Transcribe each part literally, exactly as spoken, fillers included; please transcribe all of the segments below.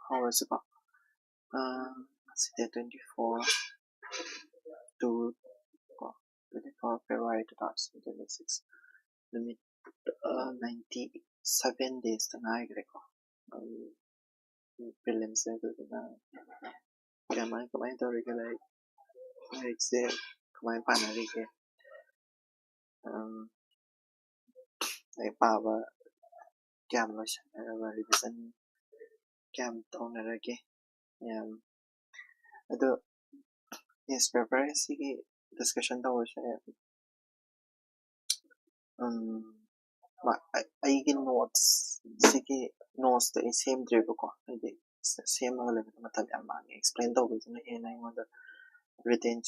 ꯍꯧꯔꯁꯤꯀꯣ꯫ ꯑꯥ, ꯉꯁꯤ date twenty four, two ꯀꯣ, twenty four February two thousand twenty six, ꯅꯨꯃꯤꯠ ꯑꯥ, ninety seven days ꯇ ꯉꯥꯏꯈ꯭ꯔꯦꯀꯣ꯫ ꯑꯩ prelims ꯁꯦ꯫ ꯑꯗꯨꯗꯨꯅ ꯀꯃꯥꯏ ꯀꯃꯥꯏꯅ ꯇꯧꯔꯤꯒꯦ? ꯂꯥꯏꯔꯤꯛ ꯂꯥꯏꯔꯤꯛꯁꯦ ꯀꯃꯥꯏꯅ ꯄꯥꯅꯔꯤꯒꯦ? ꯑꯥ, ꯂꯥꯏꯔꯤꯛ ꯄꯥꯕ ꯀꯌꯥꯝ ꯂꯣꯏꯁꯤꯟꯅꯔꯕ? Revision ꯀꯌꯥꯝ ꯇꯧꯅꯔꯒꯦ? ꯌꯥꯝ ꯑꯗꯣ newspaper ꯁꯤꯒꯤ discussion ꯇꯧꯕꯁꯦ, ꯎꯝ, ꯃ-, ꯑꯩ-, ꯑꯩꯒꯤ notes ꯁꯤꯒꯤ notes ꯇꯣ ꯑꯩ ꯁꯦꯝꯗ꯭ꯔꯤꯕꯀꯣ꯫ ꯍꯥꯏꯗꯤ ꯁ-, ꯁꯦꯝꯃꯒ ꯂꯩꯕꯗ ꯃꯇꯝ ꯌꯥꯝ ꯃꯥꯡꯉꯦ꯫ Explain ꯇꯧꯕꯁꯤꯅ ꯍꯦꯟꯅ ꯑꯩꯉꯣꯟꯗ retain-,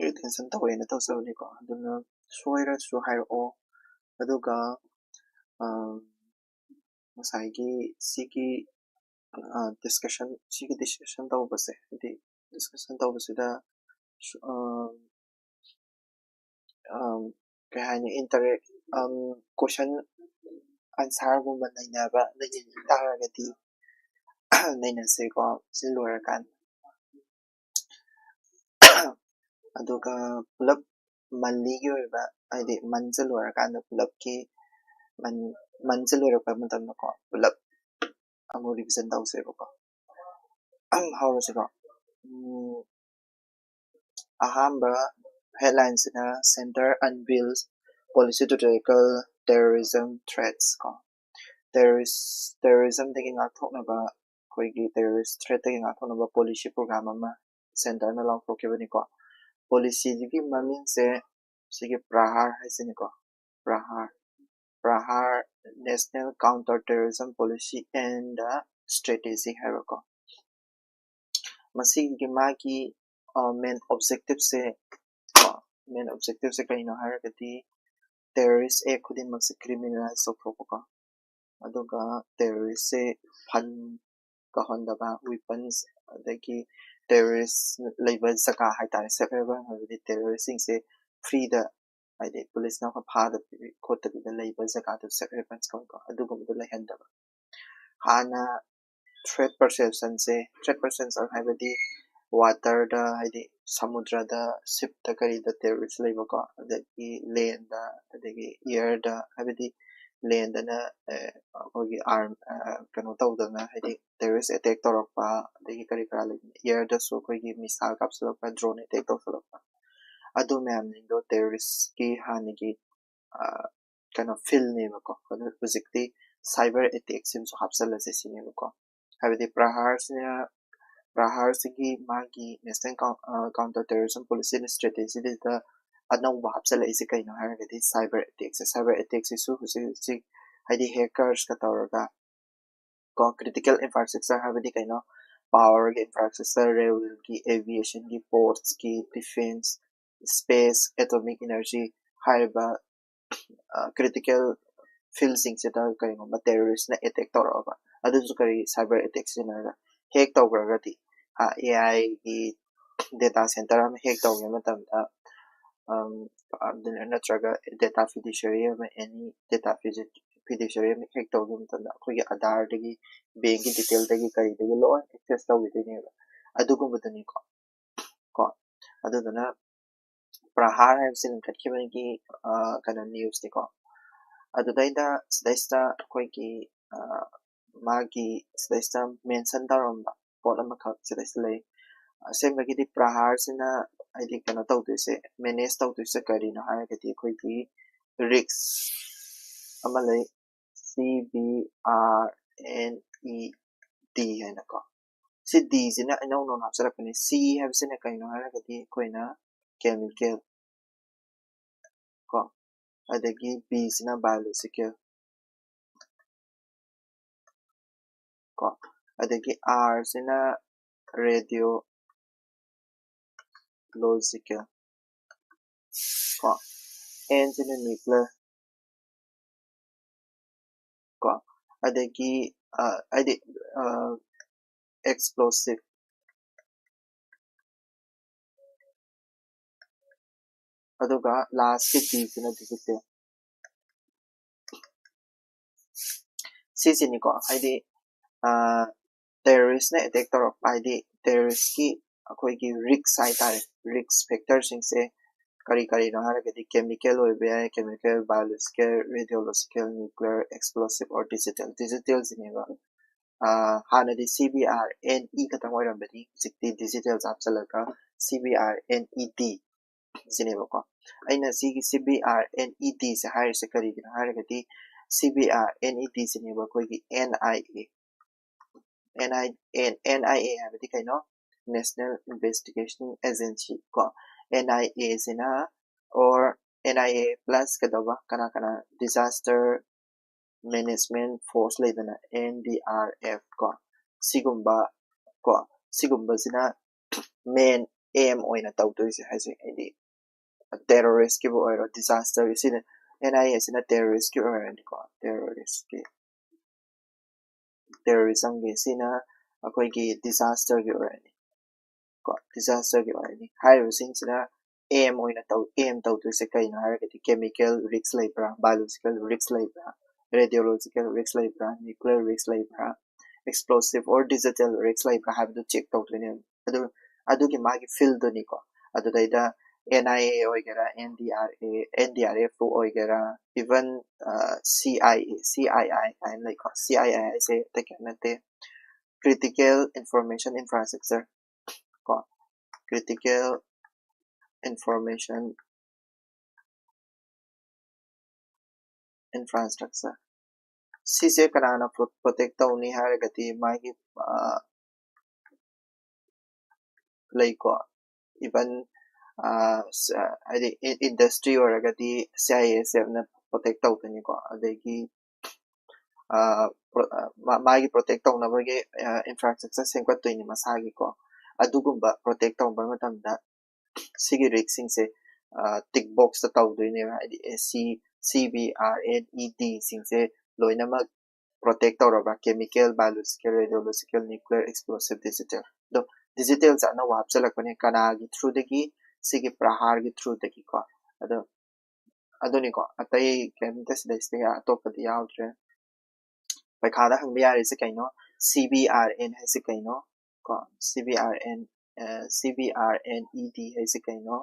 retention ꯇꯧꯋꯦꯅ ꯇꯧꯖꯕꯅꯤꯀꯣ꯫ ꯑꯗꯨꯅ ꯁꯣꯏꯔꯁꯨ ꯍꯥꯏꯔꯛꯑꯣ꯫ ꯑꯗꯨꯒ, ꯑꯝ, ꯉꯁꯥꯏꯒꯤ ꯁꯤꯒꯤ, ꯑ, discussion, ꯁꯤꯒꯤ discussion ꯇꯧꯕꯁꯦ, ꯍꯥꯏꯗꯤ discussion ꯇꯧꯕꯁꯤꯗ ꯁꯨ-, ꯑꯝ, ꯑꯝ, ꯀꯩ ꯍꯥꯏꯅꯤ, interact, ꯑꯝ, question answer ꯒꯨꯝꯕ ꯅꯩꯅꯕ, ꯅꯩꯅꯅꯤꯡ ꯇꯥꯔꯒꯗꯤ ꯅꯩꯅꯁꯦꯀꯣ, ꯁꯤ ꯂꯣꯏꯔꯀꯥꯟꯗ꯫ ꯑꯗꯨꯒ ꯄꯨꯂꯞ monthly ꯒꯤ ꯑꯣꯏꯕ, ꯍꯥꯏꯗꯤ month ꯁꯦ ꯂꯣꯏꯔꯀꯥꯟꯗ ꯄꯨꯂꯞꯀꯤ, month, month ꯁꯦ ꯂꯣꯏꯔꯛꯄ ꯃꯇꯝꯗꯀꯣ, ꯄꯨꯂꯞ ꯑꯃꯨꯛ revision ꯇꯧꯁꯦꯕꯀꯣ꯫ ꯍꯧꯔꯁꯤꯀꯣ꯫ ꯎꯝ, ꯑꯍꯥꯟꯕ headline ꯁꯤꯅ Centre unveils policy to tackle terrorism threats ꯀꯣ꯫ Terrorist, terrorism ꯗꯒꯤ ꯉꯥꯛꯊꯣꯛꯅꯕ, ꯑꯩꯈꯣꯏꯒꯤ terrorist threat ꯇꯒꯤ ꯉꯥꯛꯊꯣꯛꯅꯕ policy program ꯑꯃ centre ꯅ ꯂꯥꯎꯊꯣꯛꯈꯤꯕꯅꯤꯀꯣ꯫ Policy ꯗꯨꯒꯤ ꯃꯃꯤꯡꯁꯦ ꯁꯤꯒꯤ PRAHAR ꯍꯥꯏꯁꯤꯅꯤꯀꯣ꯫ PRAHAR, PRAHAR, National Counter Terrorism Policy and Strategy ꯍꯥꯏꯕꯀꯣ꯫ ꯃꯁꯤꯒꯤ ꯃꯥꯒꯤ, ꯑ, main objective ꯁꯦ, ꯀꯣ, main objective ꯁꯦ ꯀꯩꯅꯣ ꯍꯥꯏꯔꯒꯗꯤ, terrorist act ꯈꯨꯗꯤꯡꯃꯛꯁꯦ criminalize ꯇꯧꯊꯣꯛꯄꯀꯣ꯫ ꯑꯗꯨꯒ terrorist ꯁꯦ fund ꯇꯧꯍꯟꯗꯕ, weapons, ꯑꯗꯒꯤ terrorist ꯂꯩꯕ ꯖꯒꯥ ꯍꯥꯏꯇꯥꯔꯦ, safe haven ꯍꯥꯏꯕꯗꯤ terrorist ꯁꯤꯡꯁꯦ free ꯗ, ꯍꯥꯏꯗꯤ police ꯅ ꯐꯥꯗꯕꯤ ꯈꯣꯠꯇꯕꯤꯗ ꯂꯩꯕ ꯖꯒꯥꯗꯨ safe havens ꯀꯧꯏꯀꯣ, ꯑꯗꯨꯒꯨꯝꯕꯗꯣ ꯂꯩꯍꯟꯗꯕ꯫ ꯍꯥꯟꯅ ꯊ꯭ꯔꯦꯠ ꯄꯔꯁꯦꯞꯁꯟꯁꯦ, ꯊ꯭ꯔꯦꯠ ꯄꯔꯁꯦꯞꯁꯟ ꯍꯥꯏꯕꯗꯤ ꯋꯥꯇꯔꯗ, ꯍꯥꯏꯗꯤ ꯁꯃꯨꯗ꯭ꯔꯗ, ꯁꯤꯞꯇ, ꯀꯔꯤꯗ ꯇꯦꯔꯣꯔꯤꯁ ꯂꯩꯕꯀꯣ, ꯑꯗꯒꯤ ꯂꯦꯟꯗ, ꯑꯗꯒꯤ ꯏꯌꯔꯗ, ꯍꯥꯏꯕꯗꯤ ꯂꯦꯟꯗꯅ ꯑꯩꯈꯣꯏꯒꯤ ꯑꯥꯔꯝ ꯀꯩꯅꯣ ꯇꯧꯗꯅ, ꯍꯥꯏꯗꯤ ꯇꯦꯔꯣꯔꯤꯁ ꯑꯦꯇꯦꯛ ꯇꯧꯔꯛꯄ, ꯑꯗꯒꯤ ꯀꯔꯤ ꯀꯔꯥ ꯂꯩꯕꯅꯤ, ꯏꯌꯔꯗꯁꯨ ꯑꯩꯈꯣꯏꯒꯤ ꯃꯤꯁꯥꯏꯜ ꯀꯥꯞꯁꯤꯜꯂꯛꯄ, ꯗ꯭ꯔꯣꯟ ꯑꯦꯇꯦꯛ ꯇꯧꯁꯤꯜꯂꯛꯄ, ꯑꯗꯨ ꯃꯌꯥꯝꯁꯤꯡꯗꯣ ꯇꯦꯔꯣꯔꯤꯁꯀꯤ ꯍꯥꯟꯅꯒꯤ ꯀꯩꯅꯣ ꯐꯤꯜꯅꯦꯕꯀꯣ꯫ ꯑꯗꯨ ꯍꯧꯖꯤꯛꯇꯤ ꯁꯥꯏꯕꯔ ꯑꯦꯇꯦꯛꯁꯤꯃꯁꯨ ꯍꯥꯞꯆꯜꯂꯁꯦ ꯁꯤꯅꯦꯕꯀꯣ꯫ ꯍꯥꯏꯕꯗꯤ ꯄ꯭ꯔꯍꯥꯔꯁꯤꯅ, ꯄ꯭ꯔꯍꯥꯔꯁꯤꯒꯤ ꯃꯥꯒꯤ ꯅꯦꯁꯅꯦꯜ ꯀꯥꯎꯟꯇꯔ ꯇꯦꯔꯣꯔꯤꯖꯝ ꯄꯣꯂꯤꯁꯤ ꯏꯁꯇ꯭ꯔꯦꯇꯦꯖꯤꯗ ꯑꯅꯧꯕ ꯍꯥꯞꯆꯜꯂꯛꯏꯁꯦ ꯀꯩꯅꯣ ꯍꯥꯏꯔꯒꯗꯤ ꯁꯥꯏꯕꯔ ꯑꯦꯇꯦꯛꯁꯦ꯫ ꯁꯥꯏꯕꯔ ꯑꯦꯇꯦꯛꯁꯤꯁꯨ ꯍꯧꯖꯤꯛ ꯍꯧꯖꯤꯛ ꯍꯥꯏꯗꯤ ꯍꯦꯀꯔꯁꯀ ꯇꯧꯔꯒ ꯀꯣ, ꯀ꯭ꯔꯤꯇꯤꯀꯦꯜ ꯏꯟꯐ꯭ꯔꯥꯁ꯭ꯇ꯭ꯔꯛꯆꯔ ꯍꯥꯏꯕꯗꯤ ꯀꯩꯅꯣ, ꯄꯥꯋꯔꯒꯤ ꯏꯟꯐ꯭ꯔꯥꯁ꯭ꯇ꯭ꯔꯛꯆꯔ, ꯔꯦꯜꯒꯤ, ꯑꯦꯚꯤꯌꯦꯁꯟꯒꯤ, ꯄꯣꯔꯠꯁꯀꯤ, ꯗꯤꯐꯦꯟꯁ, ꯁ꯭ꯄꯦꯁ, ꯑꯦꯇꯣꯃꯤꯛ ꯏꯅꯔꯖꯤ ꯍꯥꯏꯔꯤꯕ ꯀ꯭ꯔꯤꯇꯤꯀꯦꯜ ꯐꯤꯜꯁꯤꯡꯁꯤꯗ ꯀꯔꯤꯒꯨꯝꯕ ꯇꯦꯔꯣꯔꯤꯁꯅ ꯑꯦꯇꯦꯛ ꯇꯧꯔꯛꯑꯕ, ꯑꯗꯨꯁꯨ ꯀꯔꯤ ꯁꯥꯏꯕꯔ ꯑꯦꯇꯦꯛ ꯁꯤꯖꯤꯟꯅꯔꯒ ꯍꯦꯛ ꯇꯧꯈ꯭ꯔꯒꯗꯤ, ꯑꯦ ꯑꯥꯏꯒꯤ ꯗꯦꯇꯥ ꯁꯦꯟꯇꯔ ꯑꯃ ꯍꯦꯛ ꯇꯧꯈꯤꯕ ꯃꯇꯝꯗ, ꯑꯝ, ꯑꯗꯨꯅ ꯅꯠꯇ꯭ꯔꯒ ꯗꯦꯇꯥ ꯐꯤꯗꯨꯁꯤꯌꯔꯤ ꯑꯃ, ꯑꯦꯅꯤ ꯗꯦꯇꯥ ꯐꯤꯗꯨꯁꯤꯌꯔꯤ ꯑꯃ ꯍꯦꯛ ꯇꯧꯈꯤꯕ ꯃꯇꯝꯗ ꯑꯩꯈꯣꯏꯒꯤ ꯑꯥꯙꯥꯔꯗꯒꯤ, ꯕꯦꯡꯒꯤ ꯗꯤꯇꯦꯜꯗꯒꯤ, ꯀꯔꯤꯗꯒꯤ ꯂꯣꯏ ꯑꯦꯛꯁꯦꯁ ꯇꯧꯈꯤꯗꯣꯏꯅꯦꯕ꯫ ꯑꯗꯨꯒꯨꯝꯕꯗꯨꯅꯤꯀꯣ꯫ ꯀꯣ, ꯑꯗꯨꯗꯨꯅ ꯄ꯭ꯔꯍꯥꯔ ꯍꯥꯏꯕꯁꯤ ꯂꯤꯡꯈꯠꯈꯤꯕꯒꯤ, ꯑ, ꯀꯩꯅꯣ, ꯅ꯭ꯌꯨꯁꯅꯤꯀꯣ꯫ ꯑꯗꯨꯗꯩꯗ ꯁꯤꯗꯩꯁꯤꯗ ꯑꯩꯈꯣꯏꯒꯤ, ꯑ, ꯃꯥꯒꯤ ꯁꯤꯗꯩꯁꯤꯗ ꯃꯦꯟꯁꯟ ꯇꯧꯔꯝꯕ ꯄꯣꯠ ꯑꯃꯈꯛ ꯁꯤꯗꯩꯁꯤꯗ ꯂꯩ꯫ ꯑꯁꯦꯡꯕꯒꯤꯗꯤ ꯄ꯭ꯔꯍꯥꯔꯁꯤꯅ ꯍꯥꯏꯗꯤ ꯀꯩꯅꯣ ꯇꯧꯗꯣꯏꯁꯦ, ꯃꯦꯅꯦꯖ ꯇꯧꯗꯣꯏꯁꯦ ꯀꯔꯤꯅꯣ ꯍꯥꯏꯔꯒꯗꯤ ꯑꯩꯈꯣꯏꯒꯤ ꯔꯤꯛꯁ ꯑꯃ ꯂꯩ, C B R N E ꯗꯤ ꯍꯥꯏꯅꯀꯣ꯫ ꯁꯤ ꯗꯤꯁꯤꯅ ꯏꯅꯧ ꯅꯧꯅ ꯍꯥꯞꯆꯔꯛꯄꯅꯤ꯫ ꯁꯤ ꯍꯥꯏꯕꯁꯤꯅ ꯀꯩꯅꯣ ꯍꯥꯏꯔꯒꯗꯤ ꯑꯩꯈꯣꯏꯅ ꯀꯦꯃꯤꯀꯦꯜ ꯀꯣ, ꯑꯗꯒꯤ ꯕꯤꯁꯤꯅ ꯕꯥꯏꯑꯣꯂꯣꯖꯤꯀꯦꯜ ꯀꯣ, ꯑꯗꯒꯤ ꯑꯥꯔꯁꯤꯅ ꯔꯦꯗꯤꯑꯣ ꯂꯣꯖꯤꯀꯦꯜ ꯀꯣ, ꯑꯦꯟꯁꯤꯅ ꯅ꯭ꯌꯨꯀ꯭ꯂꯤꯌꯔ ꯀꯣ, ꯑꯗꯒꯤ, ꯑ, ꯍꯥꯏꯗꯤ, ꯑ, ꯑꯦꯛꯁꯄ꯭ꯂꯣꯁꯤꯞ, ꯑꯗꯨꯒ ꯂꯥꯁꯀꯤ ꯗꯤꯁꯤꯅ ꯗꯤꯖꯤꯇꯦꯜ꯫ ꯁꯤꯁꯤꯅꯤꯀꯣ, ꯍꯥꯏꯗꯤ, ꯑ, terroristꯅ attack ꯇꯧꯔꯛꯄ ꯍꯥꯏꯗꯤ terroristꯀꯤ ꯑꯩꯈꯣꯏꯒꯤ risk ꯍꯥꯏꯇꯥꯔꯦ, risk factorꯁꯤꯡꯁꯦ ꯀꯔꯤ ꯀꯔꯤꯅꯣ ꯍꯥꯏꯔꯒꯗꯤ chemical ꯑꯣꯏꯕ ꯌꯥꯏ, chemical, biological, radiological, nuclear, explosive or digital, digitalꯁꯤꯅꯦꯕ꯫ ꯍꯥꯟꯅꯗꯤ C B R N E ꯈꯛꯇꯪ ꯑꯣꯏꯔꯝꯕꯅꯤ, ꯍꯧꯖꯤꯛꯇꯤ digital ꯍꯥꯞꯆꯜꯂꯒ C B R N E D ꯁꯤꯅꯦꯕꯀꯣ꯫ ꯑꯩꯅ ꯁꯤꯒꯤ C B R N E D ꯁꯦ ꯍꯥꯏꯔꯤꯁꯦ ꯀꯔꯤꯒꯤꯅꯣ ꯍꯥꯏꯔꯒꯗꯤ C B R N E D ꯁꯤꯅꯦꯕ ꯑꯩꯈꯣꯏꯒꯤ N I A, N I N I A ꯍꯥꯏꯕꯗꯤ ꯀꯩꯅꯣ? National Investigation Agency ꯀꯣ꯫ N I A ꯁꯤꯅ or N I A plus ꯀꯩꯗꯧꯕ ꯀꯅꯥ ꯀꯅꯥ disaster management force ꯂꯩꯗꯅ N D R F ꯀꯣ, ꯁꯤꯒꯨꯝꯕ ꯀꯣ, ꯁꯤꯒꯨꯝꯕꯁꯤꯅ main aim ꯑꯣꯏꯅ ꯇꯧꯗꯣꯏꯁꯦ ꯍꯥꯏꯁꯦ ꯍꯥꯏꯗꯤ terroristꯀꯤꯕꯨ ꯑꯣꯏꯔꯣ, disasterꯒꯤ ꯁꯤꯅ N I A ꯁꯤꯅ terroristꯀꯤ ꯑꯣꯏꯔꯅꯤꯀꯣ, terroristꯀꯤ terrorismꯒꯤ ꯁꯤꯅ ꯑꯩꯈꯣꯏꯒꯤ disasterꯒꯤ ꯑꯣꯏꯔꯅꯤ ꯀꯣ, disasterꯒꯤ ꯑꯣꯏꯔꯅꯤ꯫ ꯍꯥꯏꯔꯤꯕꯁꯤꯡꯁꯤꯅ aim ꯑꯣꯏꯅ ꯇꯧ aim ꯇꯧꯗꯣꯏꯁꯦ ꯀꯩꯅꯣ ꯍꯥꯏꯔꯒꯗꯤ chemical risk ꯂꯩꯕ꯭ꯔꯥ, biological risk ꯂꯩꯕ꯭ꯔꯥ, radiological risk ꯂꯩꯕ꯭ꯔꯥ, nuclear risk ꯂꯩꯕ꯭ꯔꯥ, explosive or digital risk ꯂꯩꯕ꯭ꯔꯥ ꯍꯥꯏꯕꯗꯨ check ꯇꯧꯗꯣꯏꯅꯦꯕ꯫ ꯑꯗꯨ ꯑꯗꯨꯒꯤ ꯃꯥꯒꯤ fieldꯗꯨꯅꯤꯀꯣ꯫ ꯑꯗꯨꯗꯩꯗ N I A ꯑꯣꯏꯒꯦꯔꯥ, N D R A, N D R F ꯑꯣꯏꯒꯦꯔꯥ, even C I A, C I I ꯍꯥꯏꯅ ꯂꯩꯀꯣ꯫ C I I ꯍꯥꯏꯁꯦ ꯑꯇꯩ ꯀꯩꯝ ꯅꯠꯇꯦ, critical information infrastructure ꯀꯣ, critical information infrastructure꯫ ꯁꯤꯁꯦ ꯀꯅꯥꯅ protect ꯇꯧꯅꯤ ꯍꯥꯏꯔꯒꯗꯤ ꯃꯥꯒꯤ ꯂꯩꯀꯣ, even ꯍꯥꯏꯗꯤ industry ꯑꯣꯏꯔꯒꯗꯤ C I S Fꯅ protect ꯇꯧꯗꯣꯏꯅꯤꯀꯣ꯫ ꯑꯗꯒꯤ ꯃꯥꯒꯤ protect ꯇꯧꯅꯕꯒꯤ infrastructure ꯁꯦꯝꯒꯠꯇꯣꯏꯅꯤ ꯃꯁꯥꯒꯤꯀꯣ꯫ ꯑꯗꯨꯒꯨꯝꯕ protect ꯇꯧꯕ ꯃꯇꯝꯗ ꯁꯤꯒꯤ riskꯁꯤꯡꯁꯦ tick boxꯇ ꯇꯧꯗꯣꯏꯅꯦꯕ꯫ ꯍꯥꯏꯗꯤ C C B R N E Dꯁꯤꯡꯁꯦ ꯂꯣꯏꯅꯃꯛ protect ꯇꯧꯔꯕ, chemical, biological, radiological, nuclear, explosive, digital꯫ ꯑꯗꯣ digitalꯁꯦ ꯑꯅꯧꯕ ꯍꯥꯞꯆꯤꯜꯂꯛꯄꯅꯦ꯫ ꯀꯅꯥꯒꯤ throughꯗꯒꯤ? ꯁꯤꯒꯤ ꯄ꯭ꯔꯍꯥꯔꯒꯤ throughꯗꯒꯤꯀꯣ꯫ ꯑꯗꯣ ꯑꯗꯨꯅꯤꯀꯣ, ꯑꯇꯩ ꯀꯩꯝꯇ ꯁꯤꯗꯩꯁꯤꯗ ꯑꯇꯣꯞꯄꯗꯤ ꯌꯥꯎꯗ꯭ꯔꯦ꯫ ꯄꯩꯈꯥꯗ ꯍꯪꯕ ꯌꯥꯔꯤꯁꯦ ꯀꯩꯅꯣ? C B R N ꯍꯥꯏꯁꯦ ꯀꯩꯅꯣ? ꯀꯣ, C B R N, ꯑ, C B R N E D ꯍꯥꯏꯁꯦ ꯀꯩꯅꯣ?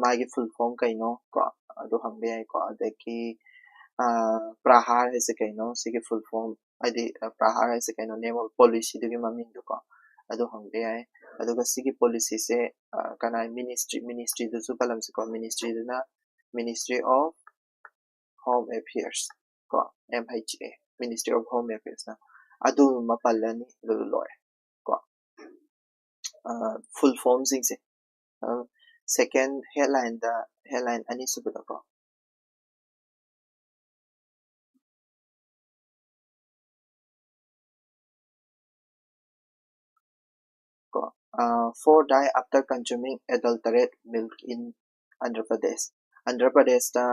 ꯃꯥꯒꯤ full form ꯀꯩꯅꯣ? ꯀꯣ, ꯑꯗꯨ ꯍꯪꯕ ꯌꯥꯏꯀꯣ꯫ ꯑꯗꯒꯤ, ꯑ, PRAHAR ꯍꯥꯏꯁꯦ ꯀꯩꯅꯣ? ꯁꯤꯒꯤ full form, ꯍꯥꯏꯗꯤ, ꯑ, PRAHAR ꯍꯥꯏꯁꯦ ꯀꯩꯅꯣ? National policyꯗꯨꯒꯤ ꯃꯃꯤꯡꯗꯣ ꯀꯣ, ꯑꯗꯨ ꯍꯪꯕ ꯌꯥꯏ꯫ ꯑꯗꯨꯒ ꯁꯤꯒꯤ policyꯁꯦ, ꯑ, ꯀꯅꯥ ministry, ministryꯗꯨꯁꯨ ꯄꯜꯂꯝꯁꯤꯀꯣ꯫ Ministryꯗꯨꯅ Ministry of Home Affairs ꯀꯣ, M H A, Ministry of Home Affairsꯅ꯫ ꯑꯗꯨ ꯑꯃ ꯄꯜꯂꯅꯤ, ꯑꯗꯨ ꯂꯣꯏꯔꯦ ꯀꯣ꯫ ꯑ, full formꯁꯤꯡꯁꯦ, ꯑ, second headlineꯗ, headline ꯑꯅꯤꯁꯨꯕꯗ ꯀꯣ, ꯀꯣ, ꯑ, "Four die after consuming adulterate milk in Andhra Pradesh." Andhra ꯄ꯭ꯔꯗꯦꯁꯇ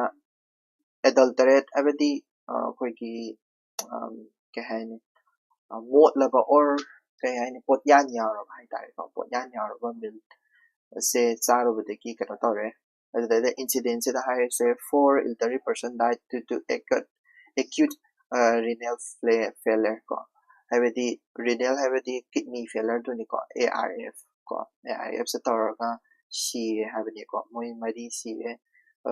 adulterate ꯍꯥꯏꯕꯗꯤ, ꯑ, ꯑꯩꯈꯣꯏꯒꯤ, ꯑꯝ, ꯀꯩ ꯍꯥꯏꯅꯤ, ꯑ, ꯃꯣꯠꯂꯕ or ꯀꯩ ꯍꯥꯏꯅꯤ, ꯄꯣꯠꯌꯥꯟ ꯌꯥꯎꯔꯕ ꯍꯥꯏꯇꯥꯔꯦꯀꯣ, ꯄꯣꯠꯌꯥꯟ ꯌꯥꯎꯔꯕ milkꯁꯦ ꯆꯥꯔꯨꯕꯗꯒꯤ ꯀꯩꯅꯣ ꯇꯧꯔꯦ꯫ ꯑꯗꯨꯗꯩꯗ incidentꯁꯤꯗ ꯍꯥꯏꯔꯤꯁꯦ, "Four elderly person died due to acute, acute, ꯑ, renal fla-, failure" ꯀꯣ, ꯍꯥꯏꯕꯗꯤ renal ꯍꯥꯏꯕꯗꯤ kidney failureꯗꯨꯅꯤꯀꯣ, A R F ꯀꯣ, A R Fꯁꯦ ꯇꯧꯔꯒ ꯁꯤꯔꯦ ꯍꯥꯏꯕꯅꯤꯀꯣ, ꯃꯣꯏ ꯃꯔꯤ ꯁꯤꯔꯦ꯫ ꯑ,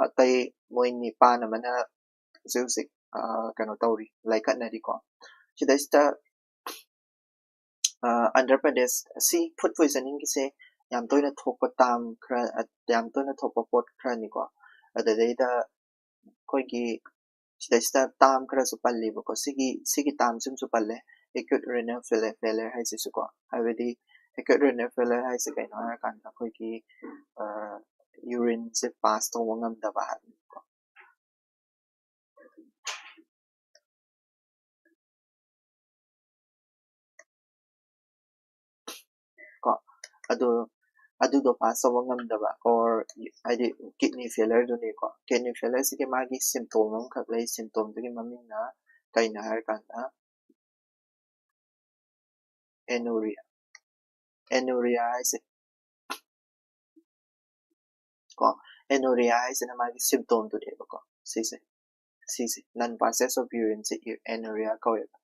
ꯑꯇꯩ ꯃꯣꯏ ꯅꯤꯄꯥꯟ ꯑꯃꯅ ꯍꯧꯖꯤꯛ ꯍꯧꯖꯤꯛ, ꯑ, ꯀꯩꯅꯣ ꯇꯧꯔꯤ, ꯂꯥꯏꯀꯠꯅꯔꯤꯀꯣ꯫ ꯁꯤꯗꯩꯁꯤꯗ, ꯑ, ꯑꯟꯙ꯭ꯔ ꯄ꯭ꯔꯗꯦꯁ ꯑꯁꯤ food poisoningꯒꯤꯁꯦ ꯌꯥꯝ ꯇꯣꯏꯅ ꯊꯣꯛꯄ term ꯈꯔ, ꯑ, ꯌꯥꯝ ꯇꯣꯏꯅ ꯊꯣꯛꯄ ꯄꯣꯠ ꯈꯔꯅꯤꯀꯣ꯫ ꯑꯗꯨꯗꯩꯗ ꯑꯩꯈꯣꯏꯒꯤ ꯁꯤꯗꯩꯁꯤꯗ term ꯈꯔꯁꯨ ꯄꯜꯂꯤꯕꯀꯣ꯫ ꯁꯤꯒꯤ, ꯁꯤꯒꯤ termꯁꯤꯃꯁꯨ ꯄꯜꯂꯦ, acute renal failure, failure ꯍꯥꯏꯁꯤꯁꯨꯀꯣ꯫ ꯍꯥꯏꯕꯗꯤ acute renal failure ꯍꯥꯏꯁꯦ ꯀꯩꯅꯣ ꯍꯥꯏꯔꯀꯥꯟꯗ ꯑꯩꯈꯣꯏꯒꯤ, ꯑ, urineꯁꯦ pass ꯇꯧꯕ ꯉꯝꯗꯕ ꯍꯥꯏꯕꯅꯤꯀꯣ꯫ ꯀꯣ, ꯑꯗꯨ, ꯑꯗꯨꯗꯣ pass ꯇꯧꯕ ꯉꯝꯗꯕ, or ꯍꯥꯏꯗꯤ kidney failureꯗꯨꯅꯤꯀꯣ꯫ Kidney failureꯁꯤꯒꯤ ꯃꯥꯒꯤ symptom ꯑꯃꯈꯛ ꯂꯩ, symptomꯗꯨꯒꯤ ꯃꯃꯤꯡꯅ ꯀꯩꯅꯣ ꯍꯥꯏꯔꯀꯥꯟꯗ anuria꯫ Anuria ꯍꯥꯏꯁꯦ, ꯀꯣ, anuria ꯍꯥꯏꯁꯤꯅ ꯃꯥꯒꯤ symptomꯗꯨꯅꯦꯕꯀꯣ꯫ ꯁꯤꯁꯦ, ꯁꯤꯁꯦ non passage of urineꯁꯦ anuria ꯀꯧꯋꯦꯕ꯫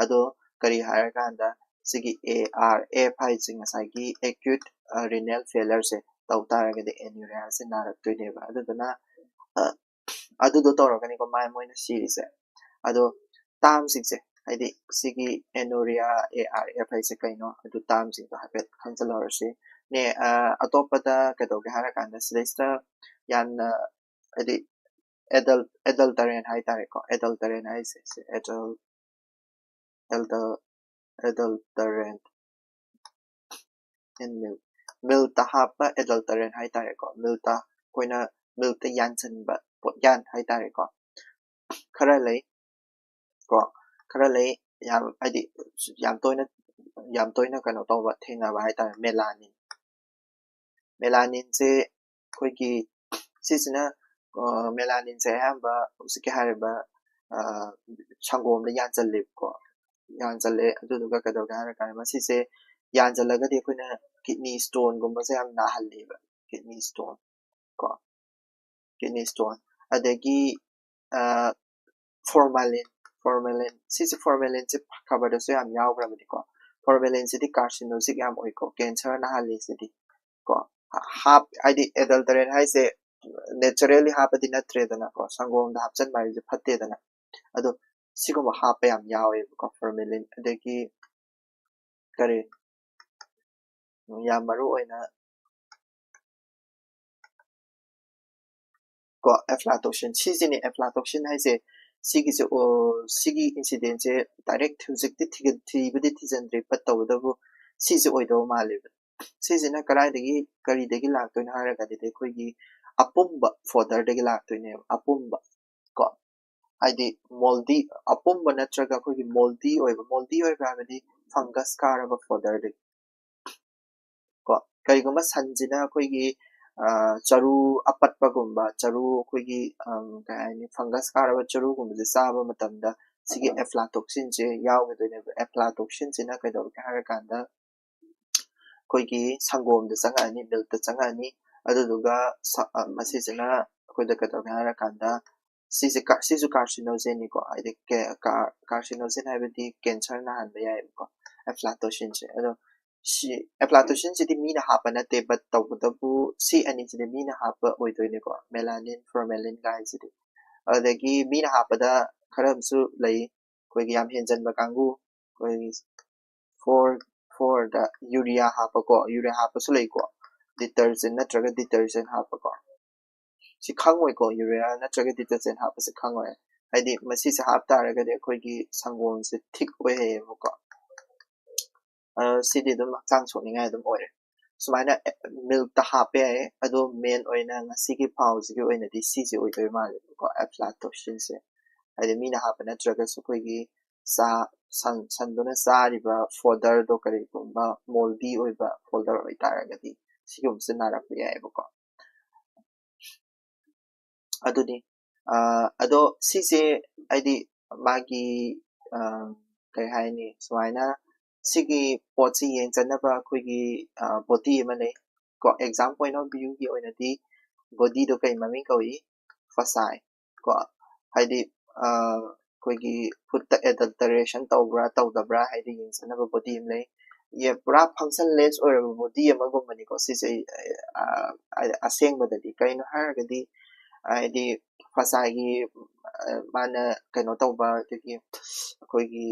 ꯑꯗꯣ ꯀꯔꯤ ꯍꯥꯏꯔꯀꯥꯟꯗ ꯁꯤꯒꯤ A R F ꯍꯥꯏꯁꯦ ꯉꯁꯥꯏꯒꯤ acute renal failure ꯁꯦ ꯇꯧ ꯇꯥꯔꯒꯗꯤ anuria ꯁꯦ ꯅꯥꯔꯛꯇꯣꯏꯅꯦꯕ꯫ ꯑꯗꯨꯗꯨꯅ ꯑꯗꯨꯗꯣ ꯇꯧꯔꯒꯅꯤꯀꯣ ꯃꯥꯏ ꯃꯣꯏꯅ ꯁꯤꯔꯤꯁꯦ꯫ ꯑꯗꯣ term ꯁꯤꯡꯁꯦ ꯍꯥꯏꯗꯤ ꯁꯤꯒꯤ anuria, A R F ꯍꯥꯏꯁꯦ ꯀꯩꯅꯣ, ꯑꯗꯨ term ꯁꯤꯡꯗꯣ ꯍꯥꯏꯐꯦꯠ ꯈꯪꯖꯤꯜꯍꯧꯔꯁꯤ꯫ ꯅꯦ ꯑꯇꯣꯞꯄꯗ ꯀꯩꯗꯧꯒꯦ ꯍꯥꯏꯔꯀꯥꯟꯗ ꯁꯤꯗꯩꯁꯤꯗ ꯌꯥꯝꯅ ꯍꯥꯏꯗꯤ adul adulterant ꯍꯥꯏꯇꯥꯔꯦꯀꯣ꯫ Adulterant ꯍꯥꯏꯁꯦ ꯁꯤ adul adul adulterant in milk, milk ꯇ ꯍꯥꯞꯄ adulterant ꯍꯥꯏꯇꯥꯔꯦꯀꯣ꯫ Milk ꯇ ꯑꯩꯈꯣꯏꯅ milk ꯇ ꯌꯥꯟꯁꯤꯟꯕ ꯄꯣꯠꯌꯥꯟ ꯍꯥꯏꯇꯥꯔꯦꯀꯣ꯫ ꯈꯔ ꯂꯩ ꯀꯣ, ꯈꯔ ꯂꯩ ꯌꯥꯝ ꯍꯥꯏꯗꯤ ꯌꯥꯝ ꯇꯣꯏꯅ ꯌꯥꯝ ꯇꯣꯏꯅ ꯀꯩꯅꯣ ꯇꯧꯕ ꯊꯦꯡꯅꯕ ꯍꯥꯏꯇꯥꯔꯦ, melanin꯫ Melanin ꯁꯦ ꯑꯩꯈꯣꯏꯒꯤ ꯁꯤꯁꯤꯅ melanin ꯁꯦ ꯑꯌꯥꯝꯕ ꯍꯧꯖꯤꯛꯀꯤ ꯍꯥꯏꯔꯤꯕ ꯁꯪꯒꯣꯝꯗ ꯌꯥꯟꯁꯤꯜꯂꯦꯕꯀꯣ꯫ ꯌꯥꯟꯁꯤꯜꯂꯦ ꯑꯗꯨꯗꯨꯒ ꯀꯩꯗꯧꯒꯦ ꯍꯥꯏꯔ ꯀꯥꯟꯗ ꯃꯁꯤꯁꯦ ꯌꯥꯟꯁꯤꯜꯂꯒꯗꯤ ꯑꯩꯈꯣꯏꯅ kidney stone ꯒꯨꯝꯕꯁꯦ ꯌꯥꯝ ꯅꯥꯍꯜꯂꯦꯕ꯫ Kidney stone ꯀꯣ, kidney stone ꯑꯗꯒꯤ formalin꯫ Formalin ꯁꯤꯁꯦ formalin ꯁꯦ ꯈꯕꯔꯗꯁꯨ ꯌꯥꯝ ꯌꯥꯎꯈ꯭ꯔꯕꯅꯤꯀꯣ꯫ Formalin ꯁꯤꯗꯤ carcinogenic ꯌꯥꯝ ꯑꯣꯏꯀꯣ, cancer ꯅꯥꯍꯜꯂꯤ ꯁꯤꯗꯤ ꯀꯣ꯫ ꯍꯥꯞ ꯍꯥꯏꯗꯤ adulterant ꯍꯥꯏꯁꯦ naturally ꯍꯥꯞꯄꯗꯤ ꯅꯠꯇ꯭ꯔꯦꯗꯅꯀꯣ, ꯁꯪꯒꯣꯝꯗ ꯍꯥꯞꯆꯤꯟꯕ ꯍꯥꯏꯁꯦ ꯐꯠꯇꯦꯗꯅ꯫ ꯑꯗꯣ ꯁꯤꯒꯨꯝꯕ ꯍꯥꯞꯄ ꯌꯥꯝ ꯌꯥꯎꯋꯦꯕꯀꯣ formalin꯫ ꯑꯗꯒꯤ ꯀꯔꯤ ꯌꯥꯝ ꯃꯔꯨ ꯑꯣꯏꯅ ꯀꯣ aflatoxin ꯁꯤꯁꯤꯅꯦ꯫ Aflatoxin ꯍꯥꯏꯁꯦ ꯁꯤꯒꯤꯁꯦ ꯁꯤꯒꯤ incident ꯁꯦ direct ꯍꯧꯖꯤꯛꯇꯤ ꯊꯤꯕꯗꯤ ꯊꯤꯖꯤꯟꯗ꯭ꯔꯤ, but ꯇꯧꯕꯇꯕꯨ ꯁꯤꯁꯦ ꯑꯣꯏꯗꯧꯕ ꯃꯥꯜꯂꯦꯕ꯫ ꯁꯤꯁꯤꯅ ꯀꯗꯥꯏꯗꯒꯤ ꯀꯔꯤꯗꯒꯤ ꯂꯥꯛꯇꯣꯏꯅꯣ ꯍꯥꯏꯔꯒꯗꯤ ꯑꯩꯈꯣꯏꯒꯤ ꯑꯄꯨꯝꯕ fodder ꯗꯒꯤ ꯂꯥꯛꯇꯣꯏꯅꯦꯕ꯫ ꯑꯄꯨꯝꯕ ꯀꯣ ꯍꯥꯏꯗꯤ moldy, ꯑꯄꯨꯝꯕ ꯅꯠꯇ꯭ꯔꯒ ꯑꯩꯈꯣꯏꯒꯤ moldy ꯑꯣꯏꯕ, moldy ꯑꯣꯏꯕ ꯍꯥꯏꯕꯗꯤ fungus ꯀꯥꯔꯕ fodder ꯗꯒꯤ ꯀꯣ꯫ ꯀꯔꯤꯒꯨꯝꯕ ꯁꯟꯁꯤꯅ ꯑꯩꯈꯣꯏꯒꯤ ꯆꯔꯨ ꯑꯄꯠꯄꯒꯨꯝꯕ, ꯆꯔꯨ ꯑꯩꯈꯣꯏꯒꯤ ꯀꯩ ꯍꯥꯏꯅꯤ, fungus ꯀꯥꯔꯕ ꯆꯔꯨꯒꯨꯝꯕꯁꯦ ꯆꯥꯕ ꯃꯇꯝꯗ ꯁꯤꯒꯤ aflatoxin ꯁꯦ ꯌꯥꯎꯒꯗꯣꯏꯅꯦꯕ꯫ Aflatoxin ꯁꯤꯅ ꯀꯩꯗꯧꯒꯦ ꯍꯥꯏꯔꯀꯥꯟꯗ ꯑꯩꯈꯣꯏꯒꯤ ꯁꯪꯒꯣꯝꯗ ꯆꯪꯉꯛꯑꯅꯤ, milk ꯇ ꯆꯪꯉꯛꯑꯅꯤ꯫ ꯑꯗꯨꯗꯨꯒ ꯃꯁꯤꯁꯤꯅ ꯑꯩꯈꯣꯏꯗ ꯀꯩꯗꯧꯒꯦ ꯍꯥꯏꯔꯀꯥꯟꯗ ꯁꯤꯁꯦ ꯀꯥ- ꯁꯤꯁꯨ carcinogen ꯅꯤꯀꯣ, ꯍꯥꯏꯗꯤ carcinogen ꯍꯥꯏꯕꯗꯤ cancer ꯅꯥꯍꯟꯕ ꯌꯥꯏꯑꯕꯀꯣ, aflatoxin ꯁꯦ꯫ ꯑꯗꯣ ꯁꯤ aflatoxin ꯁꯤꯗꯤ ꯃꯤꯅ ꯍꯥꯞꯄ ꯅꯠꯇꯦ, but ꯇꯧꯕꯇꯕꯨ ꯁꯤ ꯑꯅꯤꯁꯤꯗꯤ ꯃꯤꯅ ꯍꯥꯞꯄ ꯑꯣꯏꯗꯣꯏꯅꯤꯀꯣ, melanin, formalin ꯒꯥꯏꯁꯤꯗꯤ꯫ ꯑꯗꯒꯤ ꯃꯤꯅ ꯍꯥꯞꯄꯗ ꯈꯔ ꯑꯃꯁꯨ ꯂꯩ, ꯑꯩꯈꯣꯏꯒꯤ ꯌꯥꯝ ꯍꯦꯟꯖꯟꯕ ꯀꯥꯡꯕꯨ, ꯑꯩꯈꯣꯏꯒꯤ four four ꯗ urea ꯍꯥꯞꯄꯀꯣ, urea ꯍꯥꯞꯄꯁꯨ ꯂꯩꯀꯣ, detergent ꯅꯠꯇ꯭ꯔꯒ detergent ꯍꯥꯞꯄꯀꯣ꯫ ꯁꯤ ꯈꯪꯉꯣꯏꯀꯣ, urea ꯅꯠꯇ꯭ꯔꯒ detergent ꯍꯥꯞꯄꯁꯦ ꯈꯪꯉꯣꯏ꯫ ꯍꯥꯏꯗꯤ ꯃꯁꯤꯁꯦ ꯍꯥꯞ ꯇꯥꯔꯒꯗꯤ ꯑꯩꯈꯣꯏꯒꯤ ꯁꯪꯒꯣꯝꯁꯦ thick ꯑꯣꯏꯍꯩꯌꯦꯕꯀꯣ꯫ ꯑꯗꯣ ꯁꯤꯗꯤ ꯑꯗꯨꯝ ꯍꯛꯆꯥꯡ ꯁꯣꯛꯅꯤꯡꯉꯥꯏ ꯑꯗꯨꯝ ꯑꯣꯏꯔꯦ꯫ ꯁꯨꯃꯥꯏꯅ milk ꯇ ꯍꯥꯞꯄ ꯌꯥꯏ, ꯑꯗꯣ main ꯑꯣꯏꯅ ꯉꯁꯤꯒꯤ ꯄꯥꯎꯁꯤꯒꯤ ꯑꯣꯏꯅꯗꯤ ꯁꯤꯁꯦ ꯑꯣꯏꯗꯣꯏ ꯃꯥꯜꯂꯦꯕꯀꯣ, aflatoxin ꯁꯦ꯫ ꯍꯥꯏꯗꯤ ꯃꯤꯅ ꯍꯥꯞꯄ ꯅꯠꯇ꯭ꯔꯒꯁꯨ ꯑꯩꯈꯣꯏꯒꯤ ꯆꯥ ꯁꯟ ꯁꯟꯗꯨꯅ ꯆꯥꯔꯤꯕ fodder ꯗꯣ ꯀꯔꯤꯒꯨꯝꯕ moldy ꯑꯣꯏꯕ fodder ꯑꯣꯏꯇꯥꯔꯒꯗꯤ ꯁꯤꯒꯨꯝꯕꯁꯦ ꯅꯥꯔꯛꯄ ꯌꯥꯏꯑꯕꯀꯣ꯫ ꯑꯗꯨꯅꯤ꯫ ꯑ, ꯑꯗꯣ ꯁꯤꯁꯦ ꯍꯥꯏꯗꯤ ꯃꯥꯒꯤ, ꯑ, ꯀꯩ ꯍꯥꯏꯅꯤ, ꯁꯨꯃꯥꯏꯅ ꯁꯤꯒꯤ ꯄꯣꯠꯁꯤ ꯌꯦꯡ ꯆꯠꯅꯕ ꯑꯩꯈꯣꯏꯒꯤ, ꯑ, body ꯑꯃ ꯂꯩ ꯀꯣ꯫ Exam point of view ꯒꯤ ꯑꯣꯏꯅꯗꯤ body ꯗꯣ ꯀꯩ ꯃꯃꯤꯡ ꯀꯧꯏ? Foci ꯀꯣ꯫ ꯍꯥꯏꯗꯤ, ꯑ, ꯑꯩꯈꯣꯏꯒꯤ food ꯇ adulteration ꯇꯧꯕ꯭ꯔꯥ ꯇꯧꯗꯕ꯭ꯔꯥ ꯍꯥꯏꯗꯤ ꯌꯦꯡ ꯆꯠꯅꯕ body ꯑꯃ ꯂꯩ꯫ ꯌꯦ-, ꯄꯨꯔꯥ functionless ꯑꯣꯏꯔꯕ body ꯑꯃꯒꯨꯝꯕꯅꯤꯀꯣ ꯁꯤꯁꯦ, ꯑ, ꯑ, ꯑꯁꯦꯡꯕꯗꯗꯤ꯫ ꯀꯩꯅꯣ ꯍꯥꯏꯔꯒꯗꯤ ꯍꯥꯏꯗꯤ foci ꯒꯤ, ꯑ, ꯃꯥꯅ ꯀꯩꯅꯣ ꯇꯧꯕ, ꯑꯗꯒꯤ ꯑꯩꯈꯣꯏꯒꯤ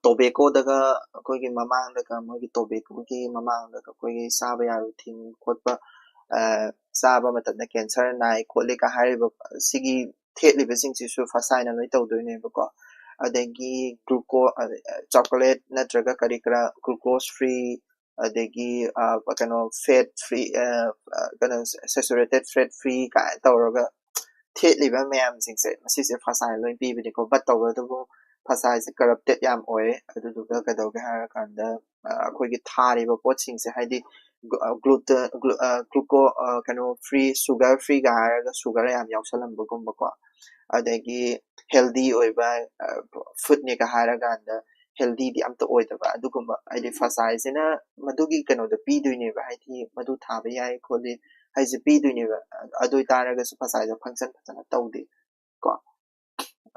tobacco ꯗꯒ, ꯑꯩꯈꯣꯏꯒꯤ ꯃꯃꯥꯡꯗꯒ, ꯃꯣꯏꯒꯤ tobacco ꯒꯤ ꯃꯃꯥꯡꯗꯒ ꯑꯩꯈꯣꯏꯒꯤ ꯆꯥꯕ ꯌꯥꯕ ꯊꯤꯡꯕ ꯈꯣꯠꯄ, ꯑ, ꯆꯥꯕ ꯃꯇꯝꯗ cancer ꯅꯥꯏ ꯈꯣꯠꯂꯤꯒ ꯍꯥꯏꯔꯤꯕ ꯁꯤꯒꯤ ꯊꯦꯠꯂꯤꯕꯁꯤꯡꯁꯤꯁꯨ foci ꯅ ꯂꯣꯏ ꯇꯧꯗꯣꯏꯅꯦꯕꯀꯣ꯫ ꯑꯗꯒꯤ gluco-, ꯑ, chocolate ꯅꯠꯇ꯭ꯔꯒ ꯀꯔꯤ ꯀꯔꯥ glucose free, ꯑꯗꯒꯤ, ꯑ, ꯀꯩꯅꯣ fat free, ꯑ, ꯑ, ꯀꯩꯅꯣ saturated fat free ꯀꯥꯏꯅ ꯇꯧꯔꯒ ꯊꯦꯠꯂꯤꯕ ꯃꯌꯥꯝꯁꯤꯡꯁꯦ ꯃꯁꯤꯁꯦ foci ꯅ ꯂꯣꯏ ꯄꯤꯕꯅꯤꯀꯣ꯫ But ꯇꯧꯕꯇꯕꯨ foci ꯁꯦ corrupted ꯌꯥꯝ ꯑꯣꯏ꯫ ꯑꯗꯨꯗꯨꯒ ꯀꯩꯗꯧꯒꯦ ꯍꯥꯏꯔꯀꯥꯟꯗ, ꯑ, ꯑꯩꯈꯣꯏꯒꯤ ꯊꯥꯔꯤꯕ ꯄꯣꯠꯁꯤꯡꯁꯦ ꯍꯥꯏꯗꯤ ꯒ-, gluten, glu-, ꯑ, gluco-, ꯑ, ꯀꯩꯅꯣ free, sugar free ꯒ ꯍꯥꯏꯔꯒ sugar ꯌꯥꯝ ꯌꯥꯎꯁꯜꯂꯝꯕꯒꯨꯝꯕꯀꯣ꯫ ꯑꯗꯒꯤ healthy ꯑꯣꯏꯕ, ꯑ, food ꯅꯦꯒ ꯍꯥꯏꯔꯀꯥꯟꯗ healthy ꯗꯤ ꯑꯝꯇ ꯑꯣꯏꯗꯕ꯫ ꯑꯗꯨꯒꯨꯝꯕ ꯍꯥꯏꯗꯤ foci ꯁꯤꯅ ꯃꯗꯨꯒꯤ ꯀꯩꯅꯣꯗꯣ ꯄꯤꯗꯣꯏꯅꯦꯕ, ꯍꯥꯏꯗꯤ ꯃꯗꯨ ꯊꯥꯕ ꯌꯥꯏ ꯈꯣꯠꯂꯤ, ꯍꯥꯏꯁꯦ ꯄꯤꯗꯣꯏꯅꯦꯕ꯫ ꯑꯗꯨ ꯑꯣꯏꯇꯥꯔꯒꯁꯨ ꯐꯁꯥꯏꯗꯣ ꯐꯪꯁꯟ ꯐꯖꯅ ꯇꯧꯗꯦ ꯀꯣ꯫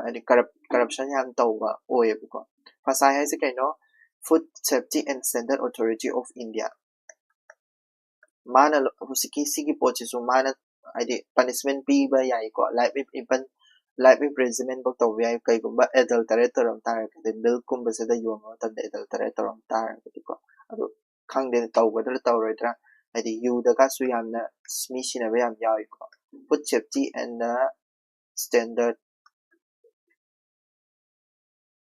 ꯍꯥꯏꯗꯤ ꯀꯔꯞ ꯀꯔꯞꯁꯟ ꯌꯥꯝ ꯇꯧꯕ ꯑꯣꯏꯌꯦꯕꯀꯣ꯫ ꯐꯁꯥꯏ ꯍꯥꯏꯁꯦ ꯀꯩꯅꯣ? Food Safety and Standard Authority of India꯫ ꯃꯥꯅ ꯍꯧꯖꯤꯛꯀꯤ ꯁꯤꯒꯤ ꯄꯣꯠꯁꯤꯁꯨ ꯃꯥꯅ ꯍꯥꯏꯗꯤ ꯄꯅꯤꯁꯃꯦꯟ ꯄꯤꯕ ꯌꯥꯏꯀꯣ꯫ Life even life imprisonment ꯐꯧ ꯇꯧꯕ ꯌꯥꯏ, ꯀꯩꯒꯨꯝꯕ ꯑꯦꯗꯜꯇꯔꯦꯠ ꯇꯧꯔꯝ ꯇꯥꯔꯒꯗꯤ, ꯃꯤꯜꯛꯀꯨꯝꯕꯁꯤꯗ ꯌꯣꯟꯕ ꯃꯇꯝꯗ ꯑꯦꯗꯜꯇꯔꯦꯠ ꯇꯧꯔꯝ ꯇꯥꯔꯒꯗꯤꯀꯣ꯫ ꯑꯗꯨ ꯈꯪꯗꯦ ꯇꯧꯒꯗ꯭ꯔꯥ ꯇꯧꯔꯣꯏꯗ꯭ꯔꯥ꯫ ꯍꯥꯏꯗꯤ ꯌꯨꯗꯒꯁꯨ ꯌꯥꯝꯅ ꯃꯤ ꯁꯤꯟꯅꯕ ꯌꯥꯝ ꯌꯥꯎꯏꯀꯣ꯫ Food Safety and Standard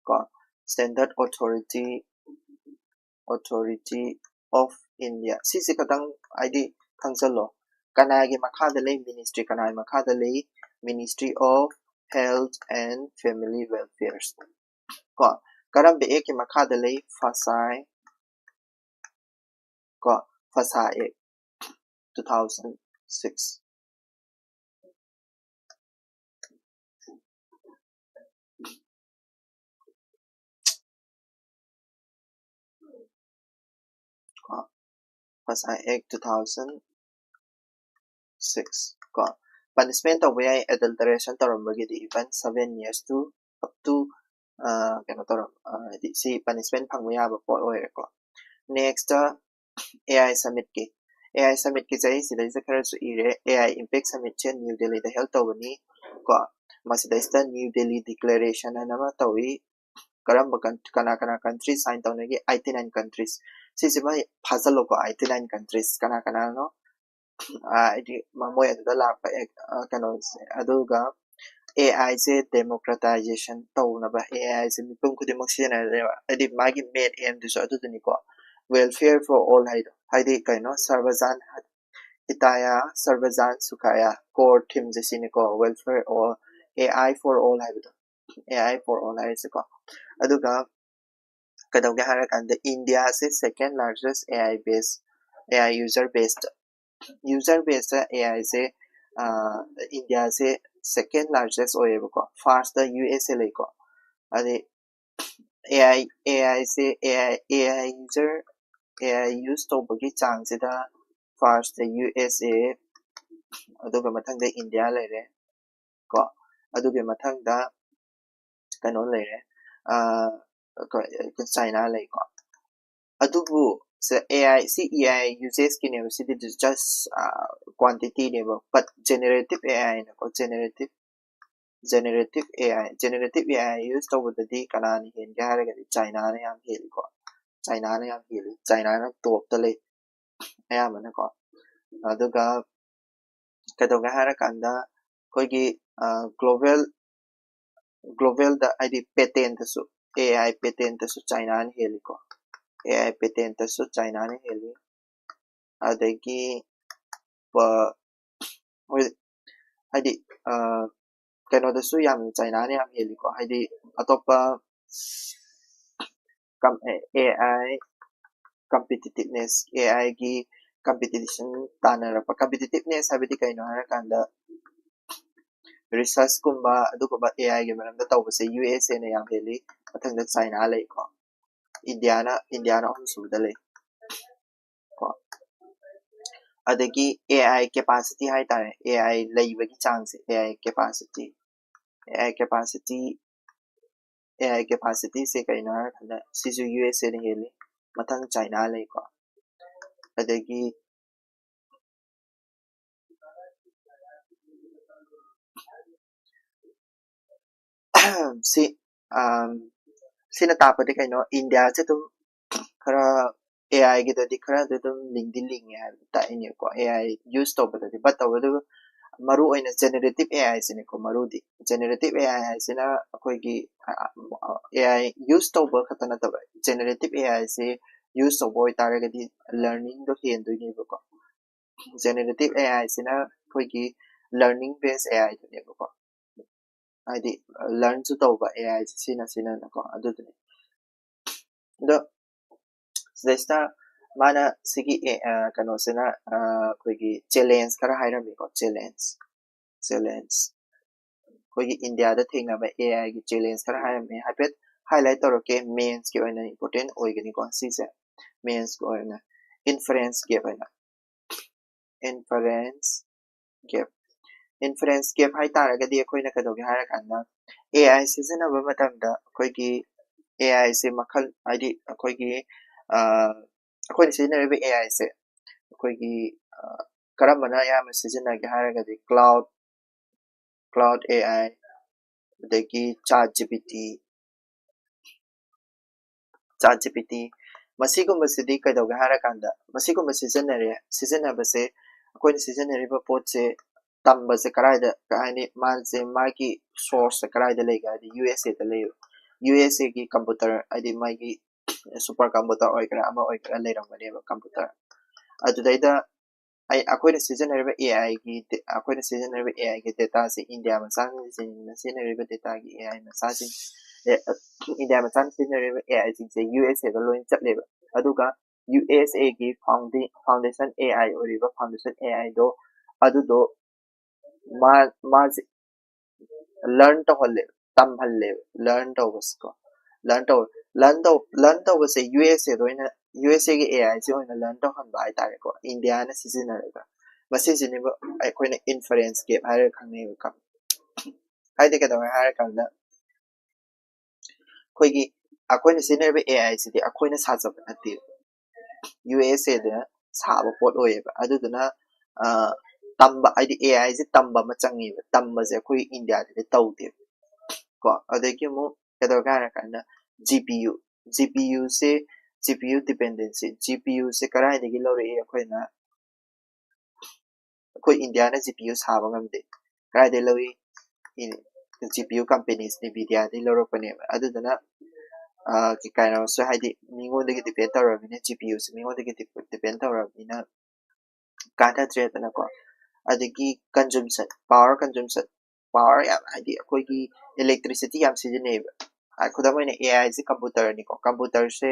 ꯀꯣ, Standard Authority Authority of India꯫ ꯁꯤꯁꯦ ꯈꯇꯪ ꯍꯥꯏꯗꯤ ꯈꯪꯖꯜꯂꯣ꯫ ꯀꯅꯥꯒꯤ ꯃꯈꯥꯗ ꯂꯩ? ꯃꯤꯅꯤꯁꯇ꯭ꯔꯤ ꯀꯅꯥꯒꯤ ꯃꯈꯥꯗ ꯂꯩ? Ministry of Health and Family Welfare ꯀꯣ꯫ ꯀꯔꯝꯕ ꯑꯦꯛꯀꯤ ꯃꯈꯥꯗ ꯂꯩ? ꯐꯁꯥꯏ ꯀꯣ, ꯐꯁꯥ ꯑꯦꯛ, two thousand six꯫ ꯀꯣ, ꯐꯁꯥ ꯑꯦꯛ two thousand six ꯀꯣ꯫ ꯄꯅꯤꯁꯃꯦꯟ ꯇꯧꯕ ꯌꯥꯏ ꯑꯦꯗꯜꯇꯔꯦꯁꯟ ꯇꯧꯔꯝꯕꯒꯤꯗꯤ, even seven years to up to ꯀꯩꯅꯣ ꯇꯧꯔꯝ ꯍꯥꯏꯗꯤ ꯁꯤ ꯄꯅꯤꯁꯃꯦꯟ ꯐꯪꯕ ꯌꯥꯕ ꯄꯣꯠ ꯑꯣꯏꯔꯦꯀꯣ꯫ Next A I ꯁꯃꯤꯠꯀꯤ A I ꯁꯃꯤꯠꯀꯤꯁꯦ ꯑꯩ ꯁꯤꯗꯩꯁꯤꯗ ꯈꯔꯁꯨ ꯏꯔꯦ꯫ ꯑꯦ ꯑꯥꯏ ꯏꯝꯄꯦꯛ ꯁꯃꯤꯠꯁꯦ ꯅ꯭ꯌꯨ ꯗꯦꯜꯂꯤꯗ ꯍꯦꯜ ꯇꯧꯒꯅꯤ ꯀꯣ꯫ ꯃꯁꯤꯗꯩꯁꯤꯗ ꯅ꯭ꯌꯨ ꯗꯦꯜꯂꯤ ꯗꯤꯀ꯭ꯂꯦꯔꯦꯁꯟ ꯍꯥꯏꯅ ꯑꯃ ꯇꯧꯏ꯫ ꯀꯔꯝꯕ ꯀꯟ- ꯀꯅꯥ ꯀꯅꯥ ꯀꯟꯇ꯭ꯔꯤ ꯁꯥꯏꯟ ꯇꯧꯅꯒꯦ? Eighty nine countries꯫ ꯁꯤꯁꯤꯃ ꯐꯥꯖꯜꯂꯣꯀꯣ, eighty nine countries ꯀꯅꯥ ꯀꯅꯥꯅꯣ? ꯍꯥꯏꯗꯤ ꯃꯣꯏ ꯑꯗꯨꯗ ꯂꯥꯛꯄ ꯀꯩꯅꯣꯁꯦ꯫ ꯑꯗꯨꯒ ꯑꯦ ꯑꯥꯏꯁꯦ ꯗꯦꯃꯣꯀ꯭ꯔꯦꯇꯥꯏꯖꯦꯁꯟ ꯇꯧꯅꯕ ꯑꯦ ꯑꯥꯏꯁꯦ ꯃꯤꯄꯨꯝ ꯈꯨꯗꯤꯡꯃꯛ ꯁꯤꯖꯤꯟꯅꯗꯦꯕ꯫ ꯍꯥꯏꯗꯤ ꯃꯥꯒꯤ ꯃꯦꯟ ꯑꯦꯝꯗꯨꯁꯨ ꯑꯗꯨꯗꯨꯅꯤꯀꯣ, welfare for all ꯍꯥꯏꯗꯣ꯫ ꯍꯥꯏꯗꯤ ꯀꯩꯅꯣ, ꯁꯔꯕꯖꯥꯟ ꯍꯤꯇꯥꯌꯥ ꯁꯔꯕꯖꯥꯟ ꯁꯨꯈꯥꯌꯥ, ꯀꯣꯔ ꯊꯤꯝꯁꯦ ꯁꯤꯅꯤꯀꯣ, welfare all, AI for all ꯍꯥꯏꯕꯗꯣ꯫ AI for all ꯍꯥꯏꯔꯤꯁꯦꯀꯣ꯫ ꯑꯗꯨꯒ ꯀꯩꯗꯧꯒꯦ ꯍꯥꯏꯔꯀꯥꯟꯗ ꯏꯟꯗꯤꯌꯥꯁꯦ second largest AI base, AI user base, user baseꯇ ꯑꯦ ꯑꯥꯏꯁꯦ ꯏꯟꯗꯤꯌꯥꯁꯦ second largest ꯑꯣꯏꯌꯦꯕꯀꯣ꯫ ꯐꯥꯔꯁꯇ ꯌꯨ ꯑꯦꯁ ꯑꯦ ꯂꯩꯀꯣ꯫ ꯑꯗꯩ ꯑꯦ I A ꯑꯥꯏꯁꯦ A I A I user A I use ꯇꯧꯕꯒꯤ ꯆꯥꯡꯁꯤꯗ first ꯗ ꯌꯨ ꯑꯦꯁ ꯑꯦ, ꯑꯗꯨꯒ ꯃꯊꯪꯗ ꯏꯟꯗꯤꯌꯥ ꯂꯩꯔꯦ ꯀꯣ꯫ ꯑꯗꯨꯒꯤ ꯃꯊꯪꯗ ꯀꯩꯅꯣ ꯂꯩꯔꯦ, ꯆꯥꯏꯅꯥ ꯂꯩꯀꯣ꯫ ꯑꯗꯨꯕꯨ A I C A I ꯌꯨꯖꯦꯁꯀꯤꯅꯦꯕ, CD just quantityꯅꯦꯕ꯫ But generative A ꯑꯥꯏ ꯅꯀꯣ, generative generative A I generative A I use ꯇꯧꯕꯗꯗꯤ ꯀꯅꯥꯅ ꯍꯦꯟꯒꯦ ꯍꯥꯏꯔꯒꯗꯤ ꯆꯥꯏꯅꯥꯅ ꯌꯥꯝ ꯍꯦꯜꯂꯤꯀꯣ꯫ ꯆꯥꯏꯅꯥꯅ ꯌꯥꯝ ꯍꯦꯜꯂꯤ, ꯆꯥꯏꯅꯥꯅ ꯇꯣꯞꯇ ꯂꯩ ꯑꯌꯥꯝꯕꯅꯀꯣ꯫ ꯑꯗꯨꯒ ꯀꯩꯗꯧꯒꯦ ꯍꯥꯏꯔꯀꯥꯟꯗ ꯑꯩꯈꯣꯏꯒꯤ global globalꯗ, ꯍꯥꯏꯗꯤ ꯄꯦꯇꯦꯟꯇꯁꯨ, ꯑꯦ ꯑꯥꯏ ꯄꯦꯇꯦꯟꯇꯁꯨ ꯆꯥꯏꯅꯥꯅ ꯍꯦꯜꯂꯤꯀꯣ꯫ ꯑꯦ ꯑꯥꯏ ꯄꯦꯇꯦꯟꯇꯁꯨ ꯆꯥꯏꯅꯥꯅ ꯍꯦꯜꯂꯤ꯫ ꯑꯗꯒꯤ ꯍꯥꯏꯗꯤ ꯀꯩꯅꯣꯗꯁꯨ ꯌꯥꯝ ꯆꯥꯏꯅꯥꯅ ꯌꯥꯝ ꯍꯦꯜꯂꯤꯀꯣ꯫ ꯍꯥꯏꯗꯤ ꯑꯇꯣꯞꯄ ꯑꯦ ꯑꯥꯏ competitiveness, ꯑꯦ ꯑꯥꯏꯒꯤ competition ꯇꯥꯟꯅꯔꯛꯄ꯫ Competitiveness ꯍꯥꯏꯕꯗꯤ ꯀꯩꯅꯣ ꯍꯥꯏꯔꯀꯥꯟꯗ researchꯀꯨꯝꯕ ꯑꯗꯨꯒꯨꯝꯕ ꯑꯦ ꯑꯥꯏꯒꯤ ꯃꯔꯝꯗ ꯇꯧꯕꯁꯦ ꯌꯨ ꯑꯦꯁ ꯑꯦꯅ ꯌꯥꯝ ꯍꯦꯜꯂꯤ, ꯃꯊꯪꯗ ꯆꯥꯏꯅꯥ ꯂꯩꯀꯣ꯫ ꯏꯟꯗꯤꯌꯥꯅ ꯏꯟꯗꯤꯌꯥꯅ ꯑꯍꯨꯝꯁꯨꯕꯗ ꯂꯩ ꯀꯣ꯫ ꯑꯗꯒꯤ ꯑꯦ ꯑꯥꯏ capacity ꯍꯥꯏꯇꯥꯔꯦ, ꯑꯦ ꯑꯥꯏ ꯂꯩꯕꯒꯤ ꯆꯥꯡꯁꯦ, A I capacity, A I capacity, A I capacityꯁꯦ ꯀꯩꯅꯣ ꯍꯥꯏꯔꯀꯥꯟꯗ ꯁꯤꯁꯨ ꯌꯨ ꯑꯦꯁ ꯑꯦꯅ ꯍꯦꯜꯂꯤ, ꯃꯊꯪ ꯆꯥꯏꯅꯥ ꯂꯩꯀꯣ꯫ ꯑꯗꯒꯤ ꯁꯤ ꯁꯤꯅ ꯇꯥꯛꯄꯗꯤ ꯀꯩꯅꯣ, ꯏꯟꯗꯤꯌꯥꯁꯦ ꯑꯗꯨꯝ ꯈꯔ ꯑꯦ ꯑꯥꯏꯒꯤꯗꯗꯤ ꯈꯔꯗꯤ ꯑꯗꯨꯝ ꯂꯤꯡꯗꯤ ꯂꯤꯡꯉꯦ ꯍꯥꯏꯕ ꯇꯥꯛꯏꯅꯦꯀꯣ, ꯑꯦ ꯑꯥꯏ ꯌꯨꯁ ꯇꯧꯕꯗꯗꯤ꯫ But ꯇꯧꯕꯇꯕꯨ ꯃꯔꯨ ꯑꯣꯏꯅ generative ꯑꯦ ꯑꯥꯏꯁꯤꯅꯦꯀꯣ ꯃꯔꯨꯗꯤ꯫ Generative ꯑꯦ ꯑꯥꯏ ꯍꯥꯏꯁꯤꯅ ꯑꯩꯈꯣꯏꯒꯤ ꯑꯦ ꯑꯥꯏ ꯌꯨꯁ ꯇꯧꯕ ꯈꯛꯇ ꯅꯠꯇꯕ, generative ꯑꯦ ꯑꯥꯏꯁꯤ ꯌꯨꯁ ꯇꯧꯕ ꯑꯣꯏꯇꯥꯔꯒꯗꯤ learningꯗꯣ ꯍꯦꯟꯗꯣꯏꯅꯦꯕꯀꯣ꯫ Generative ꯑꯦ ꯑꯥꯏꯁꯤꯅ ꯑꯩꯈꯣꯏꯒꯤ learning based ꯑꯦ ꯑꯥꯏꯗꯨꯅꯦꯕꯀꯣ꯫ ꯍꯥꯏꯗꯤ learnꯁꯨ ꯇꯧꯕ ꯑꯦ ꯑꯥꯏꯁꯤ ꯁꯤꯅ ꯁꯤꯅꯅꯀꯣ, ꯑꯗꯨꯗꯨꯅꯤ꯫ ꯑꯗꯣ ꯁꯤꯗꯩꯁꯤꯗ ꯃꯥꯅ ꯁꯤꯒꯤ ꯀꯩꯅꯣꯁꯤꯅ ꯑꯩꯈꯣꯏꯒꯤ challenge ꯈꯔ ꯍꯥꯏꯔꯝꯃꯤꯀꯣ꯫ Challenge, challenge ꯑꯩꯈꯣꯏꯒꯤ ꯏꯟꯗꯤꯌꯥꯗ ꯊꯦꯡꯅꯕ ꯑꯦ ꯑꯥꯏꯒꯤ challenge ꯈꯔ ꯍꯥꯏꯔꯝꯃꯤ꯫ ꯍꯥꯏꯐꯦꯠ highlight ꯇꯧꯔꯛꯀꯦ, mainꯁꯀꯤ ꯑꯣꯏꯅ important ꯑꯣꯏꯒꯅꯤꯀꯣ ꯁꯤꯁꯦ꯫ Mainꯁꯀꯤ ꯑꯣꯏꯅ inferenceꯀꯤ ꯑꯣꯏꯅ inference gap. Inference gap ꯍꯥꯏ ꯇꯥꯔꯒꯗꯤ ꯑꯩꯈꯣꯏꯅ ꯀꯩꯗꯧꯒꯦ ꯍꯥꯏꯔꯀꯥꯟꯗ, AI ꯁꯤꯖꯤꯟꯅꯕ ꯃꯇꯝꯗ ꯑꯩꯈꯣꯏꯒꯤ AI ꯁꯦ ꯃꯈꯜ, ꯍꯥꯏꯗꯤ ꯑꯩꯈꯣꯏꯒꯤ ꯑꯩꯈꯣꯏꯅ ꯁꯤꯖꯤꯟꯅꯔꯤꯕ AI ꯁꯦ ꯑꯩꯈꯣꯏꯒꯤ ꯀꯔꯝꯕꯅ ꯑꯌꯥꯝꯕ ꯁꯤꯖꯤꯟꯅꯒꯦ ꯍꯥꯏꯔꯒꯗꯤ, cloud cloud AI, ꯑꯗꯒꯤ ChatGPT, ChatGPT, ꯃꯁꯤꯒꯨꯝꯕꯁꯤꯗꯤ ꯀꯩꯗꯧꯒꯦ ꯍꯥꯏꯔꯀꯥꯟꯗ, ꯃꯁꯤꯒꯨꯝꯕ ꯁꯤꯖꯤꯟꯅꯔꯦ, ꯁꯤꯖꯤꯟꯅꯕꯁꯦ, ꯑꯩꯈꯣꯏꯅ ꯁꯤꯖꯤꯟꯅꯔꯤꯕ ꯄꯣꯠꯁꯦ ꯇꯝꯕꯁꯦ ꯀꯗꯥꯏꯗ, ꯀꯩ ꯍꯥꯏꯅꯤ, ꯃꯥꯁꯦ ꯃꯥꯒꯤ source ꯁꯦ ꯀꯗꯥꯏꯗ ꯂꯩꯒꯦ ꯍꯥꯏꯗꯤ, USA ꯗ ꯂꯩꯌꯦꯕ꯫ USA ꯒꯤ computer, ꯍꯥꯏꯗꯤ ꯃꯥꯒꯤ super computer ꯑꯣꯏꯒꯦꯔꯥ ꯑꯃ ꯑꯣꯏꯒꯦꯔꯥ ꯂꯩꯔꯝꯒꯅꯦꯕ, computer꯫ ꯑꯗꯨꯗꯩꯗ ꯑꯩ, ꯑꯩꯈꯣꯏꯅ ꯁꯤꯖꯤꯟꯅꯔꯤꯕ AI ꯒꯤ, ꯑꯩꯈꯣꯏꯅ ꯁꯤꯖꯤꯟꯅꯔꯤꯕ AI ꯒꯤ data ꯁꯦ ꯏꯟꯗꯤꯌꯥ ꯃꯆꯥꯁꯤꯡꯅ ꯁꯤꯖꯤꯟꯅꯔꯤꯕ data ꯒꯤ AI ꯃꯆꯥꯁꯤꯡ, ꯏꯟꯗꯤꯌꯥ ꯃꯆꯥꯅ ꯁꯤꯖꯤꯟꯅꯔꯤꯕ AI ꯁꯤꯡꯁꯦ USA ꯗ ꯂꯣꯏꯅ ꯆꯠꯂꯦꯕ꯫ ꯑꯗꯨꯒ USA ꯒꯤ foundation AI ꯑꯣꯏꯔꯤꯕ foundation AI ꯗꯣ, ꯑꯗꯨꯗꯣ ꯃꯥ, ꯃꯥꯁꯦ learn ꯇꯧꯍꯜꯂꯦꯕ, ꯇꯝꯍꯜꯂꯦꯕ꯫ Learn ꯇꯧꯕꯁꯦꯀꯣ, learn ꯇꯧ learn ꯇꯧ learn ꯇꯧꯕꯁꯦ USA ꯗ ꯑꯣꯏꯅ, USA ꯒꯤ AI ꯁꯦ ꯑꯣꯏꯅ learn ꯇꯧꯍꯟꯕ ꯍꯥꯏꯇꯥꯔꯦꯀꯣ, ꯏꯟꯗꯤꯌꯥꯅ ꯁꯤꯖꯤꯟꯅꯔꯒ꯫ ꯃꯁꯤꯁꯤꯅꯦꯕ ꯑꯩꯈꯣꯏꯅ inference gap ꯍꯥꯏꯔꯒ ꯈꯪꯅꯩꯕ꯫ ꯍꯥꯏꯗꯤ ꯀꯩꯗꯧꯔꯦ ꯍꯥꯏꯔꯀꯥꯟꯗ, ꯑꯩꯈꯣꯏꯒꯤ, ꯑꯩꯈꯣꯏꯅ ꯁꯤꯖꯤꯟꯅꯔꯤꯕ AI ꯁꯤꯗꯤ ꯑꯩꯈꯣꯏꯅ ꯁꯥꯖꯕ ꯅꯠꯇꯦꯕ, USA ꯗ ꯁꯥꯕ ꯄꯣꯠ ꯑꯣꯏꯌꯦꯕ꯫ ꯑꯗꯨꯗꯨꯅ ꯇꯝꯕ ꯍꯥꯏꯗꯤ AI ꯁꯦ ꯇꯝꯕ ꯑꯃ ꯆꯪꯉꯦꯕ꯫ ꯇꯝꯕꯁꯦ ꯑꯩꯈꯣꯏ ꯏꯟꯗꯤꯌꯥꯗꯗꯤ ꯇꯧꯗꯦꯕ ꯀꯣ꯫ ꯑꯗꯒꯤ ꯑꯃꯨꯛ ꯀꯩꯗꯧꯔꯒꯦ ꯍꯥꯏꯔꯀꯥꯟꯗ, GPU, GPU ꯁꯦ, GPU dependency, GPU ꯁꯦ ꯀꯗꯥꯏꯗꯒꯤ ꯂꯧꯔꯛꯏ? ꯑꯩꯈꯣꯏꯅ, ꯑꯩꯈꯣꯏ ꯏꯟꯗꯤꯌꯥꯅ GPU ꯁꯥꯕ ꯉꯝꯗꯦ꯫ ꯀꯗꯥꯏꯗꯒꯤ ꯂꯧꯏ? GPU companies, NVIDIA ꯗꯒꯤ ꯂꯧꯔꯛꯄꯅꯦꯕ꯫ ꯑꯗꯨꯗꯨꯅ ꯀꯩꯅꯣꯁꯨ, ꯍꯥꯏꯗꯤ ꯃꯤꯉꯣꯟꯗꯒꯤ depend ꯇꯧꯔꯕꯅꯤꯅ, GPU ꯁꯦ ꯃꯤꯉꯣꯟꯗꯒꯤ depend ꯇꯧꯔꯕꯅꯤꯅ ꯀꯥꯟꯅꯗ꯭ꯔꯦꯗꯅꯀꯣ꯫ ꯑꯗꯒꯤ consumption, power consumption, power ꯌꯥꯝ, ꯍꯥꯏꯗꯤ ꯑꯩꯈꯣꯏꯒꯤ electricity ꯌꯥꯝ ꯁꯤꯖꯤꯟꯅꯩꯌꯦꯕ꯫ ꯈꯨꯗꯝ ꯑꯣꯏꯅ AI ꯁꯦ computer ꯅꯤꯀꯣ꯫ Computer ꯁꯦ,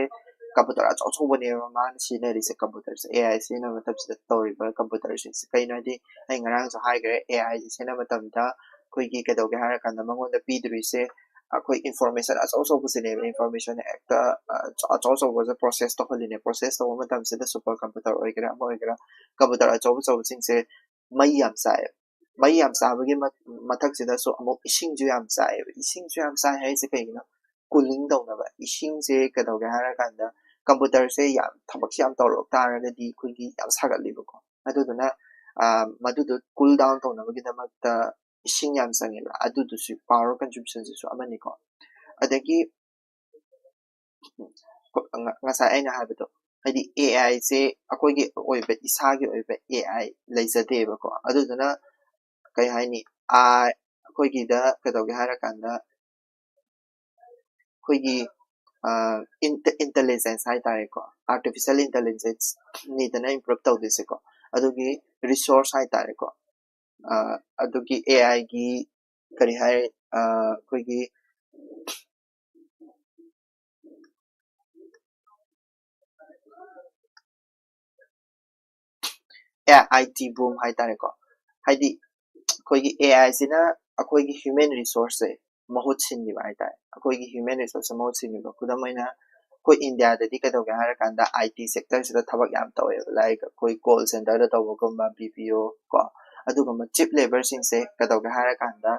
computer ꯑꯆꯧ ꯑꯆꯧꯕꯅꯦꯕ ꯃꯥꯅ ꯁꯤꯖꯤꯟꯅꯔꯤꯁꯦ꯫ Computer ꯁꯦ, AI ꯁꯤꯖꯤꯟꯅꯕ ꯃꯇꯝꯁꯤꯗ ꯇꯧꯔꯤꯕ computer ꯁꯤꯡꯁꯦ ꯀꯩꯅꯣ ꯍꯥꯏꯗꯤ, ꯑꯩ ꯉꯔꯥꯡꯁꯨ ꯍꯥꯏꯈ꯭ꯔꯦ, AI ꯁꯦ ꯁꯤꯖꯤꯟꯅꯕ ꯃꯇꯝꯗ ꯑꯩꯈꯣꯏꯒꯤ ꯀꯩꯗꯧꯒꯦ ꯍꯥꯏꯔꯀꯥꯟꯗ ꯃꯉꯣꯟꯗ ꯄꯤꯗꯣꯔꯤꯁꯦ, ꯑꯩꯈꯣꯏ ꯏꯟꯐꯣꯔꯃꯦꯁꯟ ꯑꯆꯧ ꯑꯆꯧꯕꯁꯤꯅꯦꯕ, ꯏꯟꯐꯣꯔꯃꯦꯁꯟ ꯍꯦꯛꯇ ꯑꯆꯧ ꯑꯆꯧꯕꯁꯦ ꯄ꯭ꯔꯣꯁꯦꯁ ꯇꯧꯍꯜꯂꯤꯅꯦ꯫ ꯄ꯭ꯔꯣꯁꯦꯁ ꯇꯧꯕ ꯃꯇꯝꯁꯤꯗ ꯁꯨꯄꯔ ꯀꯝꯄ꯭ꯌꯨꯇꯔ ꯑꯣꯏꯒꯦꯔꯥ ꯑꯃ ꯑꯣꯏꯒꯦꯔꯥ, ꯀꯝꯄ꯭ꯌꯨꯇꯔ ꯑꯆꯧ ꯑꯆꯧꯕꯁꯤꯡꯁꯦ ꯃꯩ ꯌꯥꯝ ꯆꯥꯏꯌꯦꯕ꯫ ꯃꯩ ꯌꯥꯝ ꯆꯥꯕꯒꯤ ꯃꯊꯛꯁꯤꯗꯁꯨ ꯑꯃꯨꯛ ꯏꯁꯤꯡꯁꯨ ꯌꯥꯝ ꯆꯥꯏꯌꯦꯕ꯫ ꯏꯁꯤꯡꯁꯨ ꯌꯥꯝ ꯆꯥꯏ ꯍꯥꯏꯁꯦ ꯀꯩꯒꯤꯅꯣ? ꯀꯨꯂꯤꯡ ꯇꯧꯅꯕ꯫ ꯏꯁꯤꯡꯁꯦ ꯀꯩꯗꯧꯒꯦ ꯍꯥꯏꯔꯀꯥꯟꯗ ꯀꯝꯄ꯭ꯌꯨꯇꯔꯁꯦ ꯌꯥꯝ, ꯊꯕꯛꯁꯦ ꯌꯥꯝ ꯇꯧꯔꯛ ꯇꯥꯔꯒꯗꯤ ꯑꯩꯈꯣꯏꯒꯤ ꯌꯥꯝ ꯁꯥꯒꯠꯂꯤꯕꯀꯣ꯫ ꯑꯗꯨꯗꯨꯅ ꯃꯗꯨꯗꯣ ꯀꯨꯜ ꯗꯥꯎꯟ ꯇꯧꯅꯕꯒꯤꯗꯃꯛꯇ ꯏꯁꯤꯡ ꯌꯥꯝ ꯆꯪꯉꯦꯕ꯫ ꯑꯗꯨꯗꯨꯁꯨ ꯄꯥꯋꯔ ꯀꯟꯖꯨꯝꯁꯟꯁꯤꯁꯨ ꯑꯃꯅꯤꯀꯣ꯫ ꯑꯗꯒꯤ ꯉꯁꯥꯏ ꯑꯩꯅ ꯍꯥꯏꯕꯗꯣ, ꯍꯥꯏꯗꯤ ꯑꯦ ꯑꯥꯏꯁꯦ ꯑꯩꯈꯣꯏꯒꯤ ꯑꯣꯏꯕ, ꯏꯁꯥꯒꯤ ꯑꯣꯏꯕ ꯑꯦ ꯑꯥꯏ ꯂꯩꯖꯗꯦꯕꯀꯣ꯫ ꯑꯗꯨꯗꯨꯅ ꯀꯩ ꯍꯥꯏꯅꯤ, ꯑꯩꯈꯣꯏꯒꯤꯗ ꯀꯩꯗꯧꯒꯦ ꯍꯥꯏꯔꯀꯥꯟꯗ ꯑꯩꯈꯣꯏꯒꯤ ꯏꯟꯇꯦꯂꯤꯖꯦꯟꯁ ꯍꯥꯏꯇꯥꯔꯦꯀꯣ, ꯑꯥꯔꯇꯤꯐꯤꯁꯤꯌꯦꯜ ꯏꯟꯇꯦꯂꯤꯖꯦꯟꯁꯅꯤꯗꯅ ꯏꯝꯄ꯭ꯔꯨꯞ ꯇꯧꯗꯣꯏꯁꯦꯀꯣ꯫ ꯑꯗꯨꯒꯤ ꯔꯤꯁꯣꯔꯁ ꯍꯥꯏꯇꯥꯔꯦꯀꯣ, ꯑꯗꯨꯒꯤ ꯑꯦ ꯑꯥꯏꯒꯤ ꯀꯔꯤ ꯍꯥꯏ, ꯑꯩꯈꯣꯏꯒꯤ ꯑꯦ ꯑꯥꯏ ꯇꯤ ꯕꯨꯝ ꯍꯥꯏꯇꯥꯔꯦꯀꯣ꯫ ꯍꯥꯏꯗꯤ ꯑꯩꯈꯣꯏꯒꯤ ꯑꯦ ꯑꯥꯏꯁꯤꯅ ꯑꯩꯈꯣꯏꯒꯤ ꯍ꯭ꯌꯨꯃꯦꯟ ꯔꯤꯁꯣꯔꯁꯁꯦ ꯃꯍꯨꯠ ꯁꯤꯟꯈꯤꯕ ꯍꯥꯏꯇꯥꯔꯦ꯫ ꯑꯩꯈꯣꯏꯒꯤ ꯍ꯭ꯌꯨꯃꯦꯟ ꯔꯤꯁꯣꯔꯁꯁꯦ ꯃꯍꯨꯠ ꯁꯤꯟꯈꯤꯕ꯫ ꯈꯨꯗꯝ ꯑꯣꯏꯅ ꯑꯩꯈꯣꯏ ꯏꯟꯗꯤꯌꯥꯗꯗꯤ ꯀꯩꯗꯧꯒꯦ ꯍꯥꯏꯔꯀꯥꯟꯗ ꯑꯥꯏ ꯇꯤ ꯁꯦꯛꯇꯔꯁꯤꯗ ꯊꯕꯛ ꯌꯥꯝ ꯇꯧꯋꯦꯕ꯫ ꯂꯥꯏꯛ ꯑꯩꯈꯣꯏ ꯀꯣꯜ ꯁꯦꯟꯇꯔꯗ ꯇꯧꯕꯒꯨꯝꯕ, ꯕꯤ ꯄꯤ ꯑꯣ ꯀꯣ꯫ ꯑꯗꯨꯒꯨꯝꯕ ꯆꯤꯞ ꯂꯦꯕꯔꯁꯤꯡꯁꯦ ꯀꯩꯗꯧꯒꯦ ꯍꯥꯏꯔꯀꯥꯟꯗ,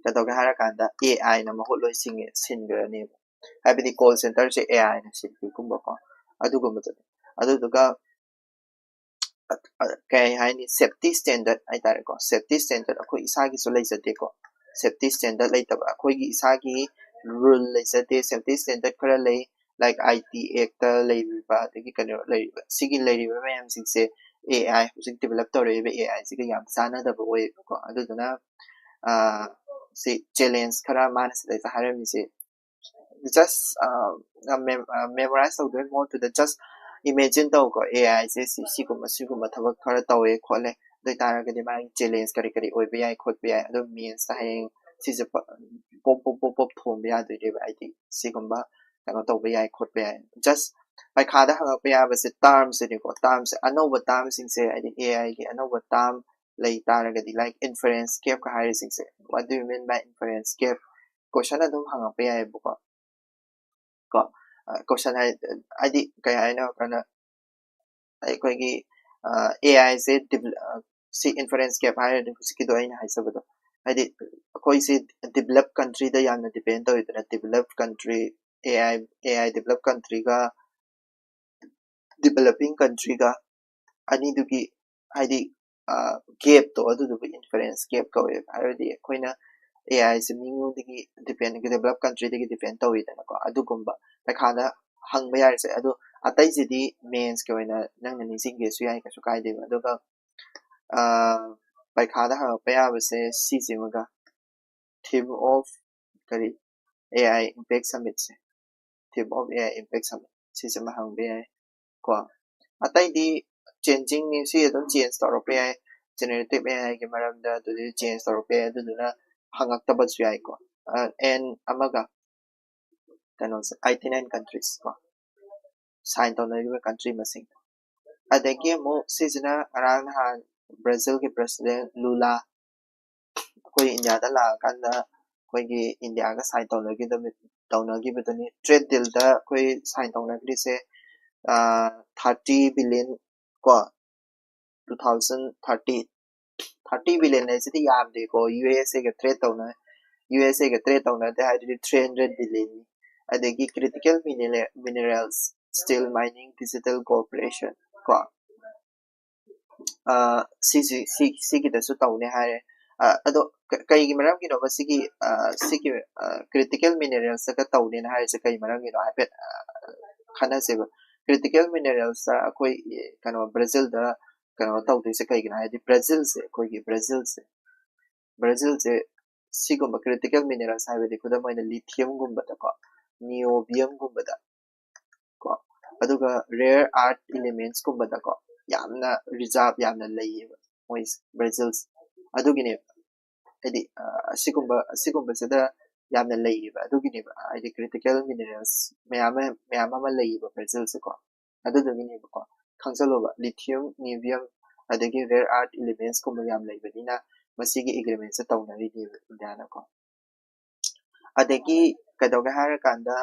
ꯀꯩꯗꯧꯒꯦ ꯍꯥꯏꯔꯀꯥꯟꯗ ꯑꯦ ꯑꯥꯏꯅ ꯃꯍꯨꯠ ꯂꯣꯏ ꯁꯤꯟꯈ꯭ꯔꯅꯦꯕ꯫ ꯍꯥꯏꯕꯗꯤ ꯀꯣꯜ ꯁꯦꯟꯇꯔꯁꯦ ꯑꯦ ꯑꯥꯏꯅ ꯁꯤꯟꯕꯤꯒꯨꯝꯕꯀꯣ, ꯑꯗꯨꯒꯨꯝꯕꯗꯨꯅꯤ꯫ ꯑꯗꯨꯗꯨꯒ ꯀꯩ ꯍꯥꯏꯅꯤ, ꯁꯦꯐꯇꯤ ꯁ꯭ꯇꯦꯟꯗꯔꯠ ꯍꯥꯏꯇꯥꯔꯦꯀꯣ꯫ ꯁꯦꯐꯇꯤ ꯁ꯭ꯇꯦꯟꯗꯔꯠ ꯑꯩꯈꯣꯏ ꯏꯁꯥꯒꯤꯁꯨ ꯂꯩꯖꯗꯦꯀꯣ꯫ ꯁꯦꯐꯇꯤ ꯁ꯭ꯇꯦꯟꯗꯔꯠ ꯂꯩꯇꯕ, ꯑꯩꯈꯣꯏꯒꯤ ꯏꯁꯥꯒꯤ ꯔꯨꯜ ꯂꯩꯖꯗꯦ꯫ ꯁꯦꯐꯇꯤ ꯁ꯭ꯇꯦꯟꯗꯔꯠ ꯈꯔ ꯂꯩ, ꯂꯥꯏꯛ ꯑꯥꯏ ꯇꯤ ꯑꯦꯛꯇ ꯂꯩꯔꯤꯕ, ꯑꯗꯒꯤ ꯀꯩꯅꯣ ꯂꯩꯔꯤꯕ, ꯁꯤꯒꯤ ꯂꯩꯔꯤꯕ ꯃꯌꯥꯝꯁꯤꯡꯁꯦ ꯑꯦ ꯑꯥꯏ, ꯍꯧꯖꯤꯛ ꯗꯤꯕꯂꯞ ꯇꯧꯔꯛꯏꯕ ꯑꯦ ꯑꯥꯏꯁꯤꯒ ꯌꯥꯝ ꯆꯥꯟꯅꯗꯕ ꯑꯣꯏꯌꯦꯕꯀꯣ꯫ ꯑꯗꯨꯗꯨꯅ ꯁꯤ ꯆꯦꯂꯦꯟꯖ ꯈꯔ ꯃꯥꯅ ꯁꯤꯗꯩꯗ ꯍꯥꯏꯔꯝꯃꯤꯁꯦ, ꯖꯁ ꯃꯦꯃꯣꯔꯥꯏꯁ ꯇꯧꯗꯣꯏ ꯃꯍꯨꯠꯇꯨꯗ ꯖꯁ ꯏꯃꯦꯖꯤꯟ ꯇꯧꯀꯣ, ꯑꯦ ꯑꯥꯏꯁꯦ ꯁꯤ ꯁꯤꯒꯨꯝꯕ ꯁꯤꯒꯨꯝꯕ ꯊꯕꯛ ꯈꯔ ꯇꯧꯋꯦ ꯈꯣꯠꯂꯦ, ꯑꯗꯨ ꯑꯣꯏꯇꯥꯔꯒꯗꯤ ꯃꯥꯒꯤ ꯆꯦꯂꯦꯟꯖ ꯀꯔꯤ ꯀꯔꯤ ꯑꯣꯏꯕ ꯌꯥꯏ ꯈꯣꯠꯄ ꯌꯥꯏ, ꯑꯗꯨ ꯃꯦꯟꯁꯇ ꯍꯌꯦꯡ ꯁꯤꯁꯦ ꯄꯣꯞ ꯄꯣꯞ ꯄꯣꯞ ꯄꯣꯞ ꯊꯣꯝꯕ ꯌꯥꯗꯣꯏꯅꯦꯕ꯫ ꯍꯥꯏꯗꯤ ꯁꯤꯒꯨꯝꯕ ꯀꯩꯅꯣ ꯇꯧꯕ ꯌꯥꯏ ꯈꯣꯠꯄ ꯌꯥꯏ꯫ ꯖꯁ ꯄꯩꯈꯥꯗ ꯍꯪꯉꯛꯄ ꯌꯥꯕꯁꯦ ꯇꯥꯔꯝꯁꯤꯅꯤꯀꯣ꯫ ꯇꯥꯔꯝꯁꯦ, ꯑꯅꯧꯕ ꯇꯥꯔꯝꯁꯤꯡꯁꯦ, ꯍꯥꯏꯗꯤ ꯑꯦ ꯑꯥꯏꯒꯤ ꯑꯅꯧꯕ ꯇꯥꯔꯝ ꯂꯩ ꯇꯥꯔꯒꯗꯤ, ꯂꯥꯏꯛ ꯏꯟꯐꯔꯦꯟꯁ ꯒꯦꯞꯀ ꯍꯥꯏꯔꯤꯁꯤꯡꯁꯦ, what do you mean by inference gap? Question ꯑꯗꯨꯝ ꯍꯪꯉꯛꯄ ꯌꯥꯏꯑꯕꯀꯣ꯫ ꯀꯣ ꯀꯣꯏꯁꯟ ꯍꯥꯏ ꯍꯥꯏꯗꯤ ꯀꯩ ꯍꯥꯏꯅꯣ ꯀꯥꯟꯗ ꯑꯩꯈꯣꯏꯒꯤ ꯑꯦ ꯑꯥꯏꯁꯦ ꯁꯤ ꯏꯟꯐꯔꯦꯟꯁ ꯒꯦꯞ ꯍꯥꯏꯔꯗꯤ ꯍꯧꯖꯤꯛꯀꯤꯗꯣ ꯑꯩꯅ ꯍꯥꯏꯖꯕꯗꯣ ꯍꯥꯏꯗꯤ ꯑꯩꯈꯣꯏꯁꯤ ꯗꯤꯕꯂꯞ ꯀꯟꯇ꯭ꯔꯤꯗ ꯌꯥꯝꯅ ꯗꯤꯄꯦꯟ ꯇꯧꯋꯤꯗꯅ develop country A I A I develop ꯀꯟꯇ꯭ꯔꯤꯒ ꯗꯤꯕꯂꯞꯄꯤꯡ ꯀꯟꯇ꯭ꯔꯤꯒ ꯑꯅꯤꯗꯨꯒꯤ ꯍꯥꯏꯗꯤ ꯒꯦꯞꯇꯣ ꯑꯗꯨꯗꯨꯕꯨ ꯏꯟꯐꯔꯦꯟꯁ ꯒꯦꯞ ꯀꯧꯋꯦꯕ꯫ ꯍꯥꯏꯕꯗꯤ ꯑꯩꯈꯣꯏꯅ ꯑꯦ ꯑꯥꯏꯁꯦ ꯃꯤꯉꯣꯟꯗꯒꯤ ꯗꯤꯄꯦꯟ ꯗꯤꯕꯂꯞ ꯀꯟꯇ꯭ꯔꯤꯗꯒꯤ ꯗꯤꯄꯦꯟ ꯇꯧꯋꯤꯗꯅꯀꯣ꯫ ꯑꯗꯨꯒꯨꯝꯕ ꯄꯩꯈꯥꯗ ꯍꯪꯕ ꯌꯥꯔꯤꯁꯦ꯫ ꯑꯗꯣ ꯑꯇꯩꯁꯤꯗꯤ ꯃꯦꯟꯁꯀꯤ ꯑꯣꯏꯅ ꯅꯪꯅ ꯅꯤꯡꯁꯤꯡꯒꯦꯁꯨ ꯌꯥꯏ, ꯀꯩꯁꯨ ꯀꯥꯏꯗꯦꯕ꯫ ꯑꯗꯨꯒ ꯄꯩꯈꯥꯗ ꯍꯪꯉꯛꯄ ꯌꯥꯕꯁꯦ ꯁꯤꯁꯤꯃꯒ, theme of ꯀꯔꯤ AI Impact Summitꯁꯦ, theme of AI Impact Summit ꯁꯤꯁꯤꯃ ꯍꯪꯕ ꯌꯥꯏ ꯀꯣ꯫ ꯑꯇꯩꯗꯤ ꯆꯦꯟꯖꯤꯡꯅꯤ, ꯁꯤ ꯑꯗꯨꯝ ꯆꯦꯟꯖ ꯇꯧꯔꯛꯄ ꯌꯥꯏ꯫ ꯖꯦꯅꯦꯔꯦꯇꯤꯞ ꯑꯦ ꯑꯥꯏꯒꯤ ꯃꯔꯝꯗ ꯑꯗꯨꯗꯤ ꯆꯦꯟꯖ ꯇꯧꯔꯛꯄ ꯌꯥꯏ, ꯑꯗꯨꯗꯨꯅ ꯍꯪꯉꯛꯇꯕꯁꯨ ꯌꯥꯏꯀꯣ꯫ ꯑꯦꯟ ꯑꯃꯒ ꯀꯩꯅꯣꯁꯦ ꯑꯥꯏꯇꯤ ꯅꯥꯏꯟ ꯀꯟꯇ꯭ꯔꯤꯁ ꯀꯣ, ꯁꯥꯏꯟ ꯇꯧꯅꯔꯤꯕ ꯀꯟꯇ꯭ꯔꯤ ꯃꯁꯤꯡ꯫ ꯑꯗꯒꯤ ꯑꯃꯨꯛ ꯁꯤꯁꯤꯅ ꯉꯔꯥꯡ ꯅꯍꯥꯟ ꯕ꯭ꯔꯥꯖꯤꯜꯒꯤ ꯄ꯭ꯔꯦꯁꯤꯗꯦꯟ ꯂꯨꯂꯥ ꯑꯩꯈꯣꯏ ꯏꯟꯗꯤꯌꯥꯗ ꯂꯥꯛꯑꯀꯥꯟꯗ ꯑꯩꯈꯣꯏꯒꯤ ꯏꯟꯗꯤꯌꯥꯒ ꯁꯥꯏꯟ ꯇꯧꯅꯈꯤꯗꯕ ꯇꯧꯅꯈꯤꯕꯗꯨꯅꯤ꯫ ꯇ꯭ꯔꯦꯗ ꯗꯤꯜꯗ ꯑꯩꯈꯣꯏ ꯁꯥꯏꯟ ꯇꯧꯅꯈ꯭ꯔꯤꯁꯦ ꯊꯥꯔꯇꯤ ꯕꯤꯂꯤꯌꯟ ꯀꯣ, two thousand thirty thirty billion ꯍꯥꯏꯁꯤꯗꯤ ꯌꯥꯝꯗꯦꯀꯣ꯫ ꯌꯨ ꯑꯦꯁ ꯑꯦꯒ ꯇ꯭ꯔꯦꯗ ꯇꯧꯅ ꯌꯨ ꯑꯦꯁ ꯑꯦꯒ ꯇ꯭ꯔꯦꯗ ꯇꯧꯅꯗꯦ ꯍꯥꯏꯗꯨꯗꯤ ꯊ꯭ꯔꯤ ꯍꯟꯗ꯭ꯔꯦꯗ ꯕꯤꯂꯤꯌꯟꯅꯤ꯫ ꯑꯗꯒꯤ critical minerals, steel mining, digital cooperation ꯀꯣ, ꯁꯤꯁꯤ ꯁꯤꯒꯤꯗꯁꯨ ꯇꯧꯅꯤ ꯍꯥꯏꯔꯦ꯫ ꯑꯗꯣ ꯀꯩꯒꯤ ꯃꯔꯝꯒꯤꯅꯣꯕ ꯁꯤꯒꯤ ꯁꯤꯒꯤ critical mineralsꯇꯒ ꯇꯧꯅꯦꯅ ꯍꯥꯏꯔꯤꯁꯦ? ꯀꯩ ꯃꯔꯝꯒꯤꯅꯣ ꯍꯥꯏꯐꯦꯠ ꯈꯟꯅꯁꯦꯕ꯫ Critical mineralsꯇ ꯑꯩꯈꯣꯏ ꯀꯩꯅꯣ ꯕ꯭ꯔꯥꯖꯤꯜꯗ ꯀꯩꯅꯣ ꯇꯧꯗꯣꯏꯁꯦ ꯀꯩꯒꯤꯅꯣ ꯍꯥꯏꯗꯤ ꯕ꯭ꯔꯥꯖꯤꯜꯁꯦ ꯑꯩꯈꯣꯏꯒꯤ ꯕ꯭ꯔꯥꯖꯤꯜꯁꯦ ꯕ꯭ꯔꯥꯖꯤꯜꯁꯦ ꯁꯤꯒꯨꯝꯕ critical minerals ꯍꯥꯏꯕꯗꯤ ꯈꯨꯗꯝ ꯑꯣꯏꯅ ꯂꯤꯊꯤꯌꯝꯒꯨꯝꯕꯗꯀꯣ, ꯅꯤꯑꯣꯕꯤꯌꯝꯒꯨꯝꯕꯗ ꯀꯣ, ꯑꯗꯨꯒ rare earth elementsꯀꯨꯝꯕꯗꯀꯣ ꯌꯥꯝꯅ reserve ꯌꯥꯝꯅ ꯂꯩꯌꯦꯕ ꯃꯣꯏꯁꯦ ꯕ꯭ꯔꯥꯖꯤꯜꯁꯦ꯫ ꯑꯗꯨꯒꯤꯅꯦꯕ ꯍꯥꯏꯗꯤ ꯑꯁꯤꯒꯨꯝꯕ ꯑꯁꯤꯒꯨꯝꯕꯁꯤꯗ ꯌꯥꯝꯅ ꯂꯩꯌꯦꯕ꯫ ꯑꯗꯨꯒꯤꯅꯦꯕ ꯍꯥꯏꯗꯤ critical minerals ꯃꯌꯥꯝ ꯃꯌꯥꯝ ꯑꯃ ꯂꯩꯌꯦꯕ ꯕ꯭ꯔꯥꯖꯤꯜꯁꯦꯀꯣ꯫ ꯑꯗꯨꯗꯨꯒꯤꯅꯦꯕꯀꯣ, ꯈꯪꯖꯜꯂꯣꯕ, ꯂꯤꯊꯤꯌꯝ, ꯅꯤꯑꯣꯕꯤꯌꯝ, ꯑꯗꯒꯤ rare earth elementsꯀꯨꯝꯕ ꯌꯥꯝ ꯂꯩꯕꯅꯤꯅ ꯃꯁꯤꯒꯤ agreementꯁꯦ ꯇꯧꯅꯔꯤꯅꯦꯕ ꯏꯟꯗꯤꯌꯥꯅꯀꯣ꯫ ꯑꯗꯒꯤ ꯀꯩꯗꯧꯒꯦ ꯍꯥꯏꯔꯀꯥꯟꯗ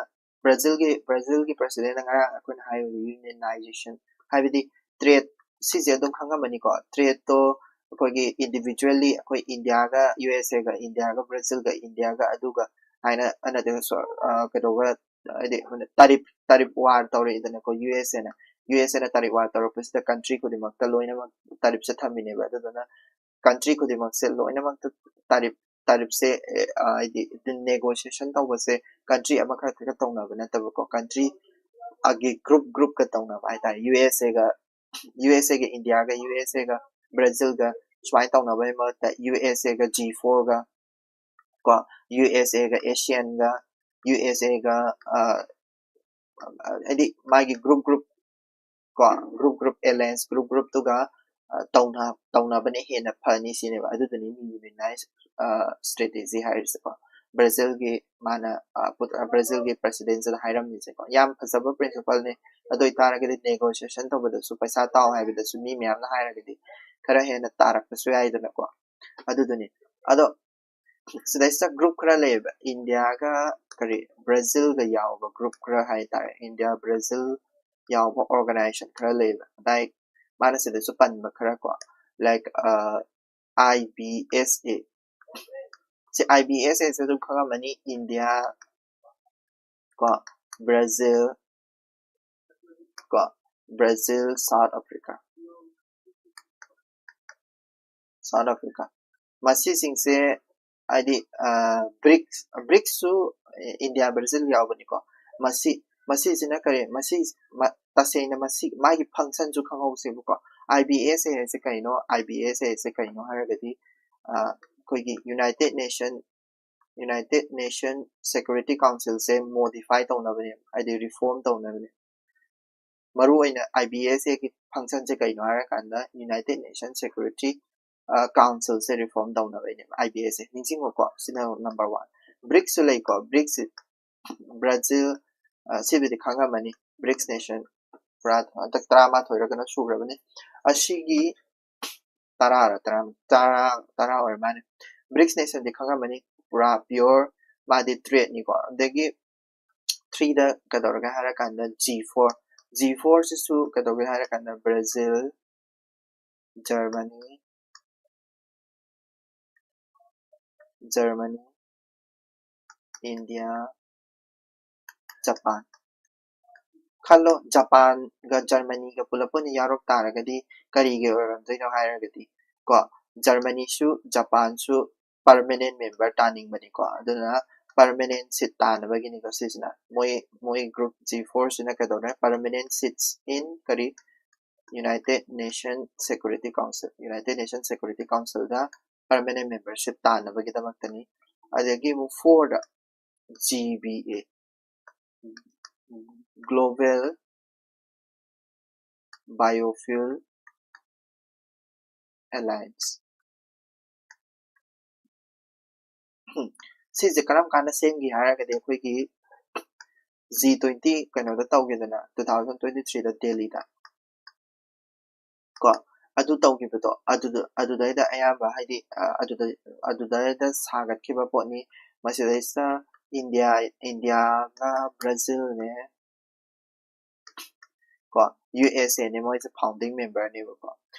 ꯕ꯭ꯔꯥꯖꯤꯜꯒꯤ ꯕ꯭ꯔꯥꯖꯤꯜꯒꯤ ꯄ꯭ꯔꯁꯤꯗꯦꯟꯅ ꯉꯔꯥꯡ ꯑꯩꯈꯣꯏꯅ ꯍꯥꯏꯕꯗ ꯌꯨꯅꯤꯌꯟꯅꯥꯏꯖꯦꯁꯟ, ꯍꯥꯏꯕꯗꯤ ꯇ꯭ꯔꯦꯠ, ꯁꯤꯁꯦ ꯑꯗꯨꯝ ꯈꯪꯉꯝꯃꯅꯤꯀꯣ꯫ ꯇ꯭ꯔꯦꯠꯇꯣ ꯑꯩꯈꯣꯏꯒꯤ ꯏꯟꯗꯤꯕꯤꯖꯨꯋꯦꯜꯂꯤ ꯑꯩꯈꯣꯏ ꯏꯟꯗꯤꯌꯥꯒ ꯌꯨ ꯑꯦꯁ ꯑꯦꯒ, ꯏꯟꯗꯤꯌꯥꯒ ꯕ꯭ꯔꯥꯖꯤꯜꯒ, ꯏꯟꯗꯤꯌꯥꯒ ꯑꯗꯨꯒ ꯍꯥꯏꯅ ꯑꯅꯗꯤ ꯀꯩꯗꯧꯕ ꯍꯥꯏꯗꯤ ꯇꯥꯔꯤꯞ ꯇꯥꯔꯤꯞ ꯋꯥꯔ ꯇꯧꯔꯛꯏꯗꯅꯀꯣ꯫ ꯌꯨ ꯑꯦꯁ ꯑꯦꯅ ꯌꯨ ꯑꯦꯁ ꯑꯦꯅ ꯇꯥꯔꯤꯞ ꯋꯥꯔ ꯇꯧꯔꯛꯄꯁꯤꯗ ꯀꯟꯇ꯭ꯔꯤ ꯈꯨꯗꯤꯡꯃꯛꯇ ꯂꯣꯏꯅꯃꯛ ꯇꯥꯔꯤꯞꯁꯦ ꯊꯝꯃꯤꯅꯦꯕ꯫ ꯑꯗꯨꯗꯨꯅ ꯀꯟꯇ꯭ꯔꯤ ꯈꯨꯗꯤꯡꯃꯛꯁꯦ ꯂꯣꯏꯅꯃꯛꯇ ꯇꯥꯔꯤꯞ ꯇꯥꯔꯤꯞꯁꯦ ꯍꯥꯏꯗꯤ ꯅꯦꯒꯣꯁꯤꯌꯦꯁꯟ ꯇꯧꯕꯁꯦ ꯀꯟꯇ꯭ꯔꯤ ꯑꯃꯈꯛꯇꯒ ꯇꯧꯅꯕ ꯅꯠꯇꯕꯀꯣ꯫ ꯀꯟꯇ꯭ꯔꯤ ꯑꯒꯤ ꯒ꯭ꯔꯨꯞ ꯒ꯭ꯔꯨꯞꯀ ꯇꯧꯅꯕ ꯍꯥꯏꯇꯥꯔꯦ꯫ ꯌꯨ ꯑꯦꯁ ꯑꯦꯒ ꯌꯨ ꯑꯦꯁ ꯑꯦꯒ ꯏꯟꯗꯤꯌꯥꯒ, ꯌꯨ ꯑꯦꯁ ꯑꯦꯒ ꯕ꯭ꯔꯥꯖꯤꯜꯒ ꯁꯨꯃꯥꯏꯅ ꯇꯧꯅꯕꯒꯤ ꯃꯍꯨꯠꯇ ꯌꯨ ꯑꯦꯁ ꯑꯦꯒ ꯖꯤ ꯐꯣꯔꯒ ꯀꯣ, ꯌꯨ ꯑꯦꯁ ꯑꯦꯒ ꯑꯦꯁꯤꯌꯥꯟꯒ, ꯌꯨ ꯑꯦꯁ ꯑꯦꯒ ꯍꯥꯏꯗꯤ ꯃꯥꯒꯤ ꯒ꯭ꯔꯨꯞ ꯒ꯭ꯔꯨꯞ ꯀꯣ, ꯒ꯭ꯔꯨꯞ ꯒ꯭ꯔꯨꯞ ꯑꯦꯂꯥꯌꯟꯁ ꯒ꯭ꯔꯨꯞ ꯒ꯭ꯔꯨꯞꯇꯨꯒ ꯇꯧꯅꯕꯅ ꯍꯦꯟꯅ ꯐꯅꯤ ꯁꯤꯅꯦꯕ꯫ ꯑꯗꯨꯗꯨꯅꯤ ꯃꯤ ꯌꯨꯅꯤꯌꯟꯅꯥꯏꯖ ꯁ꯭ꯇ꯭ꯔꯦꯇꯦꯖꯤ ꯍꯥꯏꯔꯤꯁꯦꯀꯣ꯫ ꯕ꯭ꯔꯥꯖꯤꯜꯒꯤ ꯃꯥꯅ ꯕ꯭ꯔꯥꯖꯤꯜꯒꯤ ꯄ꯭ꯔꯁꯤꯗꯦꯟꯁꯤꯗ ꯍꯥꯏꯔꯝꯃꯤꯁꯦꯀꯣ꯫ ꯌꯥꯝ ꯐꯖꯕ ꯄ꯭ꯔꯤꯟꯁꯤꯄꯜꯅꯤ꯫ ꯑꯗꯨ ꯑꯣꯏꯇꯥꯔꯒꯗꯤ ꯅꯦꯒꯣꯁꯤꯌꯦꯁꯟ ꯇꯧꯕꯗꯁꯨ ꯄꯩꯁꯥ ꯇꯥꯎ ꯍꯥꯏꯕꯗꯁꯨ ꯃꯤ ꯃꯌꯥꯝꯅ ꯍꯥꯏꯔꯒꯗꯤ ꯈꯔ ꯍꯦꯟꯅ ꯇꯥꯔꯛꯄꯁꯨ ꯌꯥꯏꯗꯅꯀꯣ꯫ ꯑꯗꯨꯗꯨꯅꯤ꯫ ꯑꯗꯣ ꯁꯤꯗꯩꯁꯤꯗ ꯒ꯭ꯔꯨꯞ ꯈꯔ ꯂꯩꯌꯦꯕ, ꯏꯟꯗꯤꯌꯥꯒ ꯀꯔꯤ ꯕ꯭ꯔꯥꯖꯤꯜꯒ ꯌꯥꯎꯕ ꯒ꯭ꯔꯨꯞ ꯈꯔ ꯍꯥꯏꯇꯥꯔꯦ꯫ ꯏꯟꯗꯤꯌꯥ ꯕ꯭ꯔꯥꯖꯤꯜ ꯌꯥꯎꯕ ꯑꯣꯔꯒꯅꯥꯏꯖꯦꯁꯟ ꯈꯔ ꯂꯩꯌꯦꯕ꯫ ꯂꯥꯏꯛ ꯃꯥꯅ ꯁꯤꯗꯁꯨ ꯄꯟꯕ ꯈꯔ ꯀꯣ, like I B S A. C I B S ꯑꯦꯁꯦ ꯑꯗꯨꯝ ꯈꯪꯉꯝꯃꯅꯤ꯫ ꯏꯟꯗꯤꯌꯥ ꯀꯣ, ꯕ꯭ꯔꯥꯖꯤꯜ ꯀꯣ, Brazil, South Africa, South Africa. ꯃꯁꯤꯁꯤꯡꯁꯦ ꯍꯥꯏꯗꯤ ꯕ꯭ꯔꯤꯛꯁ ꯕ꯭ꯔꯤꯛꯁꯁꯨ ꯏꯟꯗꯤꯌꯥ ꯕ꯭ꯔꯥꯖꯤꯜ ꯌꯥꯎꯕꯅꯤꯀꯣ꯫ ꯃꯁꯤ ꯃꯁꯤꯁꯤꯅ ꯀꯔꯤ ꯃꯁꯤ ꯇꯁꯦꯡꯅ ꯃꯁꯤ ꯃꯥꯒꯤ ꯐꯪꯁꯟꯁꯨ ꯈꯪꯍꯧꯁꯦꯕꯀꯣ꯫ ꯑꯥꯏ ꯕꯤ ꯑꯦꯁ ꯑꯦ ꯍꯥꯏꯁꯦ ꯀꯩꯅꯣ? ꯑꯥꯏ ꯕꯤ ꯑꯦꯁ ꯑꯦ ꯍꯥꯏꯁꯦ ꯀꯩꯅꯣ ꯍꯥꯏꯔꯒꯗꯤ ꯑꯩꯈꯣꯏꯒꯤ United Nation United Nation Security ꯀꯥꯎꯟꯁꯤꯜꯁꯦ ꯃꯣꯗꯤꯐꯥꯏ ꯇꯧꯅꯕꯅꯦ, ꯍꯥꯏꯗꯤ ꯔꯤꯐꯣꯔꯝ ꯇꯧꯅꯕꯅꯦ꯫ ꯃꯔꯨꯑꯣꯏꯅ ꯑꯥꯏ ꯕꯤ ꯑꯦꯁ ꯑꯦꯒꯤ ꯐꯪꯁꯟꯁꯦ ꯀꯩꯅꯣ ꯍꯥꯏꯔꯀꯥꯟꯗ ꯌꯨꯅꯥꯏꯇꯦꯠ ꯅꯦꯁꯟ ꯁꯦꯀ꯭ꯌꯨꯔꯤꯇꯤ ꯀꯥꯎꯟꯁꯤꯜꯁꯦ ꯔꯤꯐꯣꯔꯝ ꯇꯧꯅꯕꯩꯅꯦꯕ ꯑꯥꯏ ꯕꯤ ꯑꯦꯁ ꯑꯦ꯫ ꯅꯤꯡꯁꯤꯡꯉꯨꯀꯣ, ꯁꯤꯅ ꯅꯝꯕꯔ ꯋꯥꯟ꯫ ꯕ꯭ꯔꯤꯛꯁꯁꯨ ꯂꯩꯀꯣ, ꯕ꯭ꯔꯤꯛꯁ ꯕ꯭ꯔꯥꯖꯤꯜ, ꯁꯤꯕꯨꯗꯤ ꯈꯪꯉꯝꯃꯅꯤ, ꯕ꯭ꯔꯤꯛꯁ ꯅꯦꯁꯟ ꯄꯨꯔꯥ ꯍꯟꯗꯛ ꯇꯔꯥꯃꯥꯊꯣꯏꯔꯒꯅ ꯁꯨꯈ꯭ꯔꯕꯅꯤ꯫ ꯑꯁꯤꯒꯤ ꯇꯔꯥꯔ ꯇꯔꯥ ꯇꯔꯥ ꯇꯔꯥ ꯑꯣꯏꯔ ꯃꯥꯜꯂꯦ꯫ ꯕ꯭ꯔꯤꯛꯁ ꯅꯦꯁꯟꯗꯤ ꯈꯪꯉꯝꯃꯅꯤ, ꯄꯨꯔꯥ ꯄꯤꯌꯣꯔ ꯃꯥꯗꯤ trade ꯅꯤꯀꯣ꯫ ꯑꯗꯒꯤ three ꯗ ꯀꯩꯗꯧꯔꯒꯦ ꯍꯥꯏꯔꯀꯥꯟꯗ G four, G four ꯁꯤꯁꯨ ꯀꯩꯗꯧꯒꯦ ꯍꯥꯏꯔꯀꯥꯟꯗ Brazil, Germany, Germany, India, Japan. ꯈꯜꯂꯣ, ꯖꯄꯥꯟꯒ ꯖꯔꯃꯅꯤꯒ ꯄꯨꯂꯞ ꯑꯣꯏꯅ ꯌꯥꯎꯔꯛ ꯇꯥꯔꯒꯗꯤ ꯀꯔꯤꯒꯤ ꯑꯣꯏꯔꯝꯗꯣꯏꯅꯣ ꯍꯥꯏꯔꯒꯗꯤ ꯀꯣ, ꯖꯔꯃꯅꯤꯁꯨ ꯖꯄꯥꯟꯁꯨ permanent member ꯇꯥꯅꯤꯡꯕꯅꯤꯀꯣ꯫ ꯑꯗꯨꯅ permanent seat ꯇꯥꯅꯕꯒꯤꯅꯤꯀꯣ ꯁꯤꯁꯤꯅ꯫ ꯃꯣꯏ, ꯃꯣꯏ group G four ꯁꯤꯅ ꯀꯩꯗꯧꯔꯦ? Permanent seats in ꯀꯔꯤ? United Nation Security Council, United Nation Security Council ꯗ permanent membership ꯇꯥꯅꯕꯒꯤꯗꯃꯛꯇꯅꯤ꯫ ꯑꯗꯒꯤ ꯑꯃꯨꯛ four the G B A, Global Biofuel Alliance. ꯁꯤꯁꯦ ꯀꯔꯝ ꯀꯥꯟꯗ ꯁꯦꯝꯈꯤ ꯍꯥꯏꯔꯒꯗꯤ ꯑꯩꯈꯣꯏꯒꯤ G twenty ꯀꯩꯅꯣꯗ ꯇꯧꯈꯤꯗꯅ, two thousand twenty three ꯗ ꯗꯦꯜꯂꯤꯗ ꯀꯣ, ꯑꯗꯨ ꯇꯧꯈꯤꯕꯗꯣ, ꯑꯗꯨꯗ, ꯑꯗꯨꯗꯩꯗ ꯑꯌꯥꯝꯕ ꯍꯥꯏꯗꯤ, ꯑ, ꯑꯗꯨꯗ, ꯑꯗꯨꯗꯩꯗ ꯁꯥꯒꯠꯈꯤꯕ ꯄꯣꯠꯅꯤ꯫ ꯃꯁꯤꯗꯩꯁꯤꯗ ꯏꯟꯗꯤꯌꯥ, ꯏꯟꯗꯤꯌꯥꯒ ꯕ꯭ꯔꯥꯖꯤꯜꯅꯦ ꯀꯣ, U S A ꯅꯦ ꯃꯣꯏꯁꯦ founding member ꯅꯦꯕꯀꯣ꯫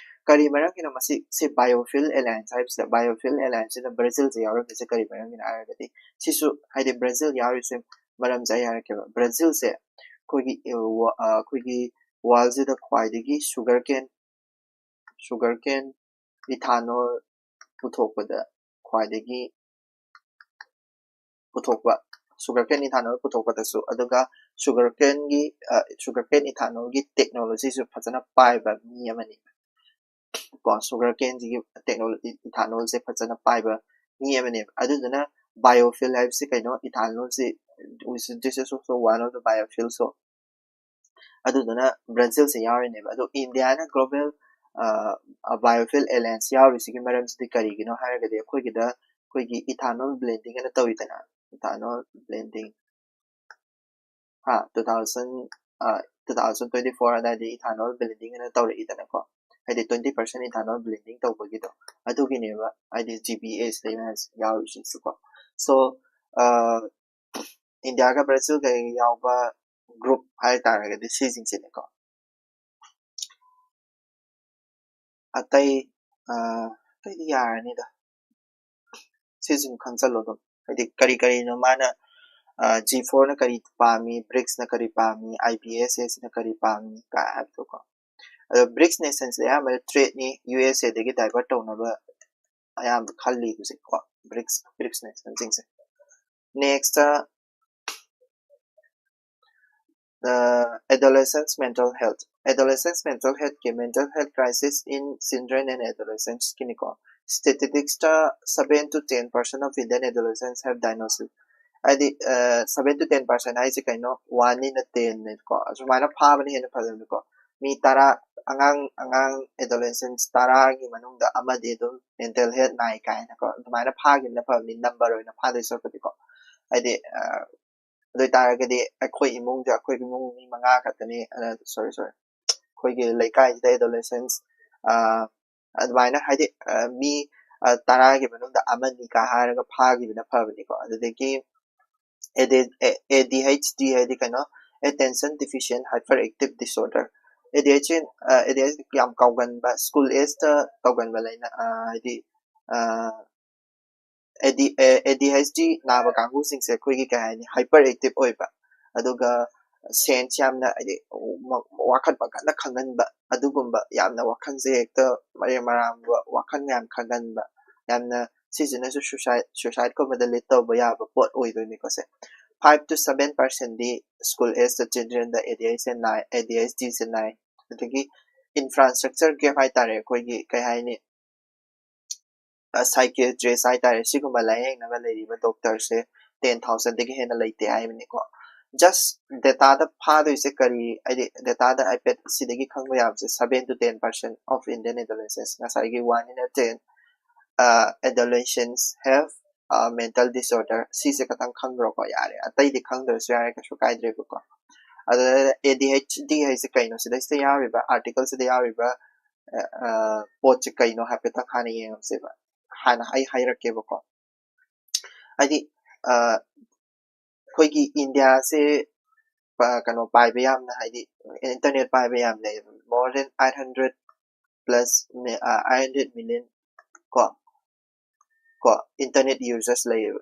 ꯀꯔꯤ ꯃꯔꯝꯒꯤꯅꯣ ꯃꯁꯤ, ꯁꯤ Biofuel Alliance ꯍꯥꯏꯕꯁꯤꯗ, Biofuel Alliance ꯁꯤꯗ ꯕ꯭ꯔꯥꯖꯤꯜꯁꯦ ꯌꯥꯎꯔꯝꯃꯤꯁꯦ ꯀꯔꯤ ꯃꯔꯝꯒꯤꯅꯣ ꯍꯥꯏꯔꯒꯗꯤ, ꯁꯤꯁꯨ ꯍꯥꯏꯗꯤ ꯕ꯭ꯔꯥꯖꯤꯜ ꯌꯥꯎꯔꯤꯁꯦ ꯃꯔꯝꯁꯦ ꯑꯩ ꯍꯥꯏꯔꯛꯀꯦꯕ꯫ ꯕ꯭ꯔꯥꯖꯤꯜꯁꯦ ꯑꯩꯈꯣꯏꯒꯤ, ꯑ, ꯋꯥ-, ꯑ, ꯑꯩꯈꯣꯏꯒꯤ world ꯁꯤꯗ ꯈ꯭ꯋꯥꯏꯗꯒꯤ sugar cane, sugar cane, ethanol ꯄꯨꯊꯣꯛꯄꯗ ꯈ꯭ꯋꯥꯏꯗꯒꯤ ꯄꯨꯊꯣꯛꯄ, sugar cane ethanol ꯄꯨꯊꯣꯛꯄꯗꯁꯨ, ꯑꯗꯨꯒ sugar caneꯒꯤ, ꯑ, sugar cane ethanolꯒꯤ technologyꯁꯨ ꯐꯖꯅ ꯄꯥꯏꯕ ꯃꯤ ꯑꯃꯅꯤ꯫ ꯀꯣ, sugar caneꯁꯤꯒꯤ technology, ethanolꯁꯦ ꯐꯖꯅ ꯄꯥꯏꯕ ꯃꯤ ꯑꯃꯅꯦꯕ꯫ ꯑꯗꯨꯗꯨꯅ biofuel ꯍꯥꯏꯕꯁꯤ ꯀꯩꯅꯣ? Ethanolꯁꯤ, this is also one of the biofuel, so ꯑꯗꯨꯗꯨꯅ ꯕ꯭ꯔꯥꯖꯤꯜꯁꯦ ꯌꯥꯎꯔꯤꯅꯦꯕ꯫ ꯑꯗꯣ ꯏꯟꯗꯤꯌꯥꯅ global, ꯑ, biofuel alliance ꯌꯥꯎꯔꯤꯁꯤꯒꯤ ꯃꯔꯝꯁꯤꯗꯤ ꯀꯔꯤꯒꯤꯅꯣ ꯍꯥꯏꯔꯒꯗꯤ, ꯑꯩꯈꯣꯏꯒꯤꯗ ꯑꯩꯈꯣꯏꯒꯤ ethanol blending ꯑꯅ ꯇꯧꯋꯤꯗꯅ, ethanol blending, ꯍꯥ, two thousand, ꯑ, two thousand twenty four ꯑꯗꯥꯏꯗ ethanol blending ꯑꯅ ꯇꯧꯔꯛꯏꯗꯅꯀꯣ, ꯍꯥꯏꯗꯤ twenty percent ethanol blending ꯇꯧꯕꯒꯤꯗꯣ, ꯑꯗꯨꯒꯤꯅꯦꯕ ꯍꯥꯏꯗꯤ G B A ꯁꯤꯗ ꯌꯥꯎꯔꯤꯁꯤꯁꯨꯀꯣ꯫ So, ꯏꯟꯗꯤꯌꯥꯒ ꯕ꯭ꯔꯥꯖꯤꯜꯒ ꯌꯥꯎꯕ ꯒ꯭ꯔꯨꯞ ꯍꯥꯏ ꯇꯥꯔꯒꯗꯤ ꯁꯤꯁꯤꯡꯁꯤꯅꯤꯀꯣ꯫ ꯑꯇꯩ ꯑꯇꯩꯗꯤ ꯌꯥꯔꯅꯤꯗ꯫ ꯁꯤꯁꯤꯡ ꯈꯪꯖꯜꯂꯣ ꯑꯗꯨꯝ꯫ ꯍꯥꯏꯗꯤ ꯀꯔꯤ ꯀꯔꯤꯅꯣ ꯃꯥꯅ, ꯖꯤ ꯐꯣꯔꯅ ꯀꯔꯤ ꯄꯥꯝꯃꯤ, ꯕ꯭ꯔꯤꯛꯁꯅ ꯀꯔꯤ ꯄꯥꯝꯃꯤ, ꯑꯥꯏ ꯕꯤ ꯑꯦꯁ ꯑꯦꯁꯅ ꯀꯔꯤ ꯄꯥꯝꯃꯤ ꯀꯥꯏ ꯍꯥꯏꯕꯗꯣꯀꯣ꯫ ꯑꯗꯣ ꯕ꯭ꯔꯤꯛꯁ ꯅꯦꯁꯟꯁꯦ ꯑꯌꯥꯝꯕꯅ ꯇ꯭ꯔꯦꯠꯅꯤ ꯌꯨ ꯑꯦꯁ ꯑꯦꯗꯒꯤ ꯗꯥꯏꯚꯔꯠ ꯇꯧꯅꯕ ꯑꯌꯥꯝꯕ ꯈꯜꯂꯤ ꯍꯧꯖꯤꯛꯀꯣ, ꯕ꯭ꯔꯤꯛꯁ ꯕ꯭ꯔꯤꯛꯁ ꯅꯦꯁꯟꯁꯤꯡꯁꯦ꯫ Next, adolescents mental health꯫ Adolescents mental health ꯀꯤ mental health crisis in children and adolescents ꯀꯤꯅꯤꯀꯣ꯫ Statistics ꯇ seven to ten percent of Indian adolescents have diagnosis꯫ ꯍꯥꯏꯗꯤ seven to ten percent ꯍꯥꯏꯁꯦ ꯀꯩꯅꯣ? One ꯅꯤꯅ ten ꯅꯤꯀꯣ꯫ ꯑꯁꯨꯃꯥꯏꯅ ꯐꯥꯕꯅ ꯍꯦꯟꯅ ꯐꯖꯕꯅꯤꯀꯣ꯫ ꯃꯤ ꯇꯔꯥ, ꯑꯉꯥꯡ ꯑꯉꯥꯡ adolescents ꯇꯔꯥꯒꯤ ꯃꯅꯨꯡꯗ ꯑꯃꯗꯤ ꯑꯗꯨꯝ mental health ꯅꯥꯏ ꯀꯥꯏꯅꯀꯣ꯫ ꯑꯗꯨꯃꯥꯏꯅ ꯐꯥꯈꯤꯕꯅ ꯐꯕꯅꯤ, ꯅꯝꯕꯔ ꯑꯣꯏꯅ ꯐꯥꯗꯣꯏ ꯁꯔꯨꯛꯄꯨꯗꯤꯀꯣ꯫ ꯍꯥꯏꯗꯤ ꯑꯗꯨ ꯑꯣꯏꯇꯥꯔꯒꯗꯤ ꯑꯩꯈꯣꯏ ꯏꯃꯨꯡꯗ, ꯑꯩꯈꯣꯏ ꯏꯃꯨꯡ ꯃꯤ ꯃꯉꯥ ꯈꯛꯇꯅꯤ, ꯁꯣꯔꯤ ꯁꯣꯔꯤ ꯑꯩꯈꯣꯏꯒꯤ ꯂꯩꯀꯥꯏꯁꯤꯗ adolescents ꯑꯗꯨꯃꯥꯏꯅ ꯍꯥꯏꯗꯤ ꯃꯤ ꯇꯔꯥꯒꯤ ꯃꯅꯨꯡꯗ ꯑꯃꯅꯤꯒ ꯍꯥꯏꯔꯒ ꯐꯥꯈꯤꯕꯅ ꯐꯕꯅꯤꯀꯣ꯫ ꯑꯗꯨꯗꯒꯤ ꯑꯦ ꯗꯤ ꯑꯩꯆ ꯗꯤ ꯍꯥꯏꯗꯤ ꯀꯩꯅꯣ? Attention deficient hyperactive disorder꯫ ꯑꯦ ꯗꯤ ꯑꯩꯆ ꯗꯤ ꯌꯥꯝ ꯀꯥꯎꯒꯟꯕ, ꯁ꯭ꯀꯨꯜ ꯑꯦꯖꯇ ꯇꯧꯒꯟꯕ ꯂꯩꯅꯥ, ꯍꯥꯏꯗꯤ ꯑꯦ ꯗꯤ ꯑꯦ ꯗꯤ ꯑꯩꯆ ꯗꯤ ꯅꯥꯕ ꯀꯥꯡꯕꯨꯁꯤꯡꯁꯦ ꯑꯩꯈꯣꯏꯒꯤ ꯀꯩ ꯍꯥꯏꯅꯤ, ꯍꯥꯏꯄꯔ ꯑꯦꯛꯇꯤꯚ ꯑꯣꯏꯕ, ꯑꯗꯨꯒ ꯁꯦꯟꯁ ꯌꯥꯝꯅ ꯍꯥꯏꯗꯤ ꯋꯥꯈꯜ ꯄꯪꯈꯟꯗ ꯈꯟꯒꯟꯕ, ꯑꯗꯨꯒꯨꯝꯕ ꯌꯥꯝꯅ ꯋꯥꯈꯜꯁꯦ ꯍꯦꯛꯇ ꯃꯔꯦꯡ ꯃꯔꯥꯡꯕ ꯋꯥꯈꯜ ꯌꯥꯝ ꯈꯟꯒꯟꯕ, ꯌꯥꯝꯅ ꯁꯤꯁꯤꯅꯁꯨ suicide suicideꯀꯨꯝꯕꯗ ꯂꯤꯗ ꯇꯧꯕ ꯌꯥꯕ ꯄꯣꯠ ꯑꯣꯏꯗꯣꯏꯅꯤꯀꯣ ꯁꯦ꯫ Five to seven percentꯗꯤ ꯁ꯭ꯀꯨꯜ ꯑꯦꯖꯇ ꯆꯤꯜꯗ꯭ꯔꯦꯟꯗ ꯑꯦ ꯗꯤ ꯑꯩꯆ ꯅꯥꯏ, ꯑꯦ ꯗꯤ ꯑꯩꯆ ꯗꯤꯁꯦ ꯅꯥꯏ꯫ ꯑꯗꯒꯤ ꯏꯟꯐ꯭ꯔꯥꯁ꯭ꯇ꯭ꯔꯛꯆꯔ ꯒꯦꯞ ꯍꯥꯏꯇꯥꯔꯦ, ꯑꯩꯈꯣꯏꯒꯤ ꯀꯩ ꯍꯥꯏꯅꯤ, ꯁꯥꯏꯀꯦꯇ꯭ꯔꯤꯁ ꯍꯥꯏꯇꯥꯔꯦ, ꯁꯤꯒꯨꯝꯕ ꯂꯥꯏꯌꯦꯡꯅꯕ ꯂꯩꯔꯤꯕ ꯗꯣꯛꯇꯔꯁꯦ ten thousandꯗꯒꯤ ꯍꯦꯟꯅ ꯂꯩꯇꯦ ꯍꯥꯏꯕꯅꯤꯀꯣ꯫ Just dataꯗ ꯐꯥꯗꯣꯏꯁꯦ ꯀꯔꯤ, ꯍꯥꯏꯗꯤ dataꯗ ꯍꯥꯏꯐꯦꯠ ꯁꯤꯗꯒꯤ ꯈꯪꯕ ꯌꯥꯕꯁꯦ, seven to ten percent of Indian adolescents, ꯉꯁꯥꯏꯒꯤ one in a ten adolescents have mental disorder, ꯁꯤꯁꯦ ꯈꯇꯪ ꯈꯪꯈ꯭ꯔꯣꯀꯣ꯫ ꯌꯥꯔꯦ, ꯑꯇꯩꯗꯤ ꯈꯪꯗ꯭ꯔꯁꯨ ꯌꯥꯔꯦ, ꯀꯩꯁꯨ ꯀꯥꯏꯗ꯭ꯔꯦꯕꯀꯣ꯫ ꯑꯗꯨꯗ ꯑꯦ ꯗꯤ ꯑꯩꯆ ꯗꯤ ꯍꯥꯏꯁꯦ ꯀꯩꯅꯣ, ꯁꯤꯗꯩꯁꯤꯗ ꯌꯥꯎꯔꯤꯕ, ꯑꯥꯔꯇꯤꯀꯜꯁꯤꯗ ꯌꯥꯎꯔꯤꯕ ꯄꯣꯠꯁꯦ ꯀꯩꯅꯣ ꯍꯥꯏꯐꯦꯠꯇꯪ ꯍꯥꯟꯅ ꯌꯦꯡꯉꯁꯦꯕ꯫ ꯍꯥꯟꯅ ꯑꯩ ꯍꯥꯏꯔꯛꯀꯦꯕꯀꯣ꯫ ꯍꯥꯏꯗꯤ ꯑꯩꯈꯣꯏꯒꯤ ꯏꯟꯗꯤꯌꯥꯁꯦ ꯀꯩꯅꯣ ꯄꯥꯏꯕ ꯌꯥꯝꯅ, ꯍꯥꯏꯗꯤ internet ꯄꯥꯏꯕ ꯌꯥꯝ ꯂꯩꯌꯦꯕ, more than eight hundred plus, eight hundred million ꯀꯣ ꯀꯣ internet users ꯂꯩꯌꯦꯕ꯫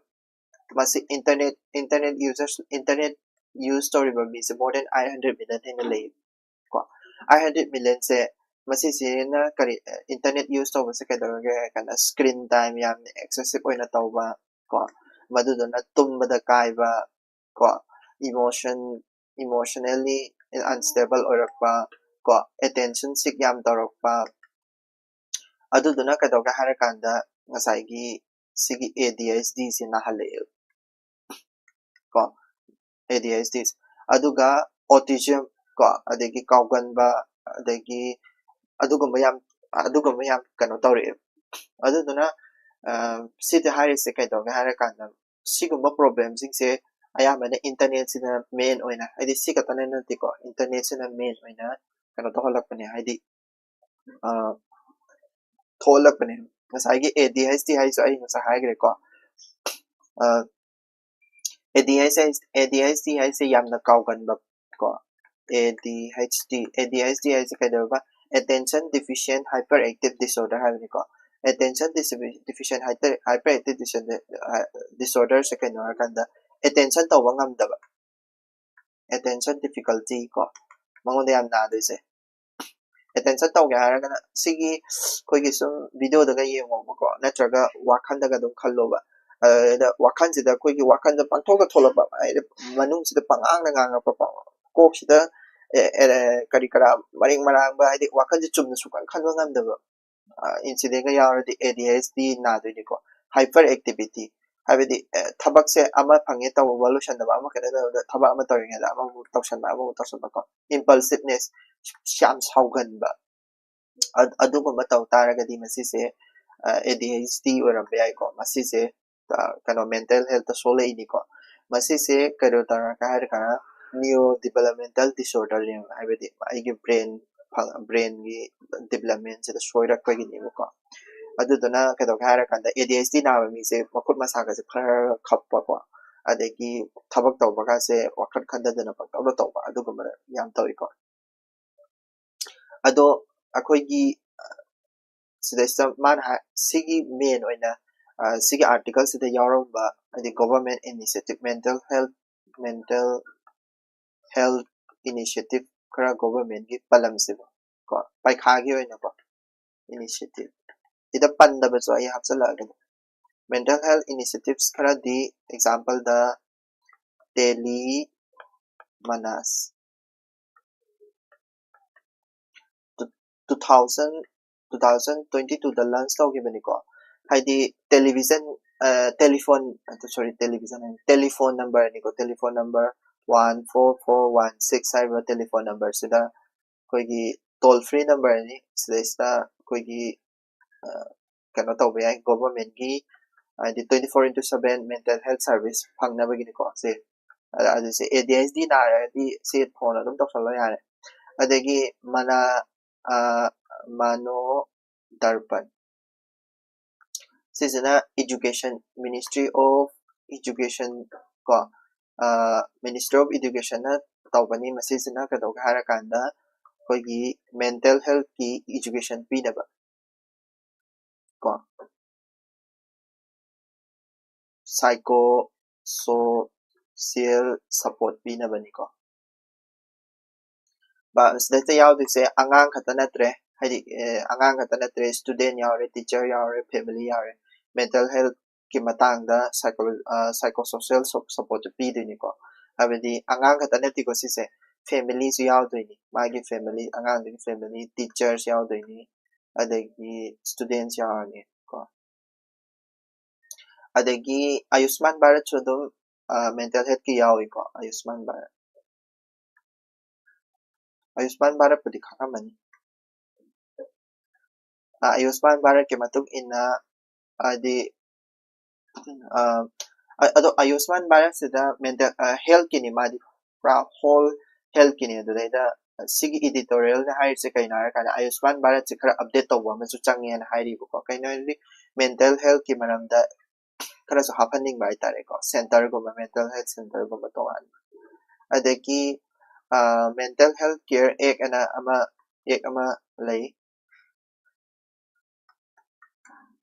ꯃꯁꯤ internet internet users internet use ꯇꯧꯔꯤꯕ ꯃꯤꯁꯦ more than eight hundred million ꯍꯦꯟꯅ ꯂꯩꯌꯦꯕ ꯀꯣ꯫ Eight hundred millionꯁꯦ, ꯃꯁꯤꯁꯤꯅ ꯀꯔꯤ, internet use ꯇꯧꯕꯁꯦ ꯀꯩꯗꯧꯔꯒꯦ ꯍꯥꯏꯔ ꯀꯥꯟꯗ screen time ꯌꯥꯝꯅ excessive ꯑꯣꯏꯅ ꯇꯧꯕ ꯀꯣ, ꯃꯗꯨꯗꯨꯅ ꯇꯨꯝꯕꯗ ꯀꯥꯏꯕ ꯀꯣ, emotion emotionally unstable ꯑꯣꯏꯔꯛꯄ ꯀꯣ, attention seek ꯌꯥꯝ ꯇꯧꯔꯛꯄ꯫ ꯑꯗꯨꯗꯨꯅ ꯀꯩꯗꯧꯒꯦ ꯍꯥꯏꯔꯀꯥꯟꯗ ꯉꯁꯥꯏꯒꯤ ꯁꯤꯒꯤ ADHDꯁꯦ ꯅꯥꯍꯜꯂꯛꯑꯦꯕ ꯀꯣ, ADHDꯁꯦ꯫ ꯑꯗꯨꯒ autism ꯀꯣ, ꯑꯗꯒꯤ ꯀꯥꯎꯒꯟꯕ, ꯑꯗꯒꯤ ꯑꯗꯨꯒꯨꯝꯕ ꯌꯥꯝ ꯑꯗꯨꯒꯨꯝꯕ ꯌꯥꯝ ꯀꯩꯅꯣ ꯇꯧꯔꯛꯑꯦꯕ꯫ ꯑꯗꯨꯗꯨꯅ ꯁꯤꯗ ꯍꯥꯏꯔꯤꯁꯦ ꯀꯩꯗꯧꯒꯦ ꯍꯥꯏꯔꯀꯥꯟꯗ ꯁꯤꯒꯨꯝꯕ problemꯁꯤꯡꯁꯦ ꯑꯌꯥꯝꯕꯅ internetꯁꯤꯅ main ꯑꯣꯏꯅ, ꯍꯥꯏꯗꯤ ꯁꯤ ꯈꯛꯇꯅ ꯅꯠꯇꯦꯀꯣ, internetꯁꯤꯅ main ꯑꯣꯏꯅ ꯀꯩꯅꯣ ꯇꯧꯍꯜꯂꯛꯄꯅꯦ, ꯍꯥꯏꯗꯤ ꯊꯣꯛꯍꯜꯂꯛꯄꯅꯦ꯫ ꯉꯁꯥꯏꯒꯤ ADHD ꯍꯥꯏꯁꯨ ꯑꯩ ꯉꯁꯥꯏ ꯍꯥꯏꯈ꯭ꯔꯦꯀꯣ꯫ ADHD ꯍꯥꯏꯁꯦ ꯌꯥꯝꯅ ꯀꯥꯎꯒꯟꯕ ꯀꯣ, ADHD ADHD ꯍꯥꯏꯁꯦ ꯀꯩꯗꯧꯕ, attention deficient hyperactive disorder ꯍꯥꯏꯕꯅꯤꯀꯣ꯫ Attention deficient hyperactive disorderꯁꯦ ꯀꯩꯅꯣ ꯍꯥꯏꯔꯀꯥꯟꯗ attention ꯇꯧꯕ ꯉꯝꯗꯕ, attention difficulty ꯀꯣ, ꯃꯉꯣꯟꯗ ꯌꯥꯝ ꯅꯥꯗꯣꯏꯁꯦ꯫ Attention ꯇꯧꯒꯦ ꯍꯥꯏꯔꯒꯅ ꯁꯤꯒꯤ ꯑꯩꯈꯣꯏꯒꯤ ꯁꯨꯝ videoꯗꯒ ꯌꯦꯡꯉꯣꯕꯀꯣ, ꯅꯠꯇ꯭ꯔꯒ ꯋꯥꯈꯜꯗꯒ ꯑꯗꯨꯝ ꯈꯜꯂꯣꯕ꯫ ꯑꯗꯨꯗ ꯋꯥꯈꯜꯁꯤꯗ ꯑꯩꯈꯣꯏꯒꯤ ꯋꯥꯈꯜꯗ ꯄꯪꯊꯣꯛꯇ ꯊꯣꯛꯂꯛꯄ, ꯍꯥꯏꯗꯤ ꯃꯅꯨꯡꯁꯤꯗ ꯄꯪꯉꯥꯡꯗ ꯉꯥꯡꯉꯛꯄ, ꯀꯣꯛꯁꯤꯗ ꯀꯔꯤ ꯀꯔꯥ ꯃꯔꯤꯡ ꯃꯔꯥꯡꯕ, ꯍꯥꯏꯗꯤ ꯋꯥꯈꯜꯁꯦ ꯆꯨꯝꯅ ꯁꯨꯡꯈꯟ ꯈꯟꯕ ꯉꯝꯗꯕ incidentꯒ ꯌꯥꯎꯔꯗꯤ ADHD ꯅꯥꯗꯣꯏꯅꯤꯀꯣ꯫ Hyperactivity ꯍꯥꯏꯕꯗꯤ ꯊꯕꯛꯁꯦ ꯑꯃ ꯐꯪꯉꯦ ꯇꯧꯕ ꯂꯣꯏꯁꯟꯗꯕ, ꯑꯃ ꯀꯩꯅꯣ ꯇꯧꯕꯗ ꯊꯕꯛ ꯑꯃ ꯇꯧꯔꯤꯉꯩꯗ ꯑꯃꯃꯨꯛ ꯇꯧꯁꯟꯕ, ꯑꯃꯃꯨꯛ ꯇꯧꯁꯟꯕꯀꯣ꯫ Impulsiveness, ꯌꯥꯝ ꯁꯥꯎꯒꯟꯕ, ꯑꯗꯨꯒꯨꯝꯕ ꯇꯧ ꯇꯥꯔꯒꯗꯤ ꯃꯁꯤꯁꯦ ADHD ꯑꯣꯏꯔꯝꯕ ꯌꯥꯏꯀꯣ꯫ ꯃꯁꯤꯁꯦ ꯀꯩꯅꯣ mental healthꯇ ꯁꯣꯛꯂꯛꯏꯅꯤꯀꯣ꯫ ꯃꯁꯤꯁꯦ ꯀꯩꯅꯣ ꯇꯧꯔꯒ ꯍꯥꯏꯔꯒꯅ neurodevelopmental disorderꯅꯦꯕ, ꯍꯥꯏꯕꯗꯤ ꯑꯩꯒꯤ brain brainꯒꯤ developmentꯁꯤꯗ ꯁꯣꯏꯔꯛꯄꯒꯤꯅꯦꯕꯀꯣ꯫ ꯃꯗꯨꯗꯨꯅ ꯀꯩꯗꯧꯒꯦ ꯍꯥꯏꯔꯀꯥꯟꯗ, ADHD ꯅꯥꯕ ꯃꯤꯁꯦ ꯃꯈꯨꯠ ꯃꯁꯥꯒꯁꯦ ꯈꯔ ꯈꯞꯄꯀꯣ, ꯑꯗꯒꯤ ꯊꯕꯛ ꯇꯧꯕꯒꯁꯦ ꯋꯥꯈꯜ ꯈꯟꯊꯗꯅ ꯄꯪꯇꯧꯗ ꯇꯧꯕ, ꯑꯗꯨꯒꯨꯝꯕ ꯌꯥꯝ ꯇꯧꯏꯀꯣ꯫ ꯑꯗꯣ ꯑꯩꯈꯣꯏꯒꯤ, ꯑ, ꯁꯤꯗꯩꯁꯤꯗ ꯃꯥꯅ ꯍꯥꯏ, ꯁꯤꯒꯤ main ꯑꯣꯏꯅ, ꯑ, ꯁꯤꯒꯤ article ꯁꯤꯗ ꯌꯥꯎꯔꯝꯕ, ꯍꯥꯏꯗꯤ government initiative, mental health, mental health initiative ꯈꯔ government ꯀꯤ ꯄꯜꯂꯝꯁꯦꯕ ꯀꯣ, ꯄꯩꯈꯥꯒꯤ ꯑꯣꯏꯅꯀꯣ, initiative ꯁꯤꯗ ꯄꯟꯗꯕꯁꯨ ꯑꯩ ꯍꯥꯞꯆꯤꯜꯂꯛꯑꯒꯦ꯫ Mental health initiatives ꯈꯔꯗꯤ, example ꯗ Tele Manas, two thousand, two thousand twenty two ꯗ launch ꯇꯧꯈꯤꯕꯅꯤꯀꯣ꯫ ꯍꯥꯏꯗꯤ television, telephone, sorry, television, telephone number ꯅꯤꯀꯣ, telephone number one four four one six ꯍꯥꯏꯔꯤꯕ telephone number ꯁꯤꯗ ꯑꯩꯈꯣꯏꯒꯤ toll free number ꯅꯤ꯫ ꯁꯤꯗꯩꯁꯤꯗ ꯑꯩꯈꯣꯏꯒꯤ, ꯑ, ꯀꯩꯅꯣ ꯇꯧꯕ ꯌꯥꯏ, government ꯀꯤ, ꯍꯥꯏꯗꯤ twenty four into seven mental health service ꯐꯪꯅꯕꯒꯤꯅꯤꯀꯣ ꯁꯦ꯫ ꯑ-, ꯑꯗꯨꯁꯦ ADHD ꯅꯥꯔꯒꯗꯤ ꯁꯤ phone ꯑꯗꯨꯝ ꯇꯧꯁꯜꯂꯣ ꯌꯥꯔꯦ꯫ ꯑꯗꯒꯤ Mana, ꯑ, Mano Darpan, ꯁꯤꯁꯤꯅ education, Ministry of Education ꯀꯣ, ꯑ, Ministry of Education ꯅ ꯇꯧꯕꯅꯤ꯫ ꯃꯁꯤꯁꯤꯅ ꯀꯩꯗꯧꯒꯦ ꯍꯥꯏꯔꯀꯥꯟꯗ ꯑꯩꯈꯣꯏꯒꯤ mental health ꯀꯤ education ꯄꯤꯅꯕ ꯀꯣ, psycho social support ꯄꯤꯅꯕꯅꯤꯀꯣ꯫ ꯕ-, ꯁꯤꯗꯩꯁꯤꯗ ꯌꯥꯎꯗꯣꯏꯁꯦ ꯑꯉꯥꯡ ꯈꯛꯇ ꯅꯠꯇ꯭ꯔꯦ, ꯍꯥꯏꯗꯤ, ꯑꯦ, ꯑꯉꯥꯡ ꯈꯛꯇ ꯅꯠꯇ꯭ꯔꯦ, student ꯌꯥꯎꯔꯦ, teacher ꯌꯥꯎꯔꯦ, family ꯌꯥꯎꯔꯦ꯫ Mental health ꯀꯤ ꯃꯇꯥꯡꯗ psycho-, ꯑ, psychosocial sup-, support ꯁꯨ ꯄꯤꯗꯣꯏꯅꯤꯀꯣ꯫ ꯍꯥꯏꯕꯗꯤ ꯑꯉꯥꯡ ꯈꯛꯇ ꯅꯠꯇꯦꯀꯣ ꯁꯤꯁꯦ, family ꯁꯨ ꯌꯥꯎꯗꯣꯏꯅꯤ, ꯃꯥꯒꯤ family, ꯑꯉꯥꯡꯗꯨꯒꯤ family, teachers ꯌꯥꯎꯗꯣꯏꯅꯤ, ꯑꯗꯒꯤ students ꯌꯥꯎꯔꯅꯤ ꯀꯣ꯫ ꯑꯗꯒꯤ Ayushman Bharat ꯁꯨ ꯑꯗꯨꯝ, ꯑ, mental health ꯀꯤ ꯌꯥꯎꯏꯀꯣ, Ayushman Bharat꯫ Ayushman Bharat ꯄꯨꯗꯤ ꯈꯪꯉꯝꯃꯅꯤ꯫ ꯑ, Ayushman Bharat ꯀꯤ ꯃꯇꯨꯡ ꯏꯟꯅ, ꯍꯥꯏꯗꯤ, ꯑ, ꯑ-, ꯑꯗꯣ Ayushman Bharat ꯁꯤꯗ mental, ꯑ, health ꯀꯤꯅꯤ, ꯃꯥꯗꯤ ꯄꯨꯔꯥ whole health ꯀꯤꯅꯤ꯫ ꯑꯗꯨꯗꯩꯗ ꯁꯤꯒꯤ editorialꯅ ꯍꯥꯏꯔꯤꯁꯦ ꯀꯩꯅꯣ ꯍꯥꯏꯔꯀꯥꯟꯗ ꯑꯌꯨꯁꯃꯥꯟ ꯚꯥꯔꯠꯁꯦ ꯈꯔ update ꯇꯧꯕ ꯑꯃꯁꯨ ꯆꯪꯉꯦꯅ ꯍꯥꯏꯔꯤꯕꯀꯣ꯫ ꯀꯩꯅꯣ ꯍꯥꯏꯔꯗꯤ mental healthꯀꯤ ꯃꯔꯝꯗ ꯈꯔꯁꯨ ꯍꯥꯞꯍꯟꯅꯤꯡꯕ ꯍꯥꯏꯇꯥꯔꯦꯀꯣ꯫ Centreꯒꯨꯝꯕ, mental health centreꯒꯨꯝꯕ ꯇꯣꯉꯥꯟꯕ꯫ ꯑꯗꯒꯤ mental health care act ꯑꯅ ꯑꯃ act ꯑꯃ ꯂꯩ꯫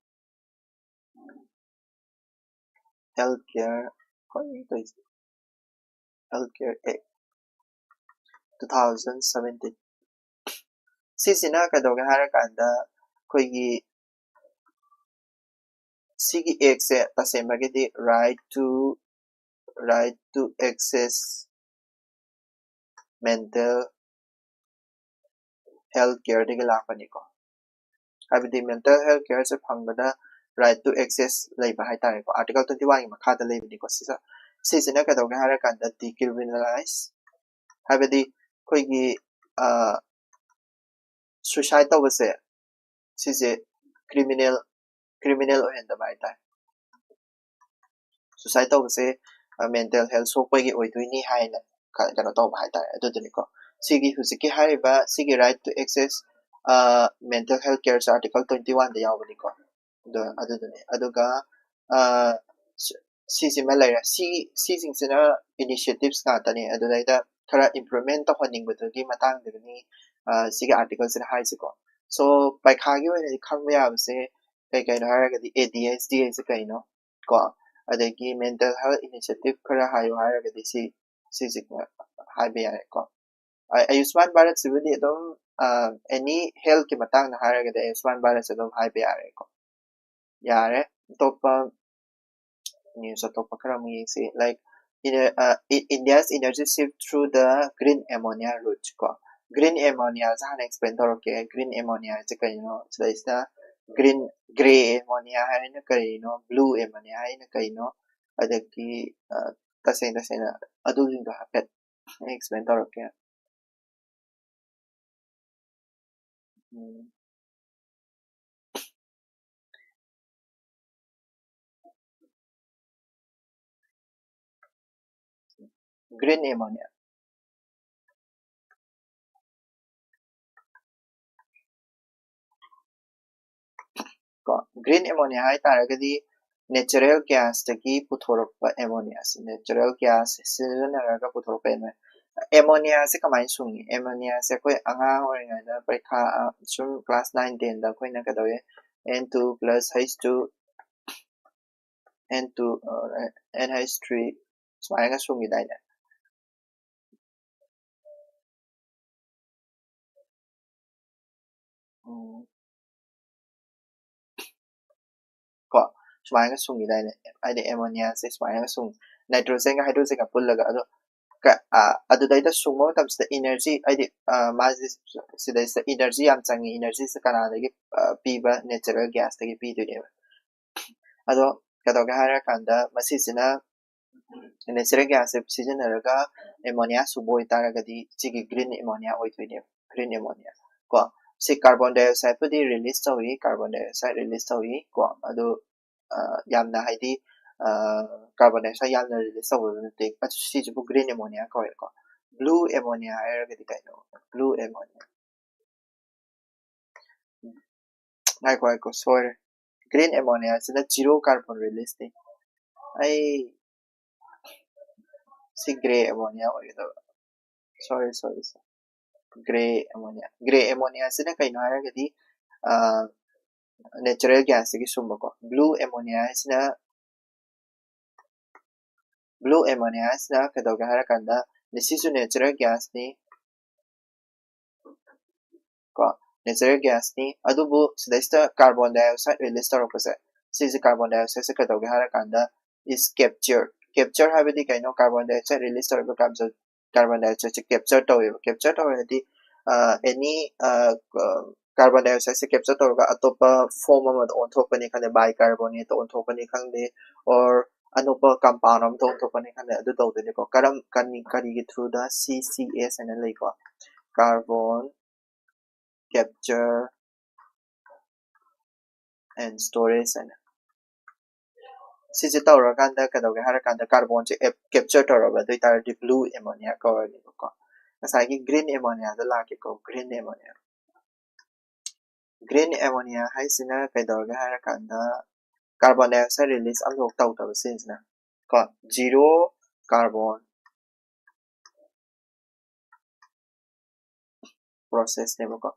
Health care, ꯀꯩꯅꯣ ꯇꯧꯔꯤꯁꯦ? Health care act two thousand seventeen꯫ ꯁꯤꯁꯤꯅ ꯀꯩꯗꯧꯒꯦ ꯍꯥꯏꯔꯀꯥꯟꯗ ꯑꯩꯈꯣꯏꯒꯤ ꯁꯤꯒꯤ actꯁꯦ ꯇꯁꯦꯡꯕꯒꯤꯗꯤ right to right to access mental health careꯗꯒꯤ ꯂꯥꯛꯄꯅꯤꯀꯣ꯫ ꯍꯥꯏꯕꯗꯤ mental health careꯁꯦ ꯐꯪꯕꯗ right to access ꯂꯩꯕ ꯍꯥꯏꯇꯥꯔꯦꯀꯣ꯫ Article twenty oneꯒꯤ ꯃꯈꯥꯗ ꯂꯩꯕꯅꯤꯀꯣ꯫ ꯁꯤꯁꯦ ꯁꯤꯁꯤꯅ ꯀꯩꯗꯧꯒꯦ ꯍꯥꯏꯔꯀꯥꯟꯗ decriminalize, ꯍꯥꯏꯕꯗꯤ ꯑꯩꯈꯣꯏꯒꯤ suicide ꯇꯧꯕꯁꯦ ꯁꯤꯁꯦ criminal criminal ꯑꯣꯏꯍꯟꯗꯕ ꯍꯥꯏꯇꯥꯔꯦ꯫ Suicide ꯇꯧꯕꯁꯦ mental health ꯁꯣꯛꯄꯒꯤ ꯑꯣꯏꯗꯣꯏꯅꯤ ꯍꯥꯏꯅ ꯀꯩꯅꯣ ꯇꯧꯕ ꯍꯥꯏꯇꯥꯔꯦ꯫ ꯑꯗꯨꯗꯨꯅꯤꯀꯣ ꯁꯤꯒꯤ ꯍꯧꯖꯤꯛꯀꯤ ꯍꯥꯏꯔꯤꯕ ꯁꯤꯒꯤ right to access mental health careꯁꯦ Article twenty oneꯗ ꯌꯥꯎꯕꯅꯤꯀꯣ꯫ ꯑꯗꯨ ꯑꯗꯨꯗꯨꯅꯤ꯫ ꯑꯗꯨꯒ ꯁꯤꯁꯤꯃ ꯂꯩꯔꯦ꯫ ꯁꯤ ꯁꯤꯁꯤꯡꯁꯤꯅ initiatives ꯉꯥꯛꯇꯅꯤ꯫ ꯑꯗꯨꯗꯩꯗ ꯈꯔ improvement ꯇꯧꯍꯟꯅꯤꯡꯕꯗꯨꯒꯤ ꯃꯇꯥꯡꯗꯨꯅꯤ ꯁꯤꯒꯤ articleꯁꯤꯅ ꯍꯥꯏꯁꯤꯀꯣ꯫ So ꯄꯩꯈꯥꯒꯤ ꯑꯣꯏꯅꯗꯤ ꯈꯪꯕ ꯌꯥꯕꯁꯦ ꯀꯩ ꯀꯩꯅꯣ ꯍꯥꯏꯔꯒꯗꯤ ADHDꯁꯦ ꯀꯩꯅꯣ ꯀꯣ, ꯑꯗꯒꯤ mental health initiative ꯈꯔ ꯍꯥꯏꯌꯨ ꯍꯥꯏꯔꯒꯗꯤ ꯁꯤ ꯁꯤꯁꯦ ꯍꯥꯏꯕ ꯌꯥꯔꯦꯀꯣ꯫ ꯑꯌꯨꯁꯃꯥꯟ ꯚꯥꯔꯠꯁꯤꯕꯨꯗꯤ ꯑꯗꯨꯝ any healthꯀꯤ ꯃꯇꯥꯡꯗ ꯍꯥꯏꯔꯒꯗꯤ ꯑꯌꯨꯁꯃꯥꯟ ꯚꯥꯔꯠꯁꯦ ꯑꯗꯨꯝ ꯍꯥꯏꯕ ꯌꯥꯔꯦꯀꯣ꯫ ꯌꯥꯔꯦ꯫ ꯑꯇꯣꯞꯄ news ꯑꯇꯣꯞꯄ ꯈꯔ ꯑꯃꯨꯛ ꯌꯦꯡꯁꯤ꯫ Like India's energy shift through the green ammonia route ꯀꯣ꯫ Green ammoniaꯁꯦ ꯍꯥꯟꯅ explain ꯇꯧꯔꯛꯀꯦ꯫ Green ammoniaꯁꯦ ꯀꯩꯅꯣ? ꯁꯤꯗꯩꯁꯤꯗ green, grey ammonia ꯍꯥꯏꯅ ꯀꯔꯤꯅꯣ, blue ammonia ꯍꯥꯏꯅ ꯀꯩꯅꯣ, ꯑꯗꯒꯤ ꯇꯁꯦꯡ ꯇꯁꯦꯡꯅ ꯑꯗꯨꯁꯤꯡꯗꯣ ꯍꯥꯏꯐꯦꯠ explain ꯇꯧꯔꯛꯀꯦ꯫ Green ammonia. ꯀꯣ꯫ Green ammonia ꯍꯥꯏ ꯇꯥꯔꯒꯗꯤ natural gas ꯇꯒꯤ ꯄꯨꯊꯣꯔꯛꯄ ammonia ꯁꯦ, natural gas ꯁꯤꯖꯤꯟꯅꯔꯒ ꯄꯨꯊꯣꯔꯛꯄ ammonia꯫ Ammonia ꯁꯦ ꯀꯃꯥꯏꯅ ꯁꯨꯡꯉꯤ? Ammonia ꯁꯦ ꯑꯩꯈꯣꯏ ꯑꯉꯥꯡ ꯑꯣꯏꯔꯤꯉꯩꯗ ꯄꯔꯤꯈꯥ, ꯑ, ꯁꯨꯝ class nine ten ꯗ ꯑꯩꯈꯣꯏꯅ ꯀꯩꯗꯧꯋꯦ? N two plus H two, N two, ꯑ, N H three ꯁꯨꯃꯥꯏꯅꯒ ꯁꯨꯡꯈꯤꯗꯥꯏꯅꯦ? ꯎꯝ꯫ ꯀꯣ, ꯁꯨꯃꯥꯏꯅꯒ ꯁꯨꯡꯈꯤꯗꯥꯏꯅꯦ? ꯍꯥꯏꯗꯤ ammonia ꯁꯦ ꯁꯨꯃꯥꯏꯅꯒ ꯁꯨꯡ-, nitrogen ꯒ hydrogen ꯒ ꯄꯨꯜꯂꯒ꯫ ꯑꯗꯣ ꯀ-, ꯑ, ꯑꯗꯨꯗꯩꯗ ꯁꯨꯡꯕ ꯃꯇꯝꯁꯤꯗ energy, ꯍꯥꯏꯗꯤ, ꯑ, ꯃꯥꯁꯦ ꯁꯤꯗꯩꯁꯤꯗ energy ꯌꯥꯝ ꯆꯪꯉꯤ꯫ Energy ꯁꯦ ꯀꯅꯥꯗꯒꯤ, ꯑ, ꯄꯤꯕ? Natural gas ꯇꯒꯤ ꯄꯤꯗꯣꯏꯅꯦꯕ꯫ ꯑꯗꯣ ꯀꯩꯗꯧꯒꯦ ꯍꯥꯏꯔꯀꯥꯟꯗ ꯃꯁꯤꯁꯤꯅ natural gas ꯁꯦ ꯁꯤꯖꯤꯟꯅꯔꯒ ammonia ꯁꯨꯡꯕ ꯑꯣꯏꯇꯥꯔꯒꯗꯤ ꯁꯤꯒꯤ green ammonia ꯑꯣꯏꯗꯣꯏꯅꯦꯕ, green ammonia꯫ ꯀꯣ, ꯁꯤ carbon dioxide ꯄꯨꯗꯤ release ꯇꯧꯏ, carbon dioxide release ꯇꯧꯏ꯫ ꯀꯣ, ꯑꯗꯨ, ꯑ, ꯌꯥꯝꯅ ꯍꯥꯏꯗꯤ, ꯑ, carbon dioxide ꯌꯥꯝꯅ release ꯇꯧꯕꯗꯨ ꯅꯠꯇꯦ꯫ ꯑꯗꯨ ꯁꯤꯁꯤꯕꯨ green ammonia ꯀꯧꯋꯦꯀꯣ꯫ Blue ammonia ꯍꯥꯏꯔꯒꯗꯤ ꯀꯩꯅꯣ? Blue ammonia꯫ ꯉꯥꯏꯈꯣ, ꯉꯥꯏꯈꯣ, ꯁꯣꯏꯔꯦ꯫ Green ammonia ꯁꯤꯅ zero carbon release ꯅꯤ꯫ ꯑꯩ ꯁꯤ grey ammonia ꯑꯣꯏꯒꯗꯕ꯫ Sorry, sorry, sorry. Grey ammonia, grey ammonia ꯁꯤꯅ ꯀꯩꯅꯣ ꯍꯥꯏꯔꯒꯗꯤ, ꯑ, natural gas ꯇꯒꯤ ꯁꯨꯝꯕꯀꯣ꯫ Blue ammonia ꯍꯥꯏꯁꯤꯅ, blue ammonia ꯍꯥꯏꯁꯤꯅ ꯀꯩꯗꯧꯒꯦ ꯍꯥꯏꯔꯀꯥꯟꯗ, ꯁꯤꯁꯨ natural gas ꯅꯤ꯫ ꯀꯣ, natural gas ꯅꯤ꯫ ꯑꯗꯨꯕꯨ ꯁꯤꯗꯩꯁꯤꯗ carbon dioxide release ꯇꯧꯔꯛꯄꯁꯦ, ꯁꯤꯁꯦ, carbon dioxide ꯁꯦ ꯀꯩꯗꯧꯒꯦ ꯍꯥꯏꯔꯀꯥꯟꯗ, is captured꯫ Capture ꯍꯥꯏꯕꯗꯤ ꯀꯩꯅꯣ? Carbon dioxide release ꯇꯧꯔꯤꯕ carbon, carbon dioxide ꯁꯦ capture ꯇꯧꯋꯦꯕ꯫ Capture ꯇꯧꯋꯦ ꯍꯥꯏꯗꯤ, ꯑ, any, ꯑ, carbon dioxide ꯁꯦ capture ꯇꯧꯔꯒ ꯑꯇꯣꯞꯄ form ꯑꯃꯗ ꯑꯣꯟꯊꯣꯛꯄꯅꯤ ꯈꯪꯗꯦ, bicarbonate ꯇ ꯑꯣꯟꯊꯣꯛꯄꯅꯤ ꯈꯪꯗꯦ, or ꯑꯅꯧꯕ compound ꯑꯃꯗ ꯑꯣꯟꯊꯣꯛꯄꯅꯤ ꯈꯪꯗꯦ, ꯑꯗꯨ ꯇꯧꯗꯣꯏꯅꯤꯀꯣ꯫ ꯀꯔꯝ, ꯀꯔꯤ, ꯀꯔꯤꯒꯤ through ꯗ? C C S ꯍꯥꯏꯅ ꯂꯩꯀꯣ, carbon capture and storage ꯍꯥꯏꯅ꯫ ꯁꯤꯁꯦ ꯇꯧꯔꯀꯥꯟꯗ ꯀꯩꯗꯧꯒꯦ ꯍꯥꯏꯔꯀꯥꯟꯗ, carbon ꯁꯦ ꯑꯦꯞ-, capture ꯇꯧꯔꯕ ꯑꯗꯨ ꯑꯣꯏꯇꯥꯔꯗꯤ blue ammonia ꯀꯧꯔꯅꯦꯕꯀꯣ꯫ ꯉꯁꯥꯏꯒꯤ green ammonia ꯗ ꯂꯥꯛꯀꯦꯀꯣ, green ammonia꯫ Green ammonia ꯍꯥꯏꯁꯤꯅ ꯀꯩꯗꯧꯔꯒꯦ ꯍꯥꯏꯔꯀꯥꯟꯗ carbon dioxide release ꯑꯃꯐꯥꯎ ꯇꯧꯗꯕ ꯁꯤꯁꯤꯅ ꯀꯣ, zero carbon process ꯅꯦꯕꯀꯣ꯫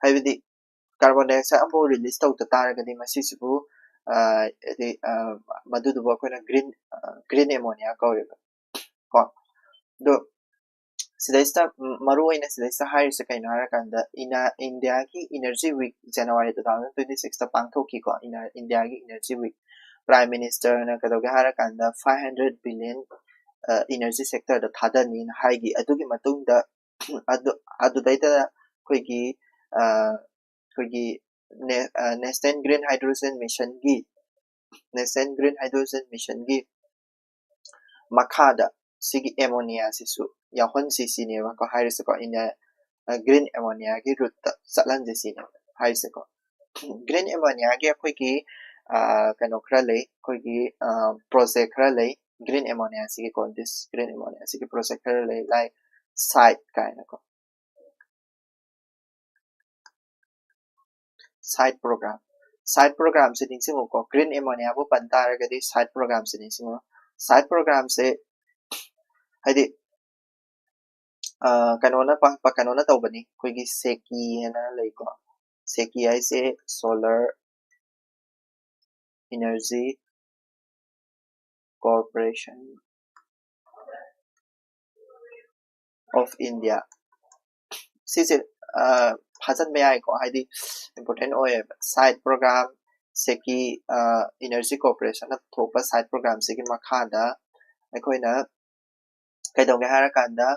ꯍꯥꯏꯕꯗꯤ carbon dioxide ꯑꯃꯐꯥꯎ release ꯇꯧꯗ ꯇꯥꯔꯒꯗꯤ ꯃꯁꯤꯁꯤꯕꯨ ꯍꯥꯏꯗꯤ ꯃꯗꯨꯗꯨꯕꯨ ꯑꯩꯈꯣꯏꯅ green green ammonia ꯀꯧꯋꯦꯕ ꯀꯣ꯫ ꯑꯗꯣ ꯁꯤꯗꯩꯁꯤꯗ ꯃꯔꯨ ꯑꯣꯏꯅ ꯁꯤꯗꯩꯁꯤꯗ ꯍꯥꯏꯔꯤꯁꯦ ꯀꯩꯅꯣ ꯍꯥꯏꯔꯀꯥꯟꯗ ꯏꯟꯗꯤꯌꯥꯒꯤ energy week January two thousand twenty six ꯇ ꯄꯥꯡꯊꯣꯛꯈꯤꯀꯣ꯫ ꯏꯟꯗꯤꯌꯥꯒꯤ energy week prime minister ꯅ ꯀꯩꯗꯧꯒꯦ ꯍꯥꯏꯔꯀꯥꯟꯗ five hundred billion energy sector ꯗ ꯊꯥꯗꯅꯤꯅ ꯍꯥꯏꯈꯤ꯫ ꯑꯗꯨꯒꯤ ꯃꯇꯨꯡꯗ ꯑꯗꯨꯗꯩꯗ ꯑꯩꯈꯣꯏꯒꯤ ꯑꯩꯈꯣꯏꯒꯤ national green hydrogen mission ꯒꯤ national green hydrogen mission ꯒꯤ ꯃꯈꯥꯗ ꯁꯤꯒꯤ ammonia ꯁꯤꯁꯨ ꯌꯥꯎꯍꯟꯁꯤ ꯁꯤꯅꯦꯕꯀꯣ ꯍꯥꯏꯔꯤꯁꯦꯀꯣ꯫ ꯑꯩꯅ green ammonia ꯒꯤ route ꯇ ꯆꯠꯍꯟꯁꯤ ꯁꯤꯅꯦꯕ ꯍꯥꯏꯔꯤꯁꯦꯀꯣ꯫ Green ammonia ꯒꯤ ꯑꯩꯈꯣꯏꯒꯤ ꯀꯩꯅꯣ ꯈꯔ ꯂꯩ, ꯑꯩꯈꯣꯏꯒꯤ project ꯈꯔ ꯂꯩ꯫ Green ammonia ꯁꯤꯒꯤꯀꯣ, this green ammonia ꯁꯤꯒꯤ project ꯈꯔ ꯂꯩ, like site ꯀꯥꯏꯅꯀꯣ꯫ Site program, site program ꯁꯦ ꯅꯤꯡꯁꯤꯡꯉꯨꯀꯣ꯫ Green ammonia ꯕꯨ ꯄꯟ ꯇꯥꯔꯒꯗꯤ site program ꯁꯦ ꯅꯤꯡꯁꯤꯡꯉꯨ꯫ Site program ꯁꯦ ꯍꯥꯏꯗꯤ ꯀꯩꯅꯣꯅ ꯀꯩꯅꯣꯅ ꯇꯧꯕꯅꯤ, ꯑꯩꯈꯣꯏꯒꯤ SECI ꯍꯥꯏꯅ ꯂꯩꯀꯣ꯫ SECI ꯍꯥꯏꯁꯦ Solar Energy Corporation of India꯫ ꯁꯤꯁꯦ ꯐꯥꯖꯤꯟꯕ ꯌꯥꯏꯀꯣ, ꯍꯥꯏꯗꯤ important ꯑꯣꯏꯌꯦꯕ꯫ Site program, SECI, Energy Corporation ꯅ ꯄꯨꯊꯣꯛꯄ site program ꯁꯤꯒꯤ ꯃꯈꯥꯗ ꯑꯩꯈꯣꯏꯅ ꯀꯩꯗꯧꯒꯦ ꯍꯥꯏꯔꯀꯥꯟꯗ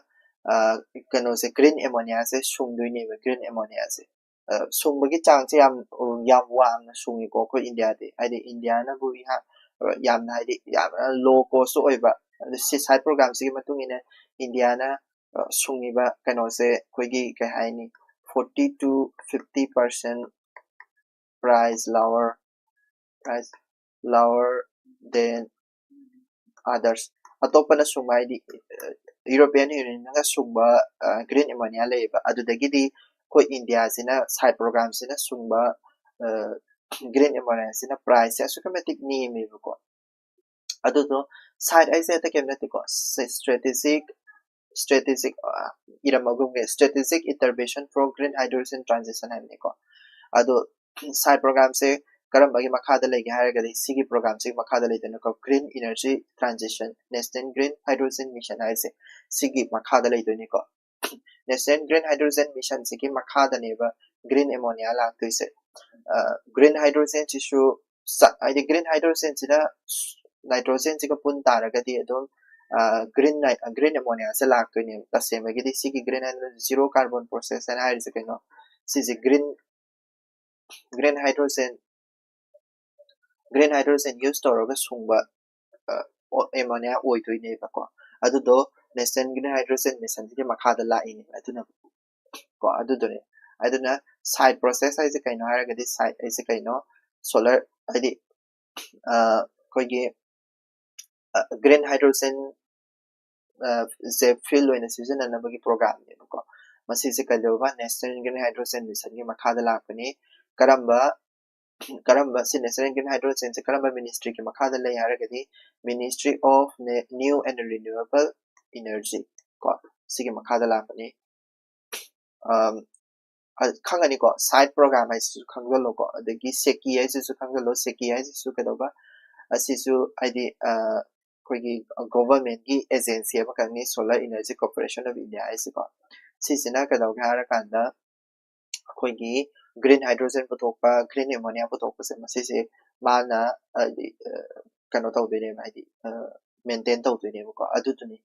ꯀꯩꯅꯣꯁꯦ, green ammonia ꯁꯦ ꯁꯨꯡꯗꯣꯏꯅꯦꯕ꯫ Green ammonia ꯁꯦ ꯁꯨꯡꯕꯒꯤ ꯆꯥꯡꯁꯦ ꯌꯥꯝ ꯌꯥꯝ ꯋꯥꯡꯅ ꯁꯨꯡꯉꯤꯀꯣ ꯑꯩꯈꯣꯏ ꯏꯟꯗꯤꯌꯥꯗꯤ꯫ ꯍꯥꯏꯗꯤ ꯏꯟꯗꯤꯌꯥꯅꯕꯨ ꯏꯍꯥꯟ ꯌꯥꯝꯅ ꯍꯥꯏꯗꯤ ꯌꯥꯝꯅ low cost ꯑꯣꯏꯕ꯫ ꯑꯗꯨ ꯁꯤ site program ꯁꯤꯒꯤ ꯃꯇꯨꯡ ꯏꯟꯅ ꯏꯟꯗꯤꯌꯥꯅ ꯁꯨꯡꯉꯤꯕ ꯀꯩꯅꯣꯁꯦ ꯑꯩꯈꯣꯏꯒꯤ ꯀꯩ ꯍꯥꯏꯅꯤ, forty to fifty percent price lower, price lower than others꯫ ꯑꯇꯣꯞꯄꯅ ꯁꯨꯡꯕ ꯍꯥꯏꯗꯤ European Union ꯅꯒ ꯁꯨꯡꯕ green ammonia ꯂꯩꯌꯦꯕ, ꯑꯗꯨꯗꯒꯤꯗꯤ ꯑꯩꯈꯣꯏ ꯏꯟꯗꯤꯌꯥꯁꯤꯅ ꯁꯥꯏꯠ ꯄ꯭ꯔꯣꯒ꯭ꯔꯥꯝꯁꯤꯅ ꯁꯨꯡꯕ ꯒ꯭ꯔꯤꯟ ꯑꯦꯃꯣꯅꯤꯌꯥꯁꯤꯅ ꯄ꯭ꯔꯥꯏꯁꯁꯦ ꯑꯁꯨꯛꯀꯤ ꯃꯇꯤꯛ ꯅꯦꯝꯃꯦꯕꯀꯣ꯫ ꯑꯗꯨꯗꯣ ꯁꯥꯏꯠ ꯍꯥꯏꯁꯦ ꯑꯇꯩ ꯀꯩꯝ ꯅꯠꯇꯦꯀꯣ, strategic strategic ꯏꯔꯝꯃꯒꯨꯝꯒꯦ, strategic intervention for green hydrogen transition ꯍꯥꯏꯕꯅꯤꯀꯣ꯫ ꯑꯗꯣ ꯁꯥꯏꯠ ꯄ꯭ꯔꯣꯒ꯭ꯔꯥꯝꯁꯦ ꯀꯔꯝꯕꯒꯤ ꯃꯈꯥꯗ ꯂꯩꯒꯦ ꯍꯥꯏꯔꯒꯗꯤ ꯁꯤꯒꯤ ꯄ꯭ꯔꯣꯒ꯭ꯔꯥꯝꯁꯤꯒꯤ ꯃꯈꯥꯗ ꯂꯩꯗꯣꯏꯅꯤꯀꯣ, Green Energy Transition National Green Hydrogen Mission ꯍꯥꯏꯁꯦ ꯁꯤꯒꯤ ꯃꯈꯥꯗ ꯂꯩꯗꯣꯏꯅꯤꯀꯣ꯫ National Green Hydrogen Mission ꯁꯤꯒꯤ ꯃꯈꯥꯗꯅꯦꯕ ꯒ꯭ꯔꯤꯟ ꯑꯦꯃꯣꯅꯤꯌꯥ ꯂꯥꯛꯇꯣꯏꯁꯦ꯫ ꯒ꯭ꯔꯤꯟ ꯍꯥꯏꯗ꯭ꯔꯣꯖꯦꯟꯁꯤꯁꯨ ꯍꯥꯏꯗꯤ ꯒ꯭ꯔꯤꯟ ꯍꯥꯏꯗ꯭ꯔꯣꯖꯦꯟꯁꯤꯅ ꯅꯥꯏꯇ꯭ꯔꯣꯖꯦꯟꯁꯤꯒ ꯄꯨꯟ ꯇꯥꯔꯒꯗꯤ ꯑꯗꯨꯝ ꯒ꯭ꯔꯤꯟ ꯒ꯭ꯔꯤꯟ ꯑꯦꯃꯣꯅꯤꯌꯥꯁꯦ ꯂꯥꯛꯇꯣꯏꯅꯦꯕ꯫ ꯇꯁꯦꯡꯕꯒꯤꯗꯤ ꯁꯤꯒꯤ green hydrogen zero carbon process ꯍꯥꯏꯅ ꯍꯥꯏꯔꯤꯁꯦ ꯀꯩꯅꯣ? ꯁꯤꯁꯦ green green hydrogen green hydrogen use ꯇꯧꯔꯒ ꯁꯨꯡꯕ ꯑꯦꯃꯣꯅꯤꯌꯥ ꯑꯣꯏꯗꯣꯏꯅꯦꯕꯀꯣ꯫ ꯑꯗꯨꯗꯣ ꯅꯦꯁꯅꯦꯜ ꯒ꯭ꯔꯤꯟ ꯍꯥꯏꯗ꯭ꯔꯣꯖꯦꯟ ꯃꯤꯁꯟꯒꯤ ꯃꯈꯥꯗ ꯂꯥꯛꯏꯅꯦꯕ꯫ ꯑꯗꯨꯅ ꯀꯣ ꯑꯗꯨꯗꯨꯅꯦ꯫ ꯑꯗꯨꯅ ꯁꯥꯏꯠ ꯄ꯭ꯔꯣꯁꯦꯁ ꯍꯥꯏꯁꯦ ꯀꯩꯅꯣ ꯍꯥꯏꯔꯒꯗꯤ, ꯁꯥꯏꯠ ꯍꯥꯏꯁꯦ ꯀꯩꯅꯣ? ꯁꯣꯂꯔ ꯍꯥꯏꯗꯤ ꯑꯩꯈꯣꯏꯒꯤ ꯒ꯭ꯔꯤꯟ ꯍꯥꯏꯗ꯭ꯔꯣꯖꯦꯟ ꯁꯦ ꯐꯤꯜ ꯑꯣꯏꯅ ꯁꯤꯖꯤꯟꯅꯅꯕꯒꯤ ꯄ꯭ꯔꯣꯒ꯭ꯔꯥꯝꯅꯦꯕꯀꯣ꯫ ꯃꯁꯤꯁꯦ ꯀꯩꯗꯧꯕ? ꯅꯦꯁꯅꯦꯜ ꯒ꯭ꯔꯤꯟ ꯍꯥꯏꯗ꯭ꯔꯣꯖꯦꯟ ꯃꯤꯁꯟꯒꯤ ꯃꯈꯥꯗ ꯂꯥꯛꯄꯅꯤ꯫ ꯀꯔꯝꯕ ꯀꯔꯝꯕ ꯁꯤ ꯅꯦꯁꯅꯦꯜ ꯒ꯭ꯔꯤꯟ ꯍꯥꯏꯗ꯭ꯔꯣꯖꯦꯟꯁꯦ ꯀꯔꯝꯕ ꯃꯤꯅꯤꯁꯇ꯭ꯔꯤꯒꯤ ꯃꯈꯥꯗ ꯂꯩ ꯍꯥꯏꯔꯒꯗꯤ, Ministry of New and Renewable Energy ꯀꯣ, ꯁꯤꯒꯤ ꯃꯈꯥꯗ ꯂꯥꯛꯄꯅꯤ꯫ ꯈꯪꯒꯅꯤꯀꯣ, ꯁꯥꯏꯠ ꯄ꯭ꯔꯣꯒ꯭ꯔꯥꯝ ꯍꯥꯏꯁꯤꯁꯨ ꯈꯪꯖꯜꯂꯣꯀꯣ꯫ ꯑꯗꯒꯤ ꯁꯦꯀꯤ ꯍꯥꯏꯁꯤꯁꯨ ꯈꯪꯖꯜꯂꯣ꯫ ꯁꯦꯀꯤ ꯍꯥꯏꯁꯤꯁꯨ ꯀꯩꯗꯧꯕ? ꯑꯁꯤꯁꯨ ꯍꯥꯏꯗꯤ ꯑꯩꯈꯣꯏꯒꯤ ꯒꯣꯚꯔꯟꯃꯦꯟꯠꯀꯤ ꯑꯦꯖꯦꯟꯁꯤ ꯑꯃꯈꯛꯅꯤ, Solar Energy Corporation of India ꯍꯥꯏꯁꯤꯀꯣ꯫ ꯁꯤꯁꯤꯅ ꯀꯩꯗꯧꯒꯦ ꯍꯥꯏꯔꯀꯥꯟꯗ ꯑꯩꯈꯣꯏꯒꯤ ꯒ꯭ꯔꯤꯟ ꯍꯥꯏꯗ꯭ꯔꯣꯖꯦꯟ ꯄꯨꯊꯣꯛꯄ, ꯒ꯭ꯔꯤꯟ ꯑꯦꯃꯣꯅꯤꯌꯥ ꯄꯨꯊꯣꯛꯄꯁꯦ, ꯃꯁꯤꯁꯦ ꯃꯥꯅ ꯍꯥꯏꯗꯤ ꯀꯩꯅꯣ ꯇꯧꯗꯣꯏꯅꯦꯕ, ꯍꯥꯏꯗꯤ ꯃꯦꯟꯇꯦꯟ ꯇꯧꯗꯣꯏꯅꯦꯕꯀꯣ꯫ ꯑꯗꯨꯗꯨꯅꯤ꯫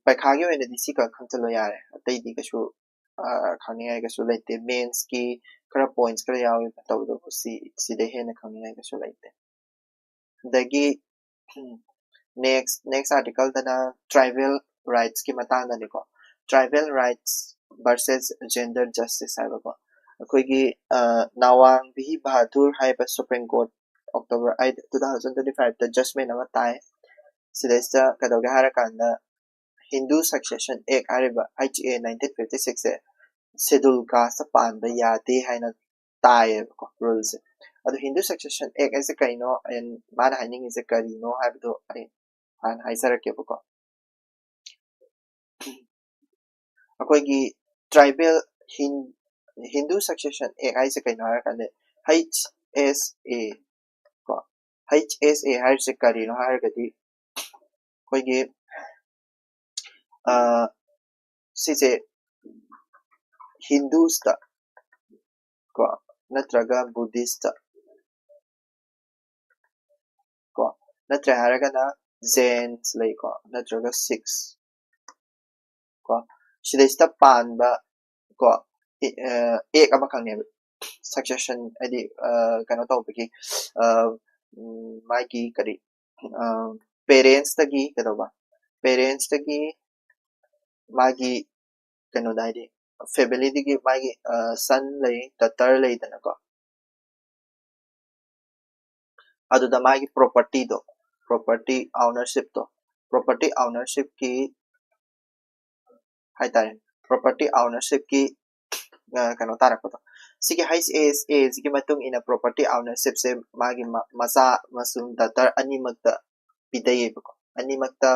ꯄꯩꯈꯥꯒꯤ ꯑꯣꯏꯅꯗꯤ ꯁꯤ ꯈꯛ ꯈꯪꯖꯜꯂꯣ ꯌꯥꯔꯦ, ꯑꯇꯩꯗꯤ ꯀꯩꯁꯨ ꯈꯪꯅꯤꯡꯉꯥꯏ ꯀꯩꯁꯨ ꯂꯩꯇꯦ꯫ ꯃꯦꯟꯁꯀꯤ ꯈꯔ ꯄꯣꯏꯟꯠꯁ ꯈꯔ ꯌꯥꯎꯋꯦ, ꯇꯧꯕꯇꯕꯨ ꯁꯤ ꯁꯤꯗꯩ ꯍꯦꯟꯅ ꯈꯪꯅꯤꯡꯉꯥꯏ ꯀꯩꯁꯨ ꯂꯩꯇꯦ꯫ ꯑꯗꯒꯤ next next articleꯗꯅ tribal rightsꯀꯤ ꯃꯇꯥꯡꯗꯅꯤꯀꯣ꯫ Tribal rights versus gender justice ꯍꯥꯏꯕꯀꯣ꯫ ꯑꯩꯈꯣꯏꯒꯤ ꯅꯥꯋꯥꯡ ꯚꯤ ꯕꯍꯥꯗꯨꯔ ꯍꯥꯏꯕ supreme court October eight, two thousand twenty fiveꯇ ꯖꯁꯃꯦꯟ ꯑꯃ ꯇꯥꯏ꯫ ꯁꯤꯗꯩꯁꯤꯗ ꯀꯩꯗꯧꯒꯦ ꯍꯥꯏꯔꯀꯥꯟꯗ, Hindu Succession Act ꯍꯥꯏꯔꯤꯕ, H A nineteen fifty sixꯁꯦ schedule caste ꯇ ꯄꯥꯟꯕ ꯌꯥꯗꯦ ꯍꯥꯏꯅ ꯇꯥꯏꯌꯦꯕꯀꯣ ꯔꯨꯜꯁꯦ꯫ ꯑꯗꯣ Hindu Succession Act ꯍꯥꯏꯁꯦ ꯀꯩꯅꯣ, and ꯃꯥꯅ ꯍꯥꯏꯅꯤꯡꯉꯤꯁꯦ ꯀꯔꯤꯅꯣ ꯍꯥꯏꯕꯗꯣ ꯑꯩ ꯍꯥꯟꯅ ꯍꯥꯏꯖꯔꯛꯀꯦꯕꯀꯣ꯫ ꯑꯩꯈꯣꯏꯒꯤ tribal Hindu Succession Act ꯍꯥꯏꯁꯦ ꯀꯩꯅꯣ ꯍꯥꯏꯔꯀꯥꯟꯗ, H S A ꯀꯣ꯫ H S A ꯍꯥꯏꯔꯤꯁꯦ ꯀꯔꯤꯅꯣ ꯍꯥꯏꯔꯒꯗꯤ, ꯑꯩꯈꯣꯏꯒꯤ ꯁꯤꯁꯦ Hindus ꯇ ꯀꯣ, ꯅꯠꯇ꯭ꯔꯒ Buddhist ꯇ ꯀꯣ, ꯅꯠꯇ꯭ꯔꯦ ꯍꯥꯏꯔꯒꯅ Jains ꯂꯩꯀꯣ, ꯅꯠꯇ꯭ꯔꯒ Sikhs ꯀꯣ, ꯁꯤꯗꯩꯁꯤꯗ ꯄꯥꯟꯕ ꯀꯣ, Act ꯑꯃꯈꯛꯅꯦꯕ꯫ Succession ꯍꯥꯏꯗꯤ ꯀꯩꯅꯣ ꯇꯧꯕꯒꯤ, ꯃꯥꯒꯤ ꯀꯔꯤ, parents ꯇꯒꯤ ꯀꯩꯗꯧꯕ, parents ꯇꯒꯤ ꯃꯥꯒꯤ ꯀꯩꯅꯣꯗ ꯍꯥꯏꯗꯤ family ꯗꯒꯤ ꯃꯥꯒꯤ son ꯂꯩ, daughter ꯂꯩꯗꯅꯀꯣ꯫ ꯑꯗꯨꯗ ꯃꯥꯒꯤ property ꯗꯣ, property ownership ꯇꯣ, property ownership ꯀꯤ ꯍꯥꯏꯇꯥꯔꯦ, property ownership ꯀꯤ ꯀꯩꯅꯣ ꯇꯥꯔꯛꯄꯗꯣ꯫ ꯁꯤꯒꯤ H S A ꯁꯤꯒꯤ ꯃꯇꯨꯡ ꯏꯟꯅ property ownership ꯁꯦ ꯃꯥꯒꯤ ꯃꯆꯥ ꯑꯃꯁꯨꯡ daughter ꯑꯅꯤꯃꯛꯇ ꯄꯤꯗꯩꯌꯦꯕꯀꯣ꯫ ꯑꯅꯤꯃꯛꯇ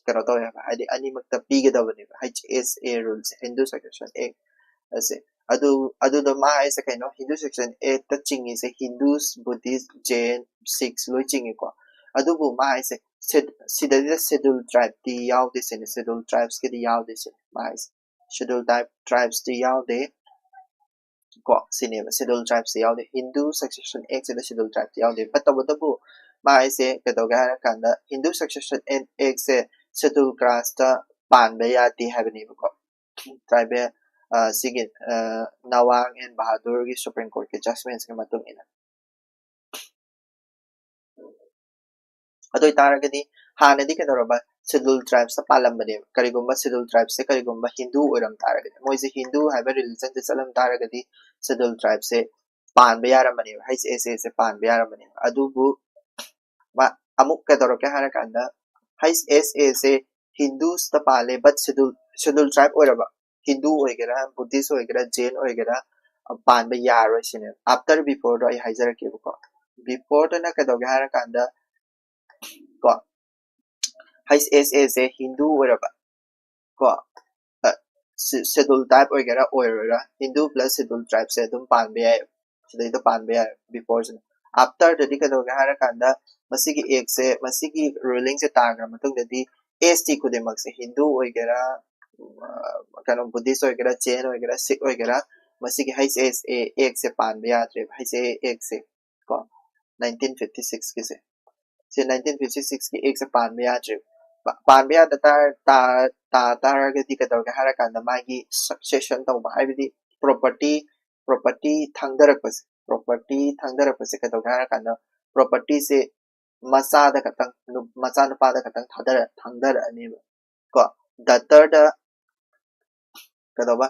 ꯀꯩꯅꯣ ꯇꯧꯋꯦꯕ, ꯍꯥꯏꯗꯤ ꯑꯅꯤꯃꯛꯇ ꯄꯤꯒꯗꯕꯅꯦꯕ H S A ꯔꯨꯜꯁꯦ, Hindu Succession Act ꯑꯁꯦ꯫ ꯑꯗꯨ, ꯑꯗꯨꯗꯣ ꯃꯥ ꯍꯥꯏꯁꯦ ꯀꯩꯅꯣ, Hindu Succession Act ꯇ ꯆꯤꯡꯉꯤꯁꯦ Hindus, Buddhist, Jain, Sikhs ꯂꯣꯏ ꯆꯤꯡꯉꯤꯀꯣ꯫ ꯑꯗꯨꯕꯨ ꯃꯥ ꯍꯥꯏꯁꯦ ꯁꯤꯗꯩꯗ schedule tribe ꯇꯤ ꯌꯥꯎꯗꯦ ꯁꯤꯅꯤ, schedule tribes ꯀꯤꯗꯤ ꯌꯥꯎꯗꯦ ꯁꯤꯅꯤ ꯃꯥ ꯍꯥꯏꯁꯦ꯫ Schedule type tribes ꯇꯤ ꯌꯥꯎꯗꯦ ꯀꯣ, ꯁꯤꯅꯦꯕ, schedule tribes ꯇꯤ ꯌꯥꯎꯗꯦ꯫ Hindu Succession Act ꯁꯤꯗ schedule tribes ꯇꯤ ꯌꯥꯎꯗꯦ꯫ But ꯇꯧꯕꯇꯕꯨ ꯃꯥ ꯍꯥꯏꯁꯦ ꯀꯩꯗꯧꯒꯦ ꯍꯥꯏꯔ ꯀꯥꯟꯗ, Hindu Succession Act ꯁꯦ schedule caste ꯇ ꯄꯥꯟꯕ ꯌꯥꯗꯦ ꯍꯥꯏꯕꯅꯦꯕꯀꯣ꯫ Tribal ꯁꯤꯒꯤ Nawang and Bahadur ꯒꯤ Supreme Court ꯀꯤ judgments ꯀꯤ ꯃꯇꯨꯡ ꯏꯟꯅ꯫ ꯑꯗꯨ ꯑꯣꯏꯇꯥꯔꯒꯗꯤ ꯍꯥꯟꯅꯗꯤ ꯀꯩꯗꯧꯔꯕ, schedule tribes ꯇ ꯄꯥꯜꯂꯝꯕꯅꯦꯕ꯫ ꯀꯔꯤꯒꯨꯝꯕ schedule tribes ꯁꯦ ꯀꯔꯤꯒꯨꯝꯕ Hindu ꯑꯣꯏꯔꯝ ꯇꯥꯔꯒꯗꯤ, ꯃꯣꯏꯁꯦ Hindu ꯍꯥꯏꯕ religion ꯁꯦ ꯆꯠꯂꯝ ꯇꯥꯔꯒꯗꯤ schedule tribes ꯁꯦ ꯄꯥꯟꯕ ꯌꯥꯔꯝꯕꯅꯦꯕ, H S A ꯁꯦ ꯄꯥꯟꯕ ꯌꯥꯔꯝꯕꯅꯦꯕ꯫ ꯑꯗꯨꯕꯨ ꯑꯃꯨꯛ ꯀꯩꯗꯧꯔꯛꯀꯦ ꯍꯥꯏꯔ ꯀꯥꯟꯗ, H S A say Hindus ꯇ ꯄꯥꯜꯂꯦ, but schedule, schedule tribe ꯑꯣꯏꯔꯕ, ꯍꯤꯟꯗꯨ ꯑꯣꯏꯒꯦꯔꯥ, ꯕꯨꯙꯤꯁ ꯑꯣꯏꯒꯦꯔꯥ, ꯖꯦꯟ ꯑꯣꯏꯒꯦꯔꯥ, ꯑ, ꯄꯥꯟꯕ ꯌꯥꯔꯣꯏ ꯁꯤꯅꯦ꯫ After, before ꯗꯣ ꯑꯩ ꯍꯥꯏꯖꯔꯛꯀꯦꯕꯀꯣ꯫ Before ꯗꯅ ꯀꯩꯗꯧꯒꯦ ꯍꯥꯏꯔꯀꯥꯟꯗ ꯀꯣ, ꯍꯩꯆ ꯑꯦꯁ ꯑꯦ ꯁꯦ ꯍꯤꯟꯗꯨ ꯑꯣꯏꯔꯕ ꯀꯣ, ꯁꯦꯗꯨꯜ ꯇ꯭ꯔꯥꯏꯕ ꯑꯣꯏꯒꯦꯔꯥ ꯑꯣꯏꯔꯣꯏꯔꯥ, ꯍꯤꯟꯗꯨ ꯄ꯭ꯂꯁ ꯁꯦꯗꯨꯜ ꯇ꯭ꯔꯥꯏꯕꯁꯦ ꯑꯗꯨꯝ ꯄꯥꯟꯕ ꯌꯥꯏ, ꯁꯤꯗꯩꯗ ꯄꯥꯟꯕ ꯌꯥꯏ꯫ Before ꯁꯤꯅ꯫ After ꯗꯗꯤ ꯀꯩꯗꯧꯒꯦ ꯍꯥꯏꯔꯀꯥꯟꯗ ꯃꯁꯤꯒꯤ ꯑꯦꯛꯁꯦ, ꯃꯁꯤꯒꯤ ꯔꯨꯂꯤꯡꯁꯦ ꯇꯥꯈ꯭ꯔ ꯃꯇꯨꯡꯗꯗꯤ ꯑꯦꯁ ꯇꯤ ꯈꯨꯗꯤꯡꯃꯛꯁꯦ ꯍꯤꯟꯗꯨ ꯑꯣꯏꯒꯦꯔꯥ, ꯑ, ꯀꯩꯅꯣ, ꯕꯨꯙꯤꯁ ꯑꯣꯏꯒꯦꯔꯥ, ꯖꯦꯟ ꯑꯣꯏꯒꯦꯔꯥ, ꯁꯤꯈ ꯑꯣꯏꯒꯦꯔꯥ, ꯃꯁꯤꯒꯤ ꯍꯩꯆ ꯑꯦꯁ ꯑꯦ ꯑꯦꯛꯁꯦ ꯄꯥꯟꯕ ꯌꯥꯗ꯭ꯔꯦꯕ, ꯍꯩꯆ ꯑꯦ ꯑꯦꯛꯁꯦ ꯀꯣ, ꯅꯥꯏꯟꯇꯤꯟ ꯐꯤꯐꯇꯤ ꯁꯤꯛꯁꯀꯤꯁꯦ꯫ ꯁꯤ ꯅꯥꯏꯟꯇꯤꯟ ꯐꯤꯐꯇꯤ ꯁꯤꯛꯁꯀꯤ ꯑꯦꯛꯁꯦ ꯄꯥꯟꯕ ꯌꯥꯗ꯭ꯔꯦꯕ꯫ ꯄꯥꯟꯕ ꯌꯥꯗ ꯇꯥꯔ-, ꯇꯥ-, ꯇꯥ ꯇꯥꯔꯒꯗꯤ ꯀꯩꯗꯧꯒꯦ ꯍꯥꯏꯔꯀꯥꯟꯗ ꯃꯥꯒꯤ ꯁꯛꯁꯦꯁꯟ ꯇꯧꯕ, ꯍꯥꯏꯕꯗꯤ ꯄ꯭ꯔꯣꯄꯔꯇꯤ, ꯄ꯭ꯔꯣꯄꯔꯇꯤ ꯊꯥꯡꯗꯔꯛꯄꯁꯦ, ꯄ꯭ꯔꯣꯄꯔꯇꯤ ꯊꯥꯡꯗꯔꯛꯄꯁꯦ ꯀꯩꯗꯧꯒꯦ ꯍꯥꯏꯔꯀꯥꯟꯗ ꯄ꯭ꯔꯣꯄꯔꯇꯤꯁꯦ ꯃꯆꯥꯗ ꯈꯛꯇꯪ, ꯅꯨ-, ꯃꯆꯥꯅꯨꯄꯥꯗ ꯈꯛꯇꯪ ꯊꯥꯗꯔ-, ꯊꯥꯡꯗꯔꯛꯑꯅꯦꯕ ꯀꯣ꯫ ꯗꯇꯔꯗ ꯀꯩꯗꯧꯕ?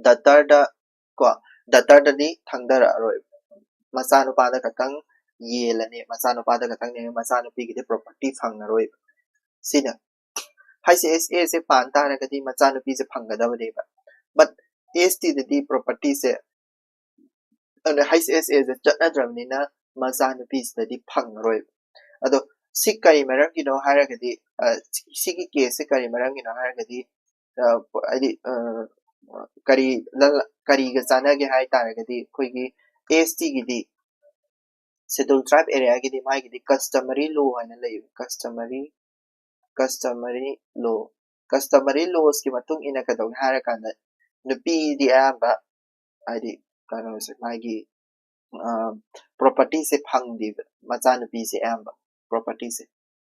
ꯗꯇꯔꯗ ꯀꯣ, ꯗꯇꯔꯗꯗꯤ ꯊꯥꯡꯗꯔꯛꯑꯔꯣꯏ, ꯃꯆꯥꯅꯨꯄꯥꯗ ꯈꯛꯇꯪ ꯌꯦꯜꯂꯅꯤ, ꯃꯆꯥꯅꯨꯄꯥꯗ ꯈꯛꯇꯪꯅꯦ, ꯃꯆꯥꯅꯨꯄꯤꯒꯤꯗꯤ ꯄ꯭ꯔꯣꯄꯔꯇꯤ ꯐꯪꯉꯔꯣꯏꯕ꯫ ꯁꯤꯅ ꯍꯩꯆ ꯑꯦꯁ ꯑꯦꯁꯦ ꯄꯥꯟ ꯇꯥꯔꯒꯗꯤ ꯃꯆꯥꯅꯨꯄꯤꯁꯦ ꯐꯪꯒꯗꯕꯅꯦꯕ꯫ But ꯑꯦꯁ ꯇꯤꯗꯗꯤ ꯄ꯭ꯔꯣꯄꯔꯇꯤꯁꯦ, ꯑꯗꯨꯅ ꯍꯩꯆ ꯑꯦꯁ ꯑꯦꯁꯦ ꯆꯠꯅꯗ꯭ꯔꯕꯅꯤꯅ ꯃꯆꯥꯅꯨꯄꯤꯁꯤꯗꯗꯤ ꯐꯪꯉꯔꯣꯏꯕ꯫ ꯑꯗꯣ ꯁꯤ ꯀꯔꯤ ꯃꯔꯝꯒꯤꯅꯣ ꯍꯥꯏꯔꯒꯗꯤ, ꯑ, ꯁꯤ-, ꯁꯤꯒꯤ ꯀꯦꯁꯁꯦ ꯀꯔꯤ ꯃꯔꯝꯒꯤꯅꯣ ꯍꯥꯏꯔꯒꯗꯤ, ꯑ, ꯍꯥꯏꯗꯤ, ꯑ, ꯀꯔꯤ ꯂ-, ꯀꯔꯤꯒ ꯆꯥꯟꯅꯒꯦ ꯍꯥꯏ ꯇꯥꯔꯒꯗꯤ ꯑꯩꯈꯣꯏꯒꯤ ꯑꯦꯁ ꯇꯤꯒꯤꯗꯤ, ꯁꯦꯗꯨꯜ ꯇ꯭ꯔꯥꯏꯕ ꯑꯦꯔꯤꯌꯥꯒꯤꯗꯤ ꯃꯥꯒꯤꯗꯤ customary law ꯍꯥꯏꯅ ꯂꯩꯌꯦꯕ, customary, customary law, customary lawsꯀꯤ ꯃꯇꯨꯡ ꯏꯟꯅ ꯀꯩꯗꯧꯒꯦ ꯍꯥꯏꯔꯀꯥꯟꯗ ꯅꯨꯄꯤꯗꯤ ꯑꯌꯥꯝꯕ, ꯍꯥꯏꯗꯤ, ꯀꯩꯅꯣꯁꯦ, ꯃꯥꯒꯤ, ꯑ, ꯄ꯭ꯔꯣꯄꯔꯇꯤꯁꯦ ꯐꯪꯗꯦꯕ, ꯃꯆꯥꯅꯨꯄꯤꯁꯦ ꯑꯌꯥꯝꯕ ꯄ꯭ꯔꯣꯄꯔꯇꯤꯁꯦ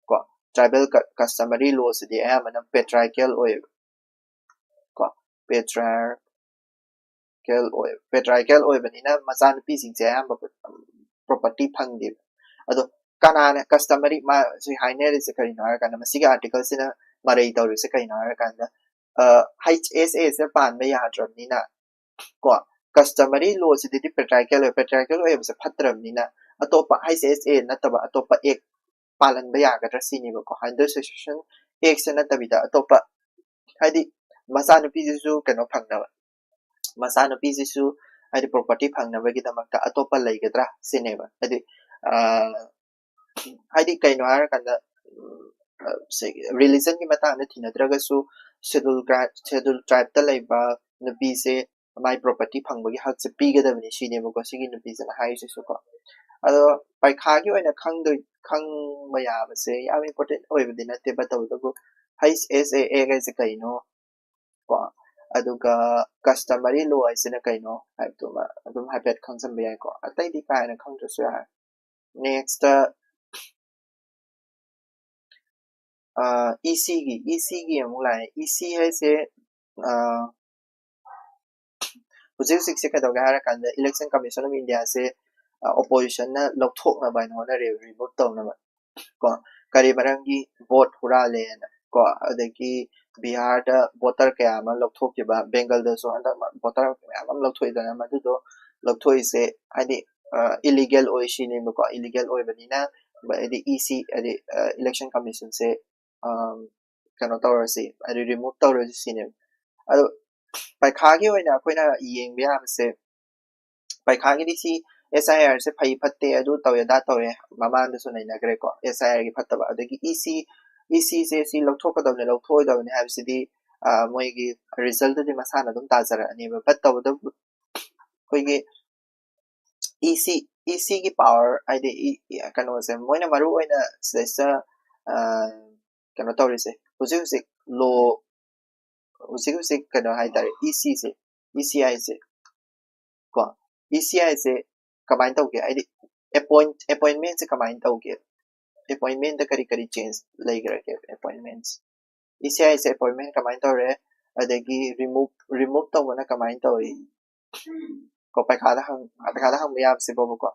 ꯀꯣ꯫ ꯇ꯭ꯔꯥꯏꯕꯦꯜ ꯀ-, customary lawꯁꯤꯗꯤ ꯑꯌꯥꯝꯕꯅ patriarchal ꯑꯣꯏꯌꯦꯕ ꯀꯣ, patriarchal ꯑꯣꯏ, patriarchal ꯑꯣꯏꯕꯅꯤꯅ ꯃꯆꯥꯅꯨꯄꯤꯁꯤꯡꯁꯦ ꯑꯌꯥꯝꯕ ꯄ꯭ꯔꯣꯄꯔꯇꯤ ꯐꯪꯗꯦꯕ꯫ ꯑꯗꯣ ꯀꯅꯥꯅ customary ꯃꯥ-, ꯁꯤ ꯍꯥꯏꯅꯔꯤꯁꯦ ꯀꯔꯤꯅꯣ ꯍꯥꯏꯔꯀꯥꯟꯗ, ꯃꯁꯤꯒꯤ ꯑꯥꯔꯇꯤꯀꯜꯁꯤꯅ ꯃꯔꯩ ꯇꯧꯔꯤꯁꯦ ꯀꯔꯤꯅꯣ ꯍꯥꯏꯔꯀꯥꯟꯗ, ꯑ, ꯍꯩꯆ ꯑꯦꯁ ꯑꯦꯁꯦ ꯄꯥꯟꯕ ꯌꯥꯗ꯭ꯔꯕꯅꯤꯅ ꯀꯣ, customary lawꯁꯤꯗꯗꯤ patriarchal ꯑꯣꯏ, patriarchal ꯑꯣꯏꯕꯁꯦ ꯐꯠꯇ꯭ꯔꯕꯅꯤꯅ ꯑꯇꯣꯞꯄ ꯍꯩꯆ ꯑꯦꯁ ꯑꯦ ꯅꯠꯇꯕ ꯑꯇꯣꯞꯄ ꯑꯦꯛ ꯄꯥꯜꯍꯟꯕ ꯌꯥꯒꯗ꯭ꯔꯥ ꯁꯤꯅꯦꯕꯀꯣ꯫ Hindutization Actꯁꯦ ꯅꯠꯇꯕꯤꯗ ꯑꯇꯣꯞꯄ, ꯍꯥꯏꯗꯤ, ꯃꯆꯥꯅꯨꯄꯤꯁꯤꯁꯨ ꯀꯩꯅꯣ ꯐꯪꯅꯕ, ꯃꯆꯥꯅꯨꯄꯤꯁꯤꯁꯨ ꯍꯥꯏꯗꯤ property ꯐꯪꯅꯕꯒꯤꯗꯃꯛꯇ ꯑꯇꯣꯞꯄ ꯂꯩꯒꯗ꯭ꯔꯥ ꯁꯤꯅꯦꯕ꯫ ꯍꯥꯏꯗꯤ ꯍꯥꯏꯗꯤ ꯀꯩꯅꯣ ꯍꯥꯏꯔꯀꯥꯟꯗ, ꯔꯤꯂꯤꯖꯟꯒꯤ ꯃꯇꯥꯡꯗ ꯊꯤꯅꯗ꯭ꯔꯒꯁꯨ schedule tribe, schedule tribeꯇ ꯂꯩꯕ ꯅꯨꯄꯤꯁꯦ ꯃꯥꯏ property ꯐꯪꯕꯒꯤ ꯍꯛꯁꯦ ꯄꯤꯒꯗꯕꯅꯤ ꯁꯤꯅꯦꯕꯀꯣ ꯁꯤꯒꯤ ꯅꯨꯄꯤꯁꯤꯅ ꯍꯥꯏꯔꯤꯁꯤꯁꯨꯀꯣ꯫ ꯑꯗꯣ ꯄꯩꯈꯥꯒꯤ ꯑꯣꯏꯅ ꯈꯪꯗꯣꯏ, ꯈꯪꯕ ꯌꯥꯕꯁꯦ ꯌꯥꯝ important ꯑꯣꯏꯕꯗꯤ ꯅꯠꯇꯦꯕ, ꯇꯧꯕꯇꯕꯨ H S A A ꯍꯥꯏꯁꯦ ꯀꯩꯅꯣ, ꯀꯣ, ꯑꯗꯨꯒ customary law ꯍꯥꯏꯁꯤꯅ ꯀꯩꯅꯣ ꯍꯥꯏꯕꯗꯨꯃ ꯑꯗꯨꯝ ꯍꯥꯏꯐꯦꯠ ꯈꯪꯖꯟꯕ ꯌꯥꯏꯀꯣ꯫ ꯑꯇꯩꯗꯤ ꯀꯥ ꯍꯦꯟꯅ ꯈꯪꯗ꯭ꯔꯁꯨ ꯌꯥꯔꯦ꯫ Next, E Cꯒꯤ, E Cꯒꯤ ꯑꯃꯨꯛ ꯂꯥꯛꯑꯦ꯫ E C ꯍꯥꯏꯁꯦ ꯍꯧꯖꯤꯛ ꯍꯧꯖꯤꯛꯁꯦ ꯀꯩꯗꯧꯒꯦ ꯍꯥꯏꯔꯀꯥꯟꯗ Election Commission of Indiaꯁꯦ oppositionꯅ ꯂꯧꯊꯣꯛꯅꯕ ꯍꯥꯏꯅ ꯍꯣꯠꯅꯔꯦ, remove ꯇꯧꯅꯕ꯫ ꯀꯣ, ꯀꯔꯤ ꯃꯔꯝꯒꯤ? Vote ꯍꯨꯔꯥꯜꯂꯦꯅ꯫ ꯀꯣ, ꯑꯗꯒꯤ ꯕꯤꯍꯥꯔꯗ voter ꯀꯌꯥ ꯑꯃ ꯂꯧꯊꯣꯛꯈꯤꯕ, ꯕꯦꯡꯒꯜꯗꯁꯨ ꯍꯟꯗꯛ voter ꯃꯌꯥꯝ ꯑꯃ ꯂꯧꯊꯣꯛꯏꯗꯅ, ꯃꯗꯨꯗꯣ ꯂꯧꯊꯣꯛꯏꯁꯦ ꯍꯥꯏꯗꯤ illegal ꯑꯣꯏ ꯁꯤꯅꯦꯕꯀꯣ꯫ Illegal ꯑꯣꯏꯕꯅꯤꯅ ꯍꯥꯏꯗꯤ E C ꯍꯥꯏꯗꯤ Election Commissionꯁꯦ ꯀꯩꯅꯣ ꯇꯧꯔꯁꯤ, ꯍꯥꯏꯗꯤ remove ꯇꯧꯔꯁꯤ ꯁꯤꯅꯦꯕ꯫ ꯑꯗꯣ ꯄꯩꯈꯥꯒꯤ ꯑꯣꯏꯅ ꯑꯩꯈꯣꯏꯅ ꯌꯦꯡꯕ ꯌꯥꯕꯁꯦ, ꯄꯩꯈꯥꯒꯤꯗꯤ ꯁꯤ H I Rꯁꯦ ꯐꯩ ꯐꯠꯇꯦ, ꯑꯗꯨ ꯇꯧꯋꯦ ꯑꯗꯥ ꯇꯧꯋꯦ, ꯃꯃꯥꯡꯗꯁꯨ ꯅꯩꯅꯈ꯭ꯔꯦꯀꯣ꯫ H I Rꯒꯤ ꯐꯠꯇꯕ, ꯑꯗꯒꯤ E C, E Cꯁꯦ ꯁꯤ ꯂꯧꯊꯣꯛꯀꯗꯕꯅꯤ ꯂꯧꯊꯣꯛꯑꯣꯏꯗꯕꯅꯤ ꯍꯥꯏꯕꯁꯤꯗꯤ ꯃꯣꯏꯒꯤ resultꯇꯗꯤ ꯃꯁꯥꯅ ꯑꯗꯨꯝ ꯇꯥꯖꯔꯛꯑꯅꯦꯕ꯫ But ꯇꯧꯕꯇꯕꯨ ꯑꯩꯈꯣꯏꯒꯤ E C, E Cꯒꯤ power ꯍꯥꯏꯗꯤ ꯀꯩꯅꯣꯁꯦ ꯃꯣꯏꯅ ꯃꯔꯨ ꯑꯣꯏꯅ ꯁꯤꯗꯩꯁꯤꯗ ꯀꯩꯅꯣ ꯇꯧꯔꯤꯁꯦ, ꯍꯧꯖꯤꯛ ꯍꯧꯖꯤꯛ law, ꯍꯧꯖꯤꯛ ꯍꯧꯖꯤꯛ ꯀꯩꯅꯣ ꯍꯥꯏꯇꯥꯔꯦ, E Cꯁꯦ, E C ꯍꯥꯏꯁꯦ ꯀꯣ, E C ꯍꯥꯏꯁꯦ ꯀꯃꯥꯏꯅ ꯇꯧꯒꯦ? ꯍꯥꯏꯗꯤ appoint, appointmentꯁꯦ ꯀꯃꯥꯏꯅ ꯇꯧꯒꯦ? Appointmentꯇ ꯀꯔꯤ ꯀꯔꯤ change ꯂꯩꯈ꯭ꯔꯒꯦ? Appointments, E C ꯍꯥꯏꯁꯦ appointment ꯀꯃꯥꯏꯅ ꯇꯧꯔꯦ? ꯑꯗꯒꯤ remove, remove ꯇꯧꯕꯅ ꯀꯃꯥꯏꯅ ꯇꯧꯏ? ꯀꯣ, ꯄꯩꯈꯥꯗ ꯍꯪ-, ꯄꯩꯈꯥꯗ ꯍꯪꯕ ꯌꯥꯕꯁꯤꯕꯣꯕꯀꯣ꯫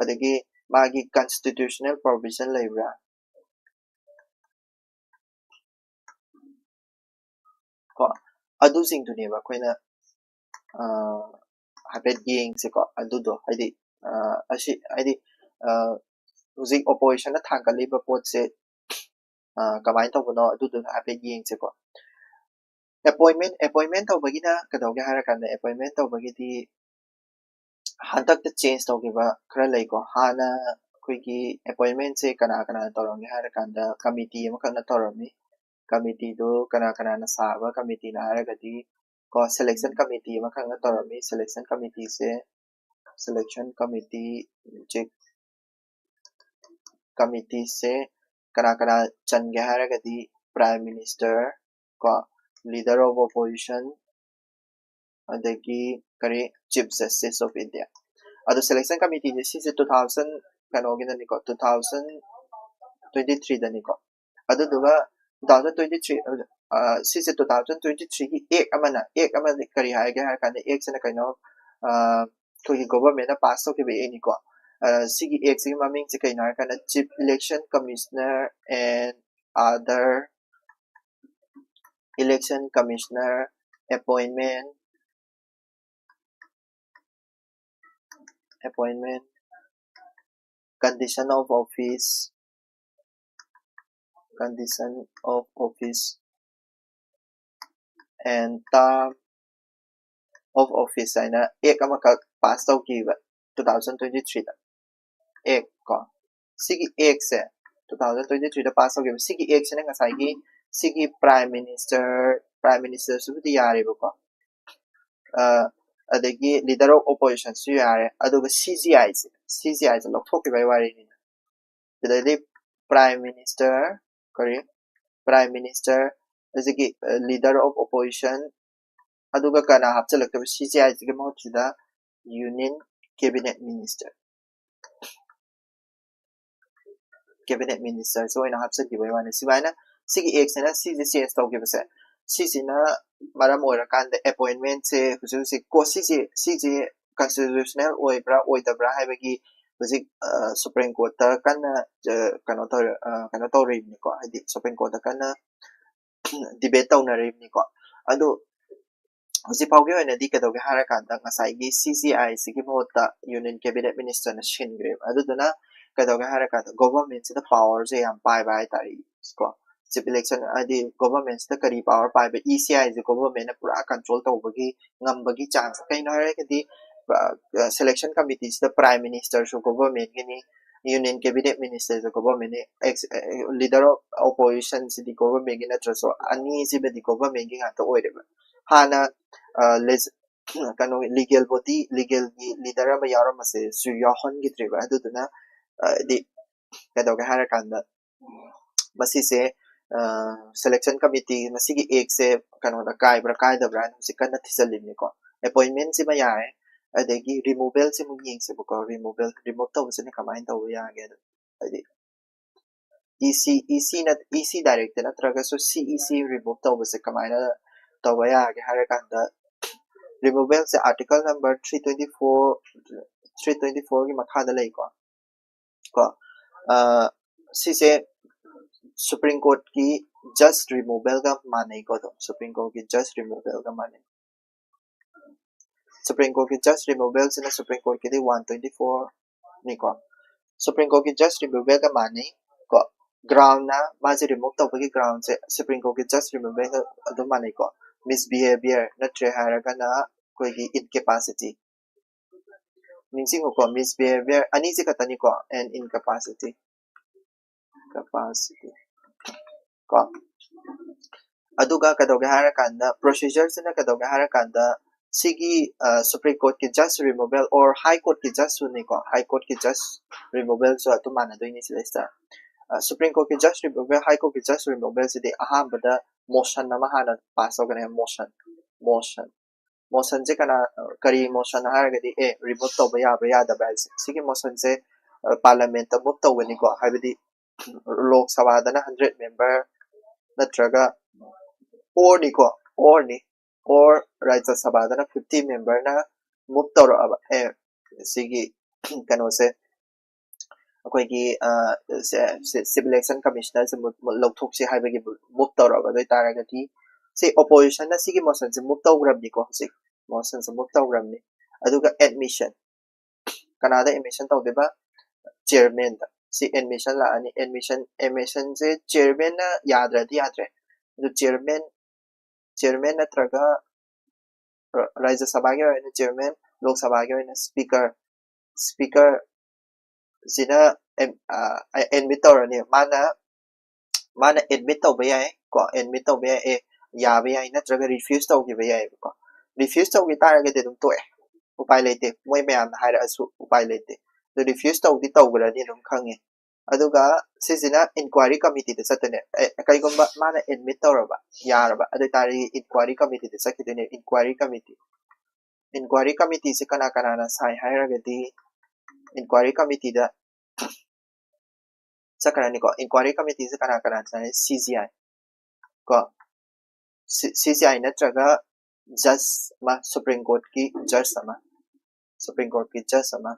ꯑꯗꯒꯤ ꯃꯥꯒꯤ constitutional provision ꯂꯩꯕ꯭ꯔꯥ? ꯀꯣ, ꯑꯗꯨꯁꯤꯡꯗꯨꯅꯦꯕ ꯑꯩꯈꯣꯏꯅ ꯍꯥꯏꯐꯦꯠ ꯌꯦꯡꯁꯤꯀꯣ꯫ ꯑꯗꯨꯗꯣ ꯍꯥꯏꯗꯤ ꯑꯁꯤ ꯍꯥꯏꯗꯤ ꯍꯧꯖꯤꯛ oppositionꯅ ꯊꯥꯡꯒꯠꯂꯤꯕ ꯄꯣꯠꯁꯦ ꯀꯃꯥꯏꯅ ꯇꯧꯕꯅꯣ ꯑꯗꯨꯗꯨꯅ ꯍꯥꯏꯐꯦꯠ ꯌꯦꯡꯁꯤꯀꯣ꯫ ꯑꯦꯄꯣꯏꯟꯃꯦꯟ ꯑꯦꯄꯣꯏꯟꯃꯦꯟ ꯇꯧꯕꯒꯤꯅ ꯀꯩꯗꯧꯒꯦ ꯍꯥꯏꯔꯀꯥꯟꯗ, ꯑꯦꯄꯣꯏꯟꯃꯦꯟ ꯇꯧꯕꯒꯤꯗꯤ ꯍꯟꯗꯛꯇ ꯆꯦꯟꯖ ꯇꯧꯈꯤꯕ ꯈꯔ ꯂꯩꯀꯣ꯫ ꯍꯥꯟꯅ ꯑꯩꯈꯣꯏꯒꯤ ꯑꯦꯄꯣꯏꯟꯃꯦꯟꯁꯦ ꯀꯅꯥ ꯀꯅꯥꯅ ꯇꯧꯔꯝꯒꯦ ꯍꯥꯏꯔꯀꯥꯟꯗ, ꯀꯃꯤꯇꯤ ꯑꯃꯈꯛꯅ ꯇꯧꯔꯝꯃꯤ꯫ ꯀꯃꯤꯇꯤꯗꯨ ꯀꯅꯥ ꯀꯅꯥꯅ ꯁꯥꯕ ꯀꯃꯤꯇꯤꯅ ꯍꯥꯏꯔꯒꯗꯤ ꯀꯣ, ꯁꯦꯂꯦꯛꯁꯟ ꯀꯃꯤꯇꯤ ꯑꯃꯈꯛꯅ ꯇꯧꯔꯝꯃꯤ꯫ ꯁꯦꯂꯦꯛꯁꯟ ꯀꯃꯤꯇꯤꯁꯦ ꯁꯦꯂꯦꯛꯁꯟ ꯀꯃꯤꯇꯤ ꯀꯃꯤꯇꯤꯁꯦ ꯀꯅꯥ ꯀꯅꯥ ꯆꯟꯒꯦ ꯍꯥꯏꯔꯒꯗꯤ, ꯄ꯭ꯔꯥꯏꯝ ꯃꯤꯅꯤꯁꯇꯔ ꯀꯣ, ꯂꯤꯗꯔ ꯑꯣꯐ ꯑꯣꯄꯣꯖꯤꯁꯟ, ꯑꯗꯒꯤ ꯀꯔꯤ, ꯆꯤꯐ ꯖꯁꯇꯤꯁ ꯑꯣꯐ ꯏꯟꯗꯤꯌꯥ꯫ ꯑꯗꯣ ꯁꯦꯂꯦꯛꯁꯟ ꯀꯃꯤꯇꯤꯁꯦ ꯁꯤꯁꯦ ꯇꯨ ꯊꯥꯎꯖꯟ ꯀꯩꯅꯣꯒꯤꯗꯅꯤꯀꯣ, ꯇꯨ ꯊꯥꯎꯖꯟ ꯇ꯭ꯋꯦꯟꯇꯤ ꯊ꯭ꯔꯤꯗꯅꯤꯀꯣ꯫ ꯑꯗꯨꯗꯨꯒ ꯇꯨ ꯊꯥꯎꯖꯟ ꯇ꯭ꯋꯦꯟꯇꯤ ꯊ꯭ꯔꯤ, ꯁꯤꯁꯦ ꯇꯨ ꯊꯥꯎꯖꯟ ꯇ꯭ꯋꯦꯟꯇꯤ ꯊ꯭ꯔꯤꯒꯤ ꯑꯦꯛ ꯑꯃꯅ, ꯑꯦꯛ ꯑꯃꯗꯤ ꯀꯔꯤ ꯍꯥꯏꯒꯦ ꯍꯥꯏꯔ ꯀꯥꯟꯗ, ꯑꯦꯛꯁꯤꯅ ꯀꯩꯅꯣ, ꯑ, ꯑꯩꯈꯣꯏꯒꯤ ꯒꯣꯚꯔꯟꯃꯦꯟꯠꯅ ꯄꯥꯁ ꯇꯧꯈꯤꯕ ꯑꯦꯛꯅꯤꯀꯣ꯫ ꯑ, ꯁꯤꯒꯤ ꯑꯦꯛꯁꯤꯒꯤ ꯃꯃꯤꯡꯁꯦ ꯀꯩꯅꯣ ꯍꯥꯏꯔ ꯀꯥꯟꯗ, Chief Election Commissioner and Other Election Commissioner Appointment, Appointment, Condition of Office, Condition of Office and Term of Office ꯍꯥꯏꯅ ꯑꯦꯛ ꯑꯃꯈꯛ ꯄꯥꯁ ꯇꯧꯈꯤꯕ ꯇꯨ ꯊꯥꯎꯖꯟ ꯇ꯭ꯋꯦꯟꯇꯤ ꯊ꯭ꯔꯤꯗ꯫ ꯑꯦꯛ ꯀꯣ, ꯁꯤꯒꯤ ꯑꯦꯛꯁꯦ ꯇꯨ ꯊꯥꯎꯖꯟ ꯇ꯭ꯋꯦꯟꯇꯤ ꯊ꯭ꯔꯤꯗ ꯄꯥꯁ ꯇꯧꯈꯤꯕ꯫ ꯁꯤꯒꯤ ꯑꯦꯛꯁꯤꯅ ꯉꯁꯥꯏꯒꯤ ꯁꯤꯒꯤ ꯄ꯭ꯔꯥꯏꯝ ꯃꯤꯅꯤꯁꯇꯔ, ꯄ꯭ꯔꯥꯏꯝ ꯃꯤꯅꯤꯁꯇꯔꯁꯤꯕꯨꯗꯤ ꯌꯥꯔꯦꯕꯀꯣ, ꯑ, ꯑꯗꯒꯤ ꯂꯤꯗꯔ ꯑꯣꯐ ꯑꯣꯄꯣꯖꯤꯁꯟꯁꯨ ꯌꯥꯔꯦ, ꯑꯗꯨꯒ ꯁꯤ ꯖꯤ ꯑꯥꯏꯁꯦ, ꯁꯤ ꯖꯤ ꯑꯥꯏꯁꯦ ꯂꯧꯊꯣꯛꯈꯤꯕꯒꯤ ꯋꯥꯔꯤꯅꯤꯅ꯫ ꯁꯤꯗꯩꯗꯤ ꯄ꯭ꯔꯥꯏꯝ ꯃꯤꯅꯤꯁꯇꯔ, ꯀꯔꯤ, ꯄ꯭ꯔꯥꯏꯝ ꯃꯤꯅꯤꯁꯇꯔ, ꯍꯧꯖꯤꯛꯀꯤ ꯂꯤꯗꯔ ꯑꯣꯐ ꯑꯣꯄꯣꯖꯤꯁꯟ, ꯑꯗꯨꯒ ꯀꯅꯥ ꯍꯥꯞꯆꯤꯜꯂꯛꯇꯣꯏꯕ? ꯁꯤ ꯖꯤ ꯑꯥꯏꯁꯤꯒꯤ ꯃꯍꯨꯠꯁꯤꯗ ꯌꯨꯅꯤꯌꯟ ꯀꯦꯕꯤꯅꯦꯠ ꯃꯤꯅꯤꯁꯇꯔ, ꯀꯦꯕꯤꯅꯦꯠ ꯃꯤꯅꯤꯁꯇꯔꯁꯦ ꯑꯣꯏꯅ ꯍꯥꯞꯆꯤꯟꯈꯤꯕꯒꯤ ꯋꯥꯅꯤ꯫ ꯁꯨꯃꯥꯏꯅ ꯁꯤꯒꯤ ꯑꯦꯛꯁꯤꯅ ꯁꯤꯁꯦ ꯆꯦꯟꯖ ꯇꯧꯈꯤꯕꯁꯦ, ꯁꯤꯁꯤꯅ ꯃꯔꯝ ꯑꯣꯏꯔꯀꯥꯟꯗ ꯑꯦꯄꯣꯏꯟꯃꯦꯟꯁꯦ ꯍꯧꯖꯤꯛ ꯍꯧꯖꯤꯛ ꯀꯣ-, ꯁꯤꯁꯦ, ꯁꯤꯁꯦ ꯀꯟꯁꯇꯤꯇ꯭ꯌꯨꯁꯅꯦꯜ ꯑꯣꯏꯕ꯭ꯔꯥ ꯑꯣꯏꯗꯕ꯭ꯔꯥ ꯍꯥꯏꯕꯒꯤ ꯍꯧꯖꯤꯛ, ꯑ, ꯁꯨꯄ꯭ꯔꯤꯝ ꯀꯣꯔꯠꯇ ꯀꯟꯅ, ꯑ, ꯀꯩꯅꯣ ꯇꯧꯔ-, ꯑ, ꯀꯩꯅꯣ ꯇꯧꯔꯤꯕꯅꯤꯀꯣ, ꯍꯥꯏꯗꯤ ꯁꯨꯄ꯭ꯔꯤꯝ ꯀꯣꯔꯠꯇ ꯀꯟꯅ ꯗꯤꯕꯦꯠ ꯇꯧꯅꯔꯤꯕꯅꯤꯀꯣ꯫ ꯑꯗꯣ ꯍꯧꯖꯤꯛ ꯐꯥꯎꯒꯤ ꯑꯣꯏꯅꯗꯤ ꯀꯩꯗꯧꯒꯦ ꯍꯥꯏꯔꯀꯥꯟꯗ, ꯉꯁꯥꯏꯒꯤ ꯁꯤ ꯖꯤ ꯑꯥꯏꯁꯤꯒꯤ ꯃꯍꯨꯠꯇ ꯌꯨꯅꯤꯌꯟ ꯀꯦꯕꯤꯅꯦꯠ ꯃꯤꯅꯤꯁꯇꯔꯅ ꯁꯤꯟꯈ꯭ꯔꯦꯕ꯫ ꯑꯗꯨꯗꯨꯅ ꯀꯩꯗꯧꯒꯦ ꯍꯥꯏꯔꯀꯥꯟꯗ, ꯒꯣꯚꯔꯟꯃꯦꯟꯠꯁꯤꯗ ꯄꯥꯋꯔꯁꯦ ꯌꯥꯝ ꯄꯥꯏꯕ ꯍꯥꯏꯇꯥꯔꯦ ꯀꯣ꯫ chief election ꯍꯥꯏꯗꯤ government ꯁꯤꯗ ꯀꯔꯤ power ꯄꯥꯏꯕ, E C ꯁꯦ government ꯅ ꯄꯨꯔꯥ control ꯇꯧꯕꯒꯤ ꯉꯝꯕꯒꯤ chance꯫ ꯀꯩꯅꯣ ꯍꯥꯏꯔꯒꯗꯤ selection committee ꯁꯤꯗ prime minister ꯁꯨ government Guinea, union cabinet minister ꯁꯨ government ꯅꯤ, ex leader of opposition ꯁꯤꯗꯤ government ꯒꯤ ꯅꯠꯇ꯭ꯔꯁꯨ ꯑꯅꯤꯁꯤꯃꯗꯤ government ꯒꯤ ꯉꯥꯛꯇ ꯑꯣꯏꯔꯦꯕ꯫ ꯍꯥꯟꯅ ꯀꯩꯅꯣ legal body, legal ꯒꯤ leader ꯑꯃ ꯌꯥꯎꯔꯝꯕꯁꯦ ꯁꯨ ꯌꯥꯎꯍꯟꯈꯤꯗ꯭ꯔꯦꯕ꯫ ꯑꯗꯨꯗꯨꯅ ꯍꯥꯏꯗꯤ ꯀꯩꯗꯧꯒꯦ ꯍꯥꯏꯔꯀꯥꯟꯗ ꯃꯁꯤꯁꯦ selection committee ꯃꯁꯤꯒꯤ act ꯁꯦ ꯀꯩꯅꯣꯗ ꯀꯥꯏꯕ꯭ꯔꯥ ꯀꯥꯏꯗꯕ꯭ꯔꯥ ꯍꯥꯏꯅ ꯍꯧꯖꯤꯛ ꯀꯟꯅ ꯊꯤꯖꯤꯜꯂꯤꯕꯅꯤꯀꯣ꯫ Appointment ꯁꯤꯃ ꯌꯥꯔꯦ꯫ ꯑꯗꯒꯤ removal ꯁꯤꯃꯨꯛ ꯌꯦꯡꯁꯦꯕꯀꯣ꯫ Removal, remove ꯇꯧꯕꯁꯤꯅ ꯀꯃꯥꯏꯅ ꯇꯧꯕ ꯌꯥꯒꯦ? ꯍꯥꯏꯗꯤ E C, E C ꯅ, E C direct ꯅꯠꯇ꯭ꯔꯒꯁꯨ C E C remove ꯇꯧꯕꯁꯦ ꯀꯃꯥꯏꯅ ꯇꯧꯕ ꯌꯥꯒꯦ ꯍꯥꯏꯔꯀꯥꯟꯗ, removal ꯁꯦ article number three twenty four, three twenty four ꯒꯤ ꯃꯈꯥꯗ ꯂꯩꯀꯣ꯫ ꯀꯣ ꯁꯤꯁꯦ Supreme Court ꯀꯤ judge removal ꯒ ꯃꯥꯟꯅꯩꯀꯣ꯫ ꯑꯗꯨꯝ Supreme Court ꯀꯤ judge removal ꯒ ꯃꯥꯟꯅꯩ꯫ Supreme Court ꯀꯤ judge removal ꯁꯤꯅ Supreme Court ꯀꯤꯗꯤ one twenty four ꯅꯤꯀꯣ꯫ Supreme Court ꯀꯤ judge removal ꯒ ꯃꯥꯟꯅꯩ ꯀꯣ꯫ Ground ꯅ ꯃꯥꯁꯦ remove ꯇꯧꯕꯒꯤ ground ꯁꯦ Supreme Court ꯀꯤ judge removal ꯒ ꯑꯗꯨꯝ ꯃꯥꯟꯅꯩꯀꯣ꯫ Misbehavior ꯅꯠꯇ꯭ꯔꯦ ꯍꯥꯏꯔꯒꯅ ꯑꯩꯈꯣꯏꯒꯤ incapacity꯫ ꯅꯤꯡꯁꯤꯡꯉꯨꯀꯣ, misbehavior ꯑꯅꯤꯁꯦ ꯈꯛꯇꯅꯤꯀꯣ, and incapacity꯫ Capacity ꯀꯣ꯫ ꯑꯗꯨꯒ ꯀꯩꯗꯧꯒꯦ ꯍꯥꯏꯔꯀꯥꯟꯗ, procedure ꯁꯤꯅ ꯀꯩꯗꯧꯒꯦ ꯍꯥꯏꯔꯀꯥꯟꯗ, ꯁꯤꯒꯤ Supreme Court ꯀꯤ judge removal or High Court ꯀꯤ judge ꯁꯨꯅꯤꯀꯣ꯫ High Court ꯀꯤ judge removal ꯁꯨ ꯑꯗꯨꯝ ꯃꯥꯟꯅꯗꯣꯏꯅꯤ ꯁꯤꯗꯩꯁꯤꯗ꯫ Supreme Court ꯀꯤ judge removal, High Court ꯀꯤ judge removal ꯁꯤꯗꯤ ꯑꯍꯥꯟꯕꯗ motion ꯑꯃ ꯍꯥꯟꯅ pass ꯇꯧꯒꯅꯤ꯫ Motion, motion, motion ꯁꯦ ꯀꯅꯥ, ꯀꯔꯤ motion ꯍꯥꯏꯔꯒꯗꯤ, ꯑꯦ, remove ꯇꯧꯕ ꯌꯥꯕ꯭ꯔꯥ ꯌꯥꯗꯕ꯭ꯔꯥ ꯍꯥꯏꯕꯁꯦ, ꯁꯤꯒꯤ motion ꯁꯦ Parliament ꯇ move ꯇꯧꯒꯅꯤꯀꯣ꯫ ꯍꯥꯏꯕꯗꯤ ꯂꯣꯛ ꯁꯚꯥꯗꯅ hundred member ꯅꯠꯇ꯭ꯔꯒ or ꯅꯤꯀꯣ, or ꯅꯤ, or ꯔꯥꯖ꯭ꯌ ꯁꯚꯥꯗꯅ fifty member ꯅ move ꯇꯧꯔꯛꯑꯕ, ꯑꯦ, ꯁꯤꯒꯤ ꯀꯩꯅꯣꯁꯦ, ꯑꯩꯈꯣꯏꯒꯤ chief election commissioner ꯁꯦ ꯂꯧꯊꯣꯛꯁꯤ ꯍꯥꯏꯕꯒꯤ move ꯇꯧꯔꯛꯑꯕ ꯑꯗꯨ ꯑꯣꯏꯇꯥꯔꯒꯗꯤ, ꯁꯤ opposition ꯅ ꯁꯤꯒꯤ motion ꯁꯦ move ꯇꯧꯈ꯭ꯔꯕꯅꯤꯀꯣ꯫ ꯍꯧꯖꯤꯛ motion ꯁꯦ move ꯇꯧꯈ꯭ꯔꯕꯅꯤ꯫ ꯑꯗꯨꯒ admission, ꯀꯅꯥꯗ admission ꯇꯧꯗꯣꯏꯕ? Chairman ꯗ꯫ ꯁꯤ admission ꯂꯥꯛꯑꯅꯤ꯫ Admission admission ꯁꯦ chairman ꯅ ꯌꯥꯗ꯭ꯔꯗꯤ ꯌꯥꯗ꯭ꯔꯦ꯫ ꯑꯗꯨ chairman chairman ꯅꯠꯇ꯭ꯔꯒ ꯔꯥꯖ꯭ꯌ ꯁꯚꯥꯒꯤ ꯑꯣꯏꯅ chairman, ꯂꯣꯛ ꯁꯚꯥꯒꯤ ꯑꯣꯏꯅ speaker, speaker ꯁꯤꯅ admit ꯇꯧꯔꯅꯤ꯫ ꯃꯥꯅ ꯃꯥꯅ admit ꯇꯧꯕ ꯌꯥꯏ ꯀꯣ, admit ꯇꯧꯕ ꯌꯥꯏ, ꯑꯦ ꯌꯥꯕ ꯌꯥꯏ, ꯅꯠꯇ꯭ꯔꯒ refuse ꯇꯧꯈꯤꯕ ꯌꯥꯏꯑꯕꯀꯣ꯫ Refuse ꯇꯧꯈꯤ ꯇꯥꯔꯒꯗꯤ ꯑꯗꯨꯝ ꯇꯣꯛꯑꯦ, ꯎꯄꯥꯏ ꯂꯩꯇꯦ, ꯃꯣꯏ ꯃꯌꯥꯝꯅ ꯍꯥꯏꯔꯛꯑꯁꯨ ꯎꯄꯥꯏ ꯂꯩꯇꯦ꯫ ꯑꯗꯨ refuse ꯇꯧꯗꯤ ꯇꯧꯈ꯭ꯔꯅꯤ ꯑꯗꯨꯝ ꯈꯪꯉꯦ꯫ ꯑꯗꯨꯒ ꯁꯤꯁꯤꯅ inquiry committee ꯗ ꯆꯠꯇꯣꯏꯅꯦ꯫ ꯑꯦ, ꯀꯩꯒꯨꯝꯕ ꯃꯥꯅ admit ꯇꯧꯔꯕ, ꯌꯥꯔꯕ, ꯑꯗꯨ ꯑꯣꯏꯇꯥꯔꯗꯤ inquiry committee ꯗ ꯆꯠꯈꯤꯗꯣꯏꯅꯦ꯫ Inquiry committee, inquiry committee ꯁꯦ ꯀꯅꯥ ꯀꯅꯥꯅ ꯁꯥꯏ ꯍꯥꯏꯔꯒꯗꯤ, inquiry committee ꯗ ꯆꯠꯈ꯭ꯔꯅꯤꯀꯣ꯫ Inquiry committee ꯁꯦ ꯀꯅꯥ ꯀꯅꯥ ꯁꯥꯏ? C J I ꯀꯣ, C J I ꯅꯠꯇ꯭ꯔꯒ judge ꯑꯃ, Supreme Court ꯀꯤ judge ꯑꯃ, Supreme Court ꯀꯤ judge ꯑꯃ,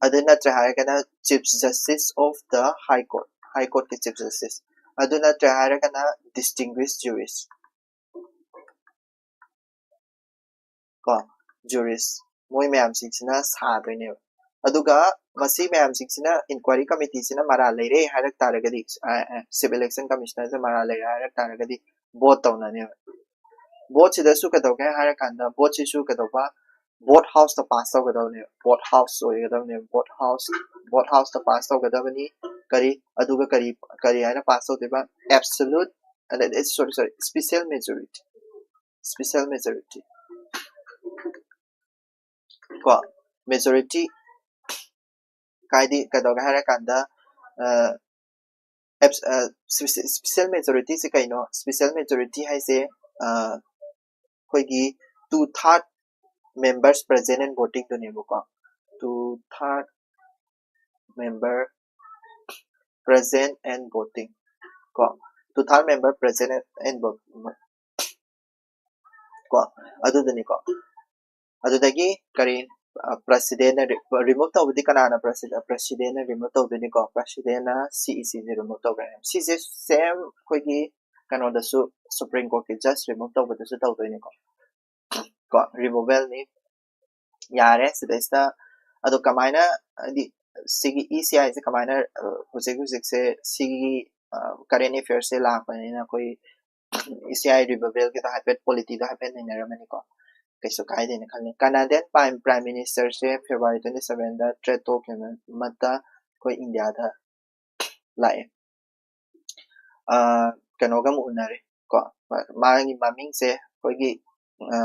ꯑꯗꯨ ꯅꯠꯇ꯭ꯔꯦ ꯍꯥꯏꯔꯒꯅ Chief Justice of the High Court, High Court ꯀꯤ Chief Justice, ꯑꯗꯨ ꯅꯠꯇ꯭ꯔꯦ ꯍꯥꯏꯔꯒꯅ distinguished jurist ꯀꯣ, jurist, ꯃꯣꯏ ꯃꯌꯥꯝꯁꯤꯡꯁꯤꯅ ꯁꯥꯗꯣꯏꯅꯦꯕ꯫ ꯑꯗꯨꯒ ꯃꯁꯤ ꯃꯌꯥꯝꯁꯤꯡꯁꯤꯅ, inquiry committee ꯁꯤꯅ ꯃꯔꯥꯜ ꯂꯩꯔꯦ ꯍꯥꯏꯔꯛ ꯇꯥꯔꯒꯗꯤ, ꯑ, ꯑ, Chief Election Commissioner ꯁꯦ ꯃꯔꯥꯜ ꯂꯩꯔꯦ ꯍꯥꯏꯔꯛ ꯇꯥꯔꯒꯗꯤ vote ꯇꯧꯅꯅꯦꯕ꯫ Vote ꯁꯤꯗꯁꯨ ꯀꯩꯗꯧꯒꯦ ꯍꯥꯏꯔꯀꯥꯟꯗ, vote ꯁꯤꯁꯨ ꯀꯩꯗꯧꯕ, vote house ꯇ pass ꯇꯧꯒꯗꯕꯅꯦꯕ꯫ Vote house ꯑꯣꯏꯒꯗꯕꯅꯦꯕ꯫ Vote house, vote house ꯇ pass ꯇꯧꯒꯗꯕꯅꯤ꯫ ꯀꯔꯤ, ꯑꯗꯨꯒ ꯀꯔꯤ, ꯀꯔꯤ ꯍꯥꯏꯅ pass ꯇꯧꯗꯣꯏꯕ? Absolute, ꯑꯗꯩ, sorry, sorry, special majority, special majority ꯀꯣ, majority ꯍꯥꯏꯗꯤ ꯀꯩꯗꯧꯒꯦ ꯍꯥꯏꯔꯀꯥꯟꯗ, ꯑ, abs-, ꯑ, special majority ꯁꯦ ꯀꯩꯅꯣ? Special majority ꯍꯥꯏꯁꯦ, ꯑ, ꯑꯩꯈꯣꯏꯒꯤ two third members present and voting ꯗꯨꯅꯦꯕꯀꯣ꯫ Two third member present and voting ꯀꯣ, two third member present and vote ꯀꯣ, ꯑꯗꯨꯗꯨꯅꯤꯀꯣ꯫ ꯑꯗꯨꯗꯒꯤ ꯀꯔꯤ, ꯑ, president ꯅ re-, remove ꯇꯧꯕꯗꯤ ꯀꯅꯥꯅ presi-, president ꯅ remove ꯇꯧꯗꯣꯏꯅꯤꯀꯣ? President ꯅ C E C ꯁꯦ remove ꯇꯧꯈ꯭ꯔꯦ꯫ ꯁꯤꯁꯦ same ꯑꯩꯈꯣꯏꯒꯤ ꯀꯩꯅꯣꯗꯁꯨ, Supreme Court ꯀꯤ judge remove ꯇꯧꯕꯗꯁꯨ ꯇꯧꯗꯣꯏꯅꯤꯀꯣ꯫ ꯀꯣ, removal ꯅꯤ꯫ ꯌꯥꯔꯦ, ꯁꯤꯗꯩꯁꯤꯗ ꯑꯗꯣ ꯀꯃꯥꯏꯅ, ꯍꯥꯏꯗꯤ, ꯁꯤꯒꯤ ꯏ ꯁꯤ ꯑꯥꯏꯁꯦ ꯀꯃꯥꯏꯅ, ꯑ, ꯍꯧꯖꯤꯛ ꯍꯧꯖꯤꯛꯁꯦ ꯁꯤꯒꯤ, ꯑ, current affairsꯁꯦ ꯂꯥꯛꯄꯅꯤꯅ ꯑꯩꯈꯣꯏ ꯏ ꯁꯤ ꯑꯥꯏ revivalꯒꯤꯗꯣ ꯍꯥꯏꯐꯦꯠ, policyꯗꯣ ꯍꯥꯏꯐꯦꯠ ꯅꯩꯅꯔꯝꯃꯅꯤꯀꯣ꯫ ꯀꯩꯁꯨ ꯀꯥꯏꯗꯦꯅ ꯈꯜꯂꯤ꯫ Canadian Prime, Prime Ministerꯁꯦ February twenty sevenꯗ trade talk ꯑꯃꯠꯇ ꯑꯩꯈꯣꯏ ꯏꯟꯗꯤꯌꯥꯗ ꯂꯥꯛꯑꯦ꯫ ꯑ, ꯀꯩꯅꯣꯒ ꯑꯃꯨꯛ ꯎꯅꯔꯦ ꯀꯣ꯫ ꯃꯥꯒꯤ ꯃꯃꯤꯡꯁꯦ ꯑꯩꯈꯣꯏꯒꯤ, ꯑ,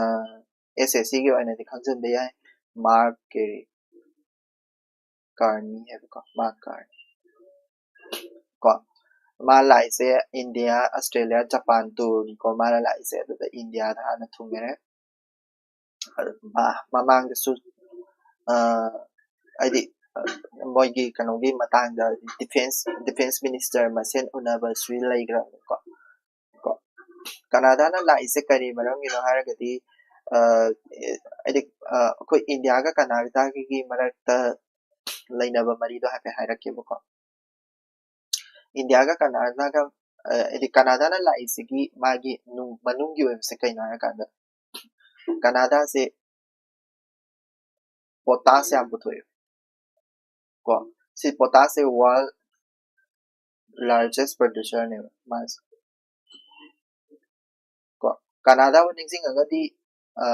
ꯑꯦꯁ ꯑꯦꯁ ꯁꯤꯒꯤ ꯑꯣꯏꯅꯗꯤ ꯈꯪꯖꯟꯕ ꯌꯥꯏ, ꯃꯥꯔꯛ ꯀꯦꯔꯤ, ꯀꯥꯔꯅꯤ ꯍꯥꯏꯕꯀꯣ, ꯃꯥꯔꯛ ꯀꯥꯔꯅꯤ ꯀꯣ꯫ ꯃꯥ ꯂꯥꯛꯏꯁꯦ ꯏꯟꯗꯤꯌꯥ, ꯑꯁꯇ꯭ꯔꯦꯂꯤꯌꯥ, ꯖꯄꯥꯟ tourꯅꯤꯀꯣ ꯃꯥꯅ ꯂꯥꯛꯏꯁꯦ꯫ ꯑꯗꯨꯗ ꯏꯟꯗꯤꯌꯥꯗ ꯍꯥꯟꯅ ꯊꯨꯡꯉꯦ꯫ ꯃꯃꯥꯡꯗꯁꯨ, ꯑ, ꯍꯥꯏꯗꯤ, ꯑ, ꯃꯣꯏꯒꯤ ꯀꯩꯅꯣꯒꯤ ꯃꯇꯥꯡꯗ, defence, defence minister ꯃꯁꯦꯟ ꯎꯅꯕꯁꯨ ꯂꯩꯈ꯭ꯔꯕꯅꯤꯀꯣ꯫ ꯀꯣ꯫ ꯀꯅꯥꯗꯥꯅ ꯂꯥꯛꯏꯁꯦ ꯀꯔꯤ ꯃꯔꯝꯒꯤꯅꯣ ꯍꯥꯏꯔꯒꯗꯤ, ꯑ, ꯑꯦ, ꯍꯥꯏꯗꯤ, ꯑ, ꯑꯩꯈꯣꯏ ꯏꯟꯗꯤꯌꯥꯒ ꯀꯅꯥꯗꯥꯒꯤ ꯃꯔꯛꯇ ꯂꯩꯅꯕ ꯃꯔꯤꯗꯣ ꯍꯥꯏꯐꯦꯠ ꯍꯥꯏꯔꯛꯀꯦꯕꯀꯣ꯫ ꯏꯟꯗꯤꯌꯥꯒ ꯀꯅꯥꯗꯥꯒ, ꯑ, ꯍꯥꯏꯗꯤ ꯀꯅꯥꯗꯥꯅ ꯂꯥꯛꯏꯁꯤꯒꯤ ꯃꯥꯒꯤ ꯅꯨꯡ-, ꯃꯅꯨꯡꯒꯤ ꯑꯣꯏꯕꯁꯦ ꯀꯩꯅꯣ ꯍꯥꯏꯔꯀꯥꯟꯗ, ꯀꯅꯥꯗꯥꯁꯦ potash ꯌꯥꯝ ꯄꯨꯊꯣꯛꯑꯦ ꯀꯣ꯫ ꯁꯤ potash ꯁꯦ world largest producerꯅꯦꯕ ꯃꯥꯁꯦ ꯀꯣ꯫ ꯀꯅꯥꯗꯥꯕꯨ ꯅꯤꯡꯁꯤꯡꯉꯒꯗꯤ, ꯑ,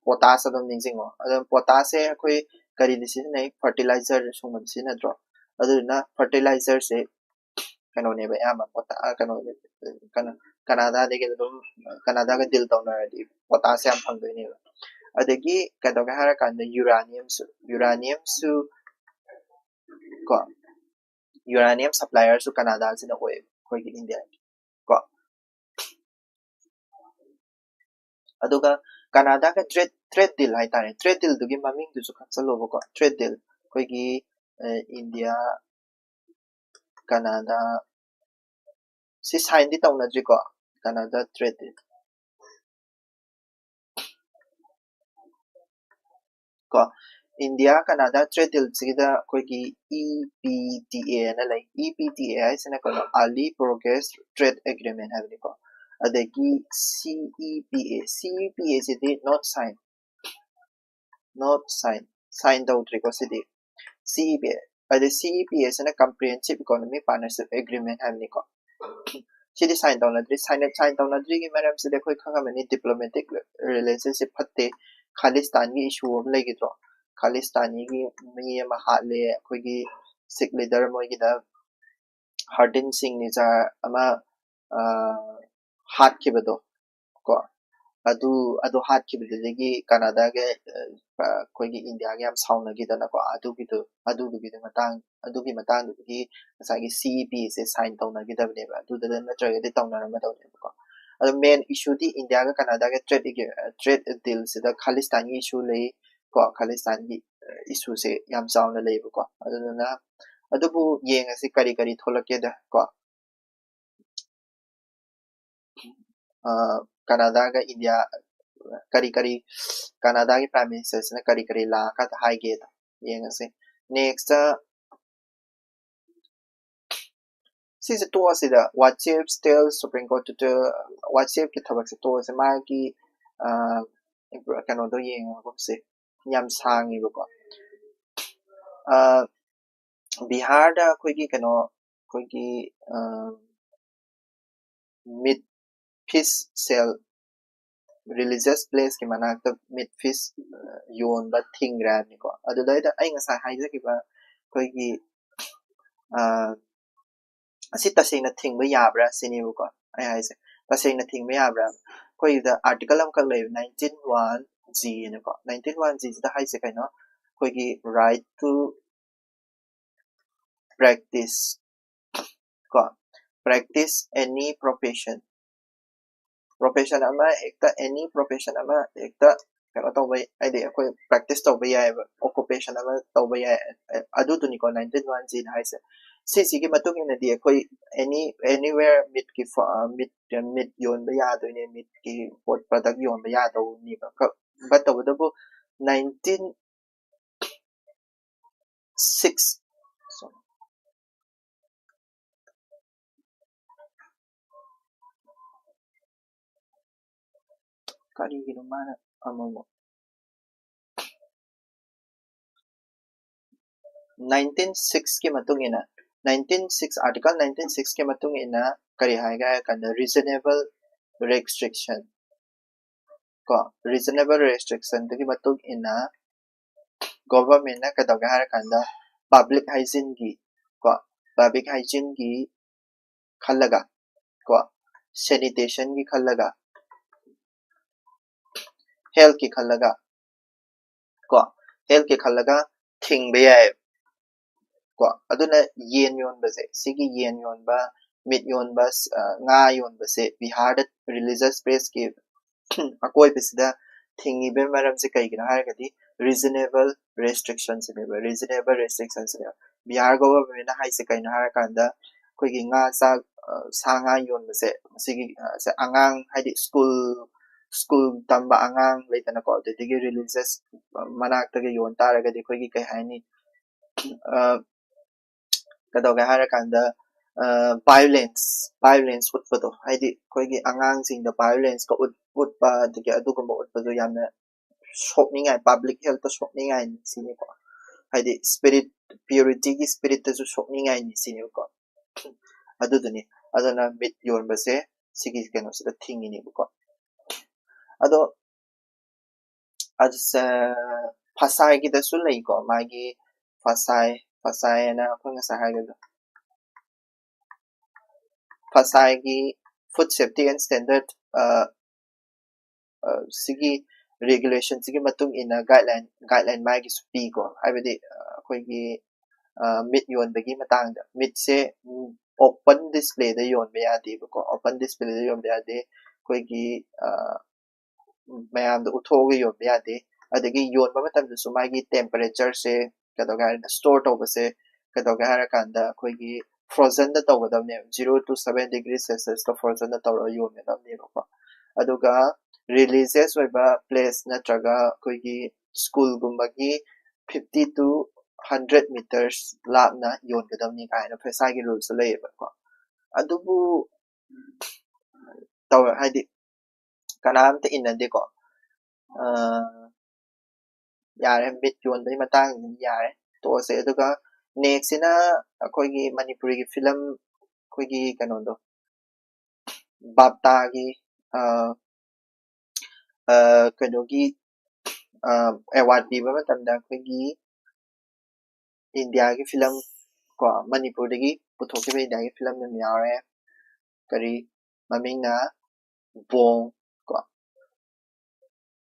potash ꯑꯗꯨꯝ ꯅꯤꯡꯁꯤꯡꯉꯣ꯫ ꯑꯗꯨꯝ potash ꯁꯦ ꯑꯩꯈꯣꯏ ꯀꯔꯤꯗ ꯁꯤꯖꯤꯟꯅꯩ? Fertilizer ꯁꯨꯝꯕꯗ ꯁꯤꯖꯤꯟꯅꯗ꯭ꯔꯣ? ꯑꯗꯨꯗꯨꯅ fertilizer ꯁꯦ ꯀꯩꯅꯣꯅꯦꯕ ꯑꯌꯥꯝꯕ ꯄꯣꯇꯥ-, ꯑ, ꯀꯩꯅꯣ, ꯀꯩꯅꯣ, ꯀꯅꯥꯗꯥꯗꯒꯤ ꯑꯗꯨꯝ, ꯀꯅꯥꯗꯥꯒ deal ꯇꯧꯅꯔꯗꯤ potash ꯁꯦ ꯌꯥꯝ ꯐꯪꯗꯣꯏꯅꯦꯕ꯫ ꯑꯗꯒꯤ ꯀꯩꯗꯧꯒꯦ ꯍꯥꯏꯔꯀꯥꯟꯗ uranium ꯁꯨ, uranium ꯁꯨ ꯀꯣ, uranium supplier ꯁꯨ ꯀꯅꯥꯗꯥꯁꯤꯅ ꯑꯣꯏꯌꯦꯕ ꯑꯩꯈꯣꯏꯒꯤ ꯏꯟꯗꯤꯌꯥꯒꯤ ꯀꯣ꯫ ꯑꯗꯨꯒ ꯀꯅꯥꯗꯥꯒ trade, trade deal ꯍꯥꯏꯇꯥꯔꯦ, trade deal ꯗꯨꯒꯤ ꯃꯃꯤꯡꯗꯨꯁꯨ ꯈꯪꯖꯜꯂꯣꯕꯀꯣ꯫ Trade deal ꯑꯩꯈꯣꯏꯒꯤ, ꯑ, ꯏꯟꯗꯤꯌꯥ, ꯀꯅꯥꯗꯥ, ꯁꯤ sign ꯗꯤ ꯇꯧꯅꯗ꯭ꯔꯤꯀꯣ, ꯀꯅꯥꯗꯥ trade deal꯫ ꯀꯣ, ꯏꯟꯗꯤꯌꯥ ꯀꯅꯥꯗꯥ trade deal ꯁꯤꯗ ꯑꯩꯈꯣꯏꯒꯤ E P T A ꯑꯅ ꯂꯩ꯫ E P T A ꯍꯥꯏꯁꯤꯅ ꯀꯩꯅꯣ? Early Progress Trade Agreement ꯍꯥꯏꯕꯅꯤꯀꯣ꯫ ꯑꯗꯒꯤ C E P A, C E P A CD not sign, not sign, sign ꯇꯧꯗ꯭ꯔꯤꯀꯣ CD. CEPA, ꯑꯗꯩ CEPA ꯁꯤꯅ Comprehensive Economic Partnership Agreement ꯍꯥꯏꯕꯅꯤꯀꯣ꯫ ꯁꯤꯗꯤ sign ꯇꯧꯅꯗ꯭ꯔꯤ꯫ Sign, sign ꯇꯧꯅꯗ꯭ꯔꯤꯒꯤ ꯃꯔꯝꯁꯤꯗꯤ ꯑꯩꯈꯣꯏ ꯈꯪꯉꯝꯃꯅꯤ, diplomatic relationship ꯐꯠꯇꯦ꯫ ꯈꯥꯂꯤꯁꯇꯥꯟꯒꯤ issue ꯑꯃ ꯂꯩꯈꯤꯗ꯭ꯔꯣ? ꯈꯥꯂꯤꯁꯇꯥꯟꯒꯤ ꯃꯤ ꯑꯃ ꯍꯥꯠꯂꯦ, ꯑꯩꯈꯣꯏꯒꯤ Sikh leader ꯃꯣꯏꯒꯤꯗ ꯍꯔꯗꯤꯟ ꯁꯤꯡ ꯅꯤꯖꯥꯔ ꯑꯃ, ꯑ, ꯍꯥꯠꯈꯤꯕꯗꯣ ꯀꯣ, ꯑꯗꯨ, ꯑꯗꯨ ꯍꯥꯠꯈꯤꯕꯗꯨꯗꯒꯤ ꯀꯅꯥꯗꯥꯒ, ꯑ, ꯑꯩꯈꯣꯏꯒꯤ ꯏꯟꯗꯤꯌꯥꯒ ꯌꯥꯝ ꯁꯥꯎꯅꯈꯤꯗꯅꯀꯣ, ꯑꯗꯨꯒꯤꯗꯨ, ꯑꯗꯨꯗꯨꯒꯤꯗꯨ ꯃꯇꯥꯡ, ꯑꯗꯨꯒꯤ ꯃꯇꯥꯡꯗꯨꯗꯒꯤ ꯉꯁꯥꯏꯒꯤ CEPA ꯁꯦ sign ꯇꯧꯅꯈꯤꯗꯕꯅꯦꯕ, ꯑꯗꯨꯗ ꯅꯠꯇ꯭ꯔꯒꯗꯤ ꯇꯧꯅꯔꯝꯃꯗꯧꯅꯦꯕꯀꯣ꯫ ꯑꯗꯣ main issue ꯗꯤ ꯏꯟꯗꯤꯌꯥꯒ ꯀꯅꯥꯗꯥꯒ trade, trade deal ꯁꯤꯗ ꯈꯥꯂꯤꯁꯇꯥꯟꯒꯤ issue ꯂꯩ ꯀꯣ, ꯈꯥꯂꯤꯁꯇꯥꯟꯒꯤ, ꯑ, issue ꯁꯦ ꯌꯥꯝ ꯆꯥꯎꯅ ꯂꯩꯕꯀꯣ꯫ ꯑꯗꯨꯗꯨꯅ ꯑꯗꯨꯕꯨ ꯌꯦꯡꯉꯁꯤ ꯀꯔꯤ ꯀꯔꯤ ꯊꯣꯛꯂꯛꯀꯦꯗ ꯀꯣ꯫ ꯑ, ꯀꯅꯥꯗꯥꯒ ꯏꯟꯗꯤꯌꯥ ꯀꯔꯤ ꯀꯔꯤ, ꯀꯅꯥꯗꯥꯒꯤ Prime Minister ꯁꯤꯅ ꯀꯔꯤ ꯀꯔꯤ ꯂꯥꯛꯑꯀꯥꯟꯗ ꯍꯥꯏꯒꯦꯗꯣ ꯌꯦꯡꯉꯁꯤ꯫ Next, ꯁꯤꯁꯦ ꯇꯣꯛꯑꯁꯤꯗ, WhatsApp tells Supreme Court to tell, WhatsApp ꯀꯤ ꯊꯕꯛꯁꯦ ꯇꯣꯛꯑꯁꯦ, ꯃꯥꯒꯤ, ꯑ, ꯀꯩꯅꯣꯗꯣ ꯌꯦꯡꯉꯒꯨꯝꯁꯦ, ꯌꯥꯝ ꯁꯥꯡꯉꯦꯕꯀꯣ꯫ ꯑ, ꯕꯤꯍꯥꯔꯗ ꯑꯩꯈꯣꯏꯒꯤ ꯀꯩꯅꯣ, ꯑꯩꯈꯣꯏꯒꯤ, ꯑ, meat feast sale, religious place ꯀꯤ ꯃꯅꯥꯛꯇ meat feast, ꯑ, ꯌꯣꯟꯕ ꯊꯤꯡꯈ꯭ꯔꯦ ꯍꯥꯏꯕꯅꯤꯀꯣ꯫ ꯑꯗꯨꯗꯩꯗ ꯑꯩ ꯉꯁꯥꯏ ꯍꯥꯏꯖꯈꯤꯕ ꯑꯩꯈꯣꯏꯒꯤ, ꯑ, ꯑꯁꯤ ꯇꯁꯦꯡꯅ ꯊꯤꯡꯕ ꯌꯥꯕ꯭ꯔꯥ ꯁꯤꯅꯦꯕꯀꯣ ꯑꯩ ꯍꯥꯏꯁꯦ꯫ ꯇꯁꯦꯡꯅ ꯊꯤꯡꯕ ꯌꯥꯕ꯭ꯔꯥ? ꯑꯩꯈꯣꯏꯒꯤꯗ article ꯑꯃꯈꯛ ꯂꯩꯌꯦꯕ, nineteen one G ꯍꯥꯏꯅꯀꯣ꯫ Nineteen one G ꯁꯤꯗ ꯍꯥꯏꯁꯦ ꯀꯩꯅꯣ? ꯑꯩꯈꯣꯏꯒꯤ right to practice ꯀꯣ, practice any profession, profession ꯑꯃ ꯍꯦꯛꯇ, any profession ꯑꯃ ꯍꯦꯛꯇ ꯀꯩꯅꯣ ꯇꯧꯕ, ꯍꯥꯏꯗꯤ ꯑꯩꯈꯣꯏ practice ꯇꯧꯕ ꯌꯥꯏꯑꯕ, occupation ꯑꯃ ꯇꯧꯕ ꯌꯥꯏ, ꯑꯗꯨꯗꯨꯅꯤꯀꯣ nineteen one G ꯅ ꯍꯥꯏꯁꯦ꯫ ꯁꯤꯁꯤꯒꯤ ꯃꯇꯨꯡ ꯏꯟꯅꯗꯤ ꯑꯩꯈꯣꯏ any, anywhere meat ꯀꯤ ꯐ-, meat, meat ꯌꯣꯟꯕ ꯌꯥꯗꯣꯏꯅꯦ, meat ꯀꯤ ꯄꯣꯠ, product ꯌꯣꯟꯕ ꯌꯥꯗꯧꯅꯦꯕ꯫ ꯀ-, but ꯇꯧꯕꯇꯕꯨ nineteen six, ꯀꯔꯤꯒꯤꯅꯣ ꯃꯥꯅ ꯑꯃꯨꯛ ꯅꯥꯏꯟꯇꯤꯟ ꯁꯤꯛꯁꯀꯤ ꯃꯇꯨꯡ ꯏꯟꯅ, ꯅꯥꯏꯟꯇꯤꯟ ꯁꯤꯛꯁ, Article ꯅꯥꯏꯟꯇꯤꯟ ꯁꯤꯛꯁꯀꯤ ꯃꯇꯨꯡ ꯏꯟꯅ ꯀꯔꯤ ꯍꯥꯏꯒꯦ ꯍꯥꯏꯔ ꯀꯥꯟꯗ, reasonable restriction, ꯀꯣ, reasonable restrictionꯗꯨꯒꯤ ꯃꯇꯨꯡ ꯏꯟꯅ governmentꯅ ꯀꯩꯗꯧꯒꯦ ꯍꯥꯏꯔ ꯀꯥꯟꯗ, public hygieneꯒꯤ, ꯀꯣ, public hygieneꯒꯤ ꯈꯜꯂꯒ, ꯀꯣ, sanitationꯒꯤ ꯈꯜꯂꯒ, healthꯀꯤ ꯈꯜꯂꯒ, ꯀꯣ, healthꯀꯤ ꯈꯜꯂꯒ ꯊꯤꯡꯕ ꯌꯥꯏ꯫ ꯀꯣ, ꯑꯗꯨꯅ ꯌꯦꯟ ꯌꯣꯟꯕꯁꯦ, ꯁꯤꯒꯤ ꯌꯦꯟ ꯌꯣꯟꯕ, meat ꯌꯣꯟꯕ, ꯑ, ꯉꯥ ꯌꯣꯟꯕꯁꯦ ꯕꯤꯍꯥꯔꯗ religious placeꯀꯤ ꯑꯀꯣꯏꯕꯁꯤꯗ ꯊꯤꯡꯉꯤꯕꯒꯤ ꯃꯔꯝꯁꯦ ꯀꯩꯒꯤꯅꯣ ꯍꯥꯏꯔꯒꯗꯤ, reasonable restrictionꯁꯤꯅꯦꯕ, reasonable restrictionꯁꯤꯅꯦꯕ꯫ ꯕꯤꯍꯥꯔ governmentꯅ ꯍꯥꯏꯁꯦ ꯀꯩꯅꯣ ꯍꯥꯏꯔꯀꯥꯟꯗ, ꯑꯩꯈꯣꯏꯒꯤ ꯉꯥ ꯆꯥꯛ, ꯑ, ꯁꯥ ꯉꯥ ꯌꯣꯟꯕꯁꯦ, ꯃꯁꯤꯒꯤ, ꯑ, ꯁꯦ ꯑꯉꯥꯡ, ꯍꯥꯏꯗꯤ school, school ꯇꯝꯕ ꯑꯉꯥꯡ ꯂꯩꯗꯅꯀꯣ, ꯑꯗꯨꯗꯒꯤ religious ꯃꯅꯥꯛꯇꯒ ꯌꯣꯟ ꯇꯥꯔꯒꯗꯤ ꯑꯩꯈꯣꯏꯒꯤ ꯀꯩ ꯍꯥꯏꯅꯤ, ꯑ, ꯀꯩꯗꯧꯒꯦ ꯍꯥꯏꯔꯀꯥꯟꯗ, ꯑ, violence, violence ꯎꯠꯄꯗꯣ, ꯍꯥꯏꯗꯤ ꯑꯩꯈꯣꯏꯒꯤ ꯑꯉꯥꯡꯁꯤꯡꯗ violenceꯀ ꯎꯠ-, ꯎꯠꯄ, ꯑꯗꯒꯤ ꯑꯗꯨꯒꯨꯝꯕ ꯎꯠꯄꯗꯣ ꯌꯥꯝꯅ ꯁꯣꯛꯅꯤꯡꯉꯥꯏ, public healthꯇ ꯁꯣꯛꯅꯤꯡꯉꯥꯏꯅꯤ ꯁꯤꯅꯤꯀꯣ꯫ ꯍꯥꯏꯗꯤ spirit, purityꯒꯤ spiritꯇꯁꯨ ꯁꯣꯛꯅꯤꯡꯉꯥꯏꯅꯤ ꯁꯤꯅꯦꯕꯀꯣ꯫ ꯑꯗꯨꯗꯨꯅꯤ꯫ ꯑꯗꯨꯅ meat ꯌꯣꯟꯕꯁꯦ ꯁꯤꯒꯤ ꯀꯩꯅꯣꯁꯤꯗ ꯊꯤꯡꯉꯤꯅꯦꯕꯀꯣ꯫ ꯑꯗꯣ, ꯑꯗꯨꯁꯦ, ꯐꯁꯥꯏꯒꯤꯗꯁꯨ ꯂꯩꯀꯣ, ꯃꯥꯒꯤ ꯐꯁꯥꯏ, ꯐꯁꯥꯏ ꯍꯥꯏꯅ ꯑꯩꯈꯣꯏ ꯉꯁꯥꯏ ꯍꯥꯏꯈꯤꯕꯗꯣ, ꯐꯁꯥꯏꯒꯤ Food Safety and Standard, ꯑ, ꯑ, ꯁꯤꯒꯤ regulationꯁꯤꯒꯤ ꯃꯇꯨꯡ ꯏꯟꯅ guideline, guideline ꯃꯥꯒꯤꯁꯨ ꯄꯤꯀꯣ, ꯍꯥꯏꯕꯗꯤ, ꯑ, ꯑꯩꯈꯣꯏꯒꯤ, ꯑ, meat ꯌꯣꯟꯕꯒꯤ ꯃꯇꯥꯡꯗ, meatꯁꯦ, ꯎꯝ, open displayꯗ ꯌꯣꯟꯕ ꯌꯥꯗꯦꯕꯀꯣ, open displayꯗ ꯌꯣꯟꯕ ꯌꯥꯗꯦ, ꯑꯩꯈꯣꯏꯒꯤ, ꯑ, ꯃꯌꯥꯝꯗ ꯎꯠꯊꯣꯛꯑꯒ ꯌꯣꯟꯕ ꯌꯥꯗꯦ꯫ ꯑꯗꯒꯤ ꯌꯣꯟꯕ ꯃꯇꯝꯗꯁꯨ ꯃꯥꯒꯤ temperatureꯁꯦ ꯀꯩꯗꯧꯒꯦ ꯍꯥꯏꯔꯗꯤ, store ꯇꯧꯕꯁꯦ ꯀꯩꯗꯧꯒꯦ ꯍꯥꯏꯔꯀꯥꯟꯗ ꯑꯩꯈꯣꯏꯒꯤ frozenꯗ ꯇꯧꯒꯗꯕꯅꯦꯕ, zero to seven degree Celsiusꯇ frozenꯗ ꯇꯧꯔꯒ ꯌꯣꯟꯒꯗꯕꯅꯦꯕꯀꯣ꯫ ꯑꯗꯨꯒ religious ꯑꯣꯏꯕ place ꯅꯠꯇ꯭ꯔꯒ ꯑꯩꯈꯣꯏꯒꯤ schoolꯒꯨꯝꯕꯒꯤ fifty to hundred meters ꯂꯥꯞꯅ ꯌꯣꯟꯒꯗꯕꯅꯤ ꯀꯥꯏꯅ ꯐꯁꯥꯏꯒꯤ ruleꯁꯨ ꯂꯩꯌꯦꯕꯀꯣ꯫ ꯑꯗꯨꯕꯨ ꯇꯧ-, ꯍꯥꯏꯗꯤ ꯀꯅꯥꯝꯇ ꯏꯟꯅꯗꯦꯀꯣ꯫ ꯑ, ꯌꯥꯔꯦ, meat ꯌꯣꯟꯕꯒꯤ ꯃꯇꯥꯡꯗꯗꯤ ꯌꯥꯔꯦ꯫ ꯇꯣꯛꯑꯁꯦ꯫ ꯑꯗꯨꯒ next ꯁꯤꯅ ꯑꯩꯈꯣꯏꯒꯤ ꯃꯅꯤꯄꯨꯔꯤꯒꯤ ꯐꯤꯂꯝ, ꯑꯩꯈꯣꯏꯒꯤ ꯀꯩꯅꯣꯗꯣ, ꯕꯥꯞꯇꯥꯒꯤ, ꯑ, ꯑ, ꯀꯩꯅꯣꯒꯤ, ꯑ, award ꯄꯤꯕ ꯃꯇꯝꯗ ꯑꯩꯈꯣꯏꯒꯤ ꯏꯟꯗꯤꯌꯥꯒꯤ ꯐꯤꯂꯝ ꯀꯣ, ꯃꯅꯤꯄꯨꯔꯗꯒꯤ ꯄꯨꯊꯣꯛꯈꯤꯕ ꯏꯟꯗꯤꯌꯥꯒꯤ ꯐꯤꯂꯝ ꯑꯗꯨꯝ ꯌꯥꯎꯔꯦ꯫ ꯀꯔꯤ ꯃꯃꯤꯡꯅ? ꯕꯣꯡ ꯀꯣ,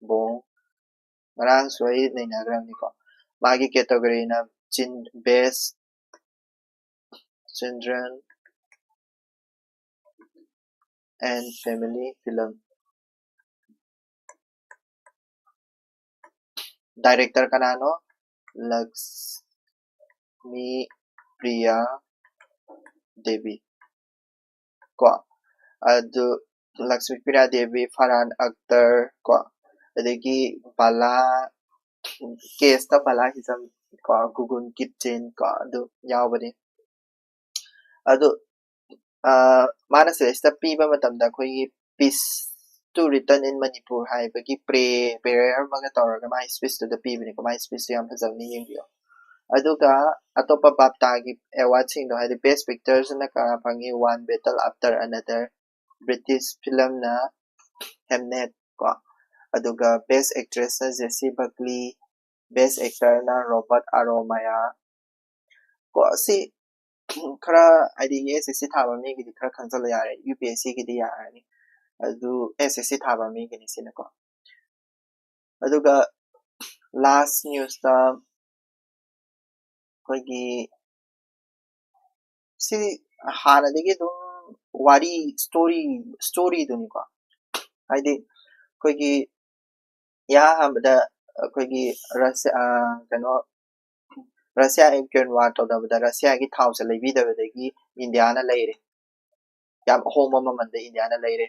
ꯕꯣꯡ꯫ ꯉꯔꯥꯡꯁꯨ ꯑꯩ ꯅꯩꯅꯈ꯭ꯔꯕꯅꯤꯀꯣ꯫ ꯃꯥꯒꯤ category ꯅ ꯆꯤꯟ-, best children and family film꯫ Director ꯀꯅꯥꯅꯣ? ꯂꯛꯁꯃꯤ ꯄ꯭ꯔꯤꯌꯥ ꯗꯦꯕꯤ ꯀꯣ꯫ ꯑꯗꯨ ꯂꯛꯁꯃꯤ ꯄ꯭ꯔꯤꯌꯥ ꯗꯦꯕꯤ, ꯐꯔꯍꯥꯟ ꯑꯈꯇꯔ ꯀꯣ, ꯑꯗꯒꯤ ꯕꯂꯥ, ꯀꯦꯁꯇ ꯕꯂꯥ ꯍꯤꯖꯝ ꯀꯣ, ꯒꯨꯒꯨꯟ ꯀꯤꯞꯆꯦꯟ ꯀꯣ, ꯑꯗꯨ ꯌꯥꯎꯕꯅꯤ꯫ ꯑꯗꯨ, ꯑ, ꯃꯥꯅ ꯁꯤꯗꯩꯁꯤꯗ ꯄꯤꯕ ꯃꯇꯝꯗ ꯑꯩꯈꯣꯏꯒꯤ Peace to Return in Manipur ꯍꯥꯏꯕꯒꯤ ꯄ꯭ꯔꯦ, ꯄ꯭ꯔꯦꯌꯔ ꯑꯃꯒ ꯇꯧꯔꯒ ꯃꯥꯒꯤ speech ꯇꯨꯗ ꯄꯤꯕꯅꯤꯀꯣ꯫ ꯃꯥꯒꯤ speech ꯇꯨ ꯌꯥꯝ ꯐꯖꯕꯅꯤ, ꯌꯦꯡꯕꯤꯌꯣ꯫ ꯑꯗꯨꯒ ꯑꯇꯣꯞꯄ ꯕꯥꯞꯇꯥꯒꯤ award ꯁꯤꯡꯗꯣ, ꯍꯥꯏꯗꯤ best picture ꯁꯤꯅ ꯀꯅꯥ ꯐꯪꯉꯤ? One Battle After Another, British film ꯅ Hamnet ꯀꯣ, ꯑꯗꯨꯒ best actress ꯅ ꯖꯦꯁꯤ ꯕꯛꯂꯤ, best actor ꯅ ꯔꯣꯕꯥꯔꯠ ꯑꯔꯣꯃꯌꯥ ꯀꯣ꯫ ꯁꯤ ꯈꯔ, ꯍꯥꯏꯗꯤ, S S C ꯊꯥꯕ ꯃꯤꯒꯤꯗꯤ ꯈꯔ ꯈꯪꯖꯜꯂ ꯌꯥꯔꯦ, U P S C ꯒꯤꯗꯤ ꯌꯥꯔꯅꯤ꯫ ꯑꯗꯨ S S C ꯊꯥꯕ ꯃꯤꯒꯤꯅꯤ ꯁꯤꯅꯀꯣ꯫ ꯑꯗꯨꯒ last news ꯇ ꯑꯩꯈꯣꯏꯒꯤ ꯁꯤ ꯍꯥꯟꯅꯗꯒꯤ ꯑꯗꯨꯝ ꯋꯥꯔꯤ, story, story ꯗꯨꯅꯤꯀꯣ꯫ ꯍꯥꯏꯗꯤ ꯑꯩꯈꯣꯏꯒꯤ ꯏꯍꯥꯟ ꯍꯥꯟꯕꯗ ꯑꯩꯈꯣꯏꯒꯤ ꯔꯁꯤꯌꯥ, ꯑ, ꯀꯩꯅꯣ, ꯔꯁꯤꯌꯥ ꯌꯨꯀ꯭ꯔꯦꯟ ꯋꯥꯔ ꯇꯧꯅꯕꯗ ꯔꯁꯤꯌꯥꯒꯤ ꯊꯥꯎꯁꯦ ꯂꯩꯕꯤꯗꯕꯗꯒꯤ ꯏꯟꯗꯤꯌꯥꯅ ꯂꯩꯔꯦ꯫ ꯌꯥꯝ ꯑꯍꯣꯡꯕ ꯃꯃꯜꯗ ꯏꯟꯗꯤꯌꯥꯅ ꯂꯩꯔꯦ꯫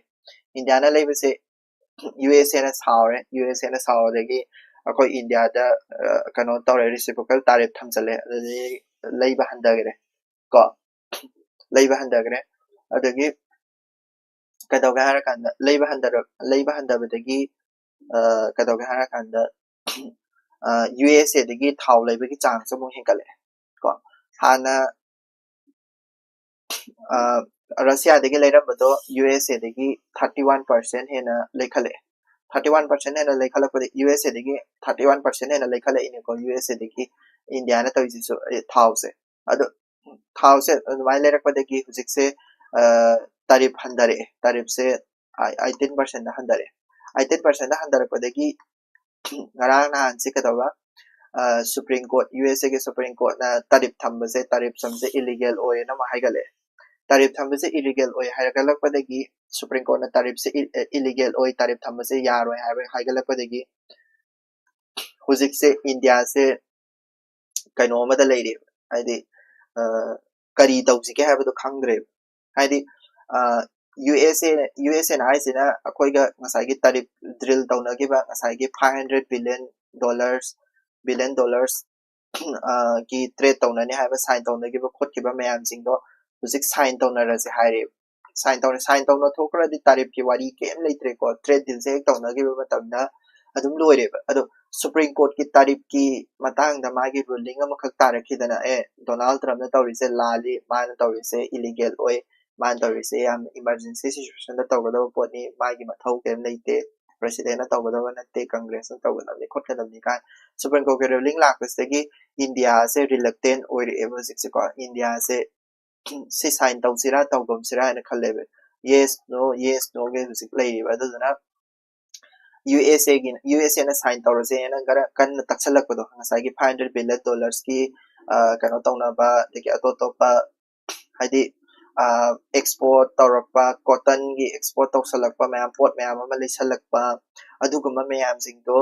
ꯏꯟꯗꯤꯌꯥꯅ ꯂꯩꯕꯁꯦ U S A ꯅ ꯁꯥꯎꯔꯦ꯫ U S A ꯅ ꯁꯥꯎꯕꯗꯒꯤ ꯑꯩꯈꯣꯏ ꯏꯟꯗꯤꯌꯥꯗ, ꯑ, ꯀꯩꯅꯣ ꯇꯧꯔꯦ, reciprocal tariff ꯊꯝꯖꯜꯂꯦ꯫ ꯑꯗꯨꯗꯒꯤ ꯂꯩꯕ ꯍꯟꯊꯈ꯭ꯔꯦ ꯀꯣ, ꯂꯩꯕ ꯍꯟꯊꯈ꯭ꯔꯦ꯫ ꯑꯗꯒꯤ ꯀꯩꯗꯧꯒꯦ ꯍꯥꯏꯔꯀꯥꯟꯗ, ꯂꯩꯕ ꯍꯟꯊꯔꯛ-, ꯂꯩꯕ ꯍꯟꯊꯕꯗꯒꯤ, ꯑ, ꯀꯩꯗꯧꯒꯦ ꯍꯥꯏꯔꯀꯥꯟꯗ, ꯌꯨ ꯑꯦꯁ ꯑꯦꯗꯒꯤ ꯊꯥꯎ ꯂꯩꯕꯒꯤ ꯆꯥꯡꯁꯨ ꯑꯃꯨꯛ ꯍꯦꯟꯒꯠꯂꯛꯑꯦ ꯀꯣ꯫ ꯍꯥꯟꯅ ꯔꯁꯤꯌꯥꯗꯒꯤ ꯂꯩꯔꯝꯕꯗꯣ ꯌꯨ ꯑꯦꯁ ꯑꯦꯗꯒꯤ ꯊꯥꯔꯇꯤ ꯋꯥꯟ ꯄꯥꯔꯁꯦꯟ ꯍꯦꯟꯅ ꯂꯩꯈꯠꯂꯛꯑꯦ꯫ ꯊꯥꯔꯇꯤ ꯋꯥꯟ ꯄꯥꯔꯁꯦꯟ ꯍꯦꯟꯅ ꯂꯩꯈꯠꯂꯛꯄꯗ ꯌꯨ ꯑꯦꯁ ꯑꯦꯗꯒꯤ ꯊꯥꯔꯇꯤ ꯋꯥꯟ ꯄꯥꯔꯁꯦꯟ ꯍꯦꯟꯅ ꯂꯩꯈꯠꯂꯛꯏꯅꯦꯀꯣ ꯌꯨ ꯑꯦꯁ ꯑꯦꯗꯒꯤ ꯏꯟꯗꯤꯌꯥꯅ ꯇꯧꯔꯤꯁꯤꯁꯨ, ꯑꯦ, ꯊꯥꯎꯁꯦ꯫ ꯑꯗꯣ ꯊꯥꯎꯁꯦ ꯑꯗꯨꯃꯥꯏꯅ ꯂꯩꯔꯛꯄꯗꯒꯤ ꯍꯧꯖꯤꯛꯁꯦ ꯇꯥꯔꯤꯐ ꯍꯟꯊꯔꯛꯑꯦ꯫ ꯇꯥꯔꯤꯐꯁꯦ ꯑꯩꯇꯤꯟ ꯄꯥꯔꯁꯦꯟꯗ ꯍꯟꯊꯔꯛꯑꯦ꯫ ꯑꯩꯇꯤꯟ ꯄꯥꯔꯁꯦꯟꯗ ꯍꯟꯊꯔꯛꯄꯗꯒꯤ ꯉꯔꯥꯡ ꯅꯍꯥꯟꯁꯦ ꯀꯩꯗꯧꯕ, ꯁꯨꯄ꯭ꯔꯤꯝ ꯀꯣꯔꯠ, ꯌꯨ ꯑꯦꯁ ꯑꯦꯒꯤ ꯁꯨꯄ꯭ꯔꯤꯝ ꯀꯣꯔꯠꯅ ꯇꯥꯔꯤꯐ ꯊꯝꯕꯁꯦ, ꯇꯥꯔꯤꯐ ꯊꯝꯕꯁꯦ ꯏꯂꯤꯒꯦꯜ ꯑꯣꯏꯌꯦꯅ ꯑꯃ ꯍꯥꯏꯒꯠꯂꯛꯑꯦ꯫ ꯇꯥꯔꯤꯐ ꯊꯝꯕꯁꯦ ꯏꯂꯤꯒꯦꯜ ꯑꯣꯏ ꯍꯥꯏꯒꯠꯂꯛꯄꯗꯒꯤ ꯁꯨꯄ꯭ꯔꯤꯝ ꯀꯣꯔꯠꯅ ꯇꯥꯔꯤꯐꯁꯦ ꯏꯂꯤꯒꯦꯜ ꯑꯣꯏ, ꯇꯥꯔꯤꯐ ꯊꯝꯕꯁꯦ ꯌꯥꯔꯣꯏ ꯍꯥꯏꯕ ꯍꯥꯏꯒꯠꯂꯛꯄꯗꯒꯤ ꯍꯧꯖꯤꯛꯁꯦ ꯏꯟꯗꯤꯌꯥꯁꯦ ꯀꯩꯅꯣ ꯑꯃꯗ ꯂꯩꯔꯦꯕ꯫ ꯍꯥꯏꯗꯤ ꯀꯔꯤ ꯇꯧꯁꯤꯒꯦ ꯍꯥꯏꯕꯗꯣ ꯈꯪꯗ꯭ꯔꯦꯕ꯫ ꯍꯥꯏꯗꯤ ꯌꯨ ꯑꯦꯁ ꯑꯦ, ꯌꯨ ꯑꯦꯁ ꯑꯦꯅ ꯍꯥꯏꯁꯤꯅ ꯑꯩꯈꯣꯏꯒ ꯉꯁꯥꯏꯒꯤ ꯇꯥꯔꯤꯐ ꯗ꯭ꯔꯤꯜ ꯇꯧꯅꯈꯤꯕ ꯉꯁꯥꯏꯒꯤ five hundred billion dollars, billion dollars ꯒꯤ ꯇ꯭ꯔꯦꯠ ꯇꯧꯅꯅꯤ ꯍꯥꯏꯕ ꯁꯥꯏꯟ ꯇꯧꯅꯈꯤꯕ ꯈꯣꯠꯈꯤꯕ ꯃꯌꯥꯝꯁꯤꯡꯗꯣ ꯍꯧꯖꯤꯛ ꯁꯥꯏꯟ ꯇꯧꯅꯔꯁꯦ ꯍꯥꯏꯔꯦꯕ꯫ ꯁꯥꯏꯟ ꯇꯧꯅ ꯁꯥꯏꯟ ꯇꯧꯅ ꯊꯣꯛꯈ꯭ꯔꯗꯤ ꯇꯥꯔꯤꯐꯀꯤ ꯋꯥꯔꯤ ꯀꯩꯝ ꯂꯩꯇ꯭ꯔꯦꯀꯣ꯫ ꯇ꯭ꯔꯦꯠ ꯗꯤꯜꯁꯦ ꯍꯦꯛ ꯇꯧꯅꯈꯤꯕ ꯃꯇꯝꯗ ꯑꯗꯨꯝ ꯂꯣꯏꯔꯦꯕ꯫ ꯑꯗꯣ ꯁꯨꯄ꯭ꯔꯤꯝ ꯀꯣꯔꯠꯀꯤ ꯇꯥꯔꯤꯐꯀꯤ ꯃꯇꯥꯡꯗ ꯃꯥꯒꯤ ꯔꯨꯂꯤꯡ ꯑꯃꯈꯛ ꯇꯥꯔꯛꯈꯤꯗꯅ, ꯑꯦ, ꯗꯣꯅꯥꯜ ꯇ꯭ꯔꯝꯞꯅ ꯇꯧꯔꯤꯁꯦ ꯂꯥꯜꯂꯤ, ꯃꯥꯅ ꯇꯧꯔꯤꯁꯦ ꯏꯂꯤꯒꯦꯜ ꯑꯣꯏ, ꯃꯥꯅ ꯇꯧꯔꯤꯁꯦ ꯌꯥꯝ ꯏꯃꯥꯔꯖꯦꯟꯁꯤ ꯁꯤꯆꯨꯋꯦꯁꯟꯗ ꯇꯧꯒꯗꯕ ꯄꯣꯠꯅꯤ, ꯃꯥꯒꯤ ꯃꯊꯧ ꯀꯩꯝ ꯂꯩꯇꯦ, ꯄ꯭ꯔꯦꯁꯤꯗꯦꯟꯅ ꯇꯧꯒꯗꯕ ꯅꯠꯇꯦ, ꯀꯪꯒ꯭ꯔꯦꯁꯅ ꯇꯧꯒꯗꯕꯅꯤ ꯈꯣꯠꯀꯗꯕꯅꯤ ꯀꯥꯏꯅ ꯁꯨꯄ꯭ꯔꯤꯝ ꯀꯣꯔꯠꯀꯤ ꯔꯨꯂꯤꯡ ꯂꯥꯛꯄꯁꯤꯗꯒꯤ ꯏꯟꯗꯤꯌꯥꯁꯦ ꯔꯤꯂꯛꯇꯦꯟ ꯑꯣꯏꯔꯛꯑꯦꯕ ꯍꯧꯖꯤꯛꯁꯦꯀꯣ꯫ ꯏꯟꯗꯤꯌꯥꯁꯦ ꯁꯤ ꯁꯥꯏꯟ ꯇꯧꯁꯤꯔꯥ ꯇꯧꯒꯨꯝꯁꯤꯔꯥ ꯍꯥꯏꯅ ꯈꯜꯂꯦꯕ꯫ ꯌꯦꯁ ꯅꯣ, ꯌꯦꯁ ꯅꯣꯒꯤ ꯍꯧꯖꯤꯛ ꯂꯩꯔꯤꯕ꯫ ꯑꯗꯨꯗꯨꯅ ꯌꯨ ꯑꯦꯁ ꯑꯦꯒꯤ, ꯌꯨ ꯑꯦꯁ ꯑꯦꯅ ꯁꯥꯏꯟ ꯇꯧꯔꯁꯦꯅ ꯈꯔ ꯀꯟꯅ ꯇꯛꯁꯜꯂꯛꯄꯗꯣ, ꯉꯁꯥꯏꯒꯤ five hundred billion dollarsꯀꯤ ꯀꯩꯅꯣ ꯇꯧꯅꯕ, ꯑꯗꯒꯤ ꯑꯇꯣꯞ ꯑꯇꯣꯞꯄ ꯍꯥꯏꯗꯤ ꯑꯦꯛꯁꯄꯣꯔꯠ ꯇꯧꯔꯛꯄ, ꯀꯣꯇꯟꯒꯤ ꯑꯦꯛꯁꯄꯣꯔꯠ ꯇꯧꯁꯜꯂꯛꯄ ꯃꯌꯥꯝ, ꯄꯣꯠ ꯃꯌꯥꯝ ꯑꯃ ꯂꯩꯁꯜꯂꯛꯄ, ꯑꯗꯨꯒꯨꯝꯕ ꯃꯌꯥꯝꯁꯤꯡꯗꯣ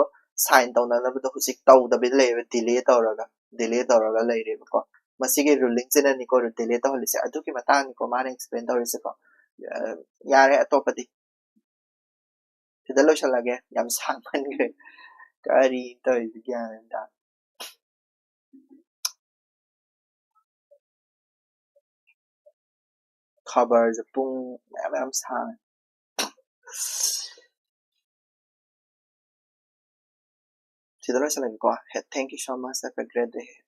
ꯁꯥꯏꯟ ꯇꯧꯅꯅꯕꯗꯣ ꯍꯧꯖꯤꯛ ꯇꯧꯗꯕꯤꯗ ꯂꯩꯌꯦꯕ, ꯗꯤꯂꯦ ꯇꯧꯔꯒ, ꯗꯤꯂꯦ ꯇꯧꯔꯒ ꯂꯩꯔꯦꯕꯀꯣ꯫ ꯃꯁꯤꯒꯤ ꯔꯨꯂꯤꯡꯁꯤꯅꯅꯤꯀꯣ ꯗꯤꯂꯦ ꯇꯧꯍꯜꯂꯤꯁꯦ꯫ ꯑꯗꯨꯒꯤ ꯃꯇꯥꯡꯅꯤꯀꯣ ꯃꯥꯅ ꯑꯦꯛꯁꯄ꯭ꯂꯦꯟ ꯇꯧꯔꯤꯁꯦꯀꯣ꯫ ꯑ, ꯌꯥꯔꯦ, ꯑꯇꯣꯞꯄꯗꯤ ꯁꯤꯗ ꯂꯣꯏꯁꯜꯂꯒꯦ, ꯌꯥꯝ ꯁꯥꯡꯃꯟꯈ꯭ꯔꯦ꯫ ꯀꯔꯤ ꯇꯧꯔꯤꯁꯦ ꯒ꯭ꯌꯥꯟ ꯃꯦꯟ ꯇꯥꯗꯦ꯫ ꯈꯕꯔꯁꯦ ꯄꯨꯡ ꯃꯌꯥꯝ ꯃꯌꯥꯝ ꯁꯥꯡꯉꯦ꯫ ꯁꯤꯗ ꯂꯣꯏꯁꯤꯜꯂꯒꯦꯀꯣ꯫ Thank you so much, have a great day꯫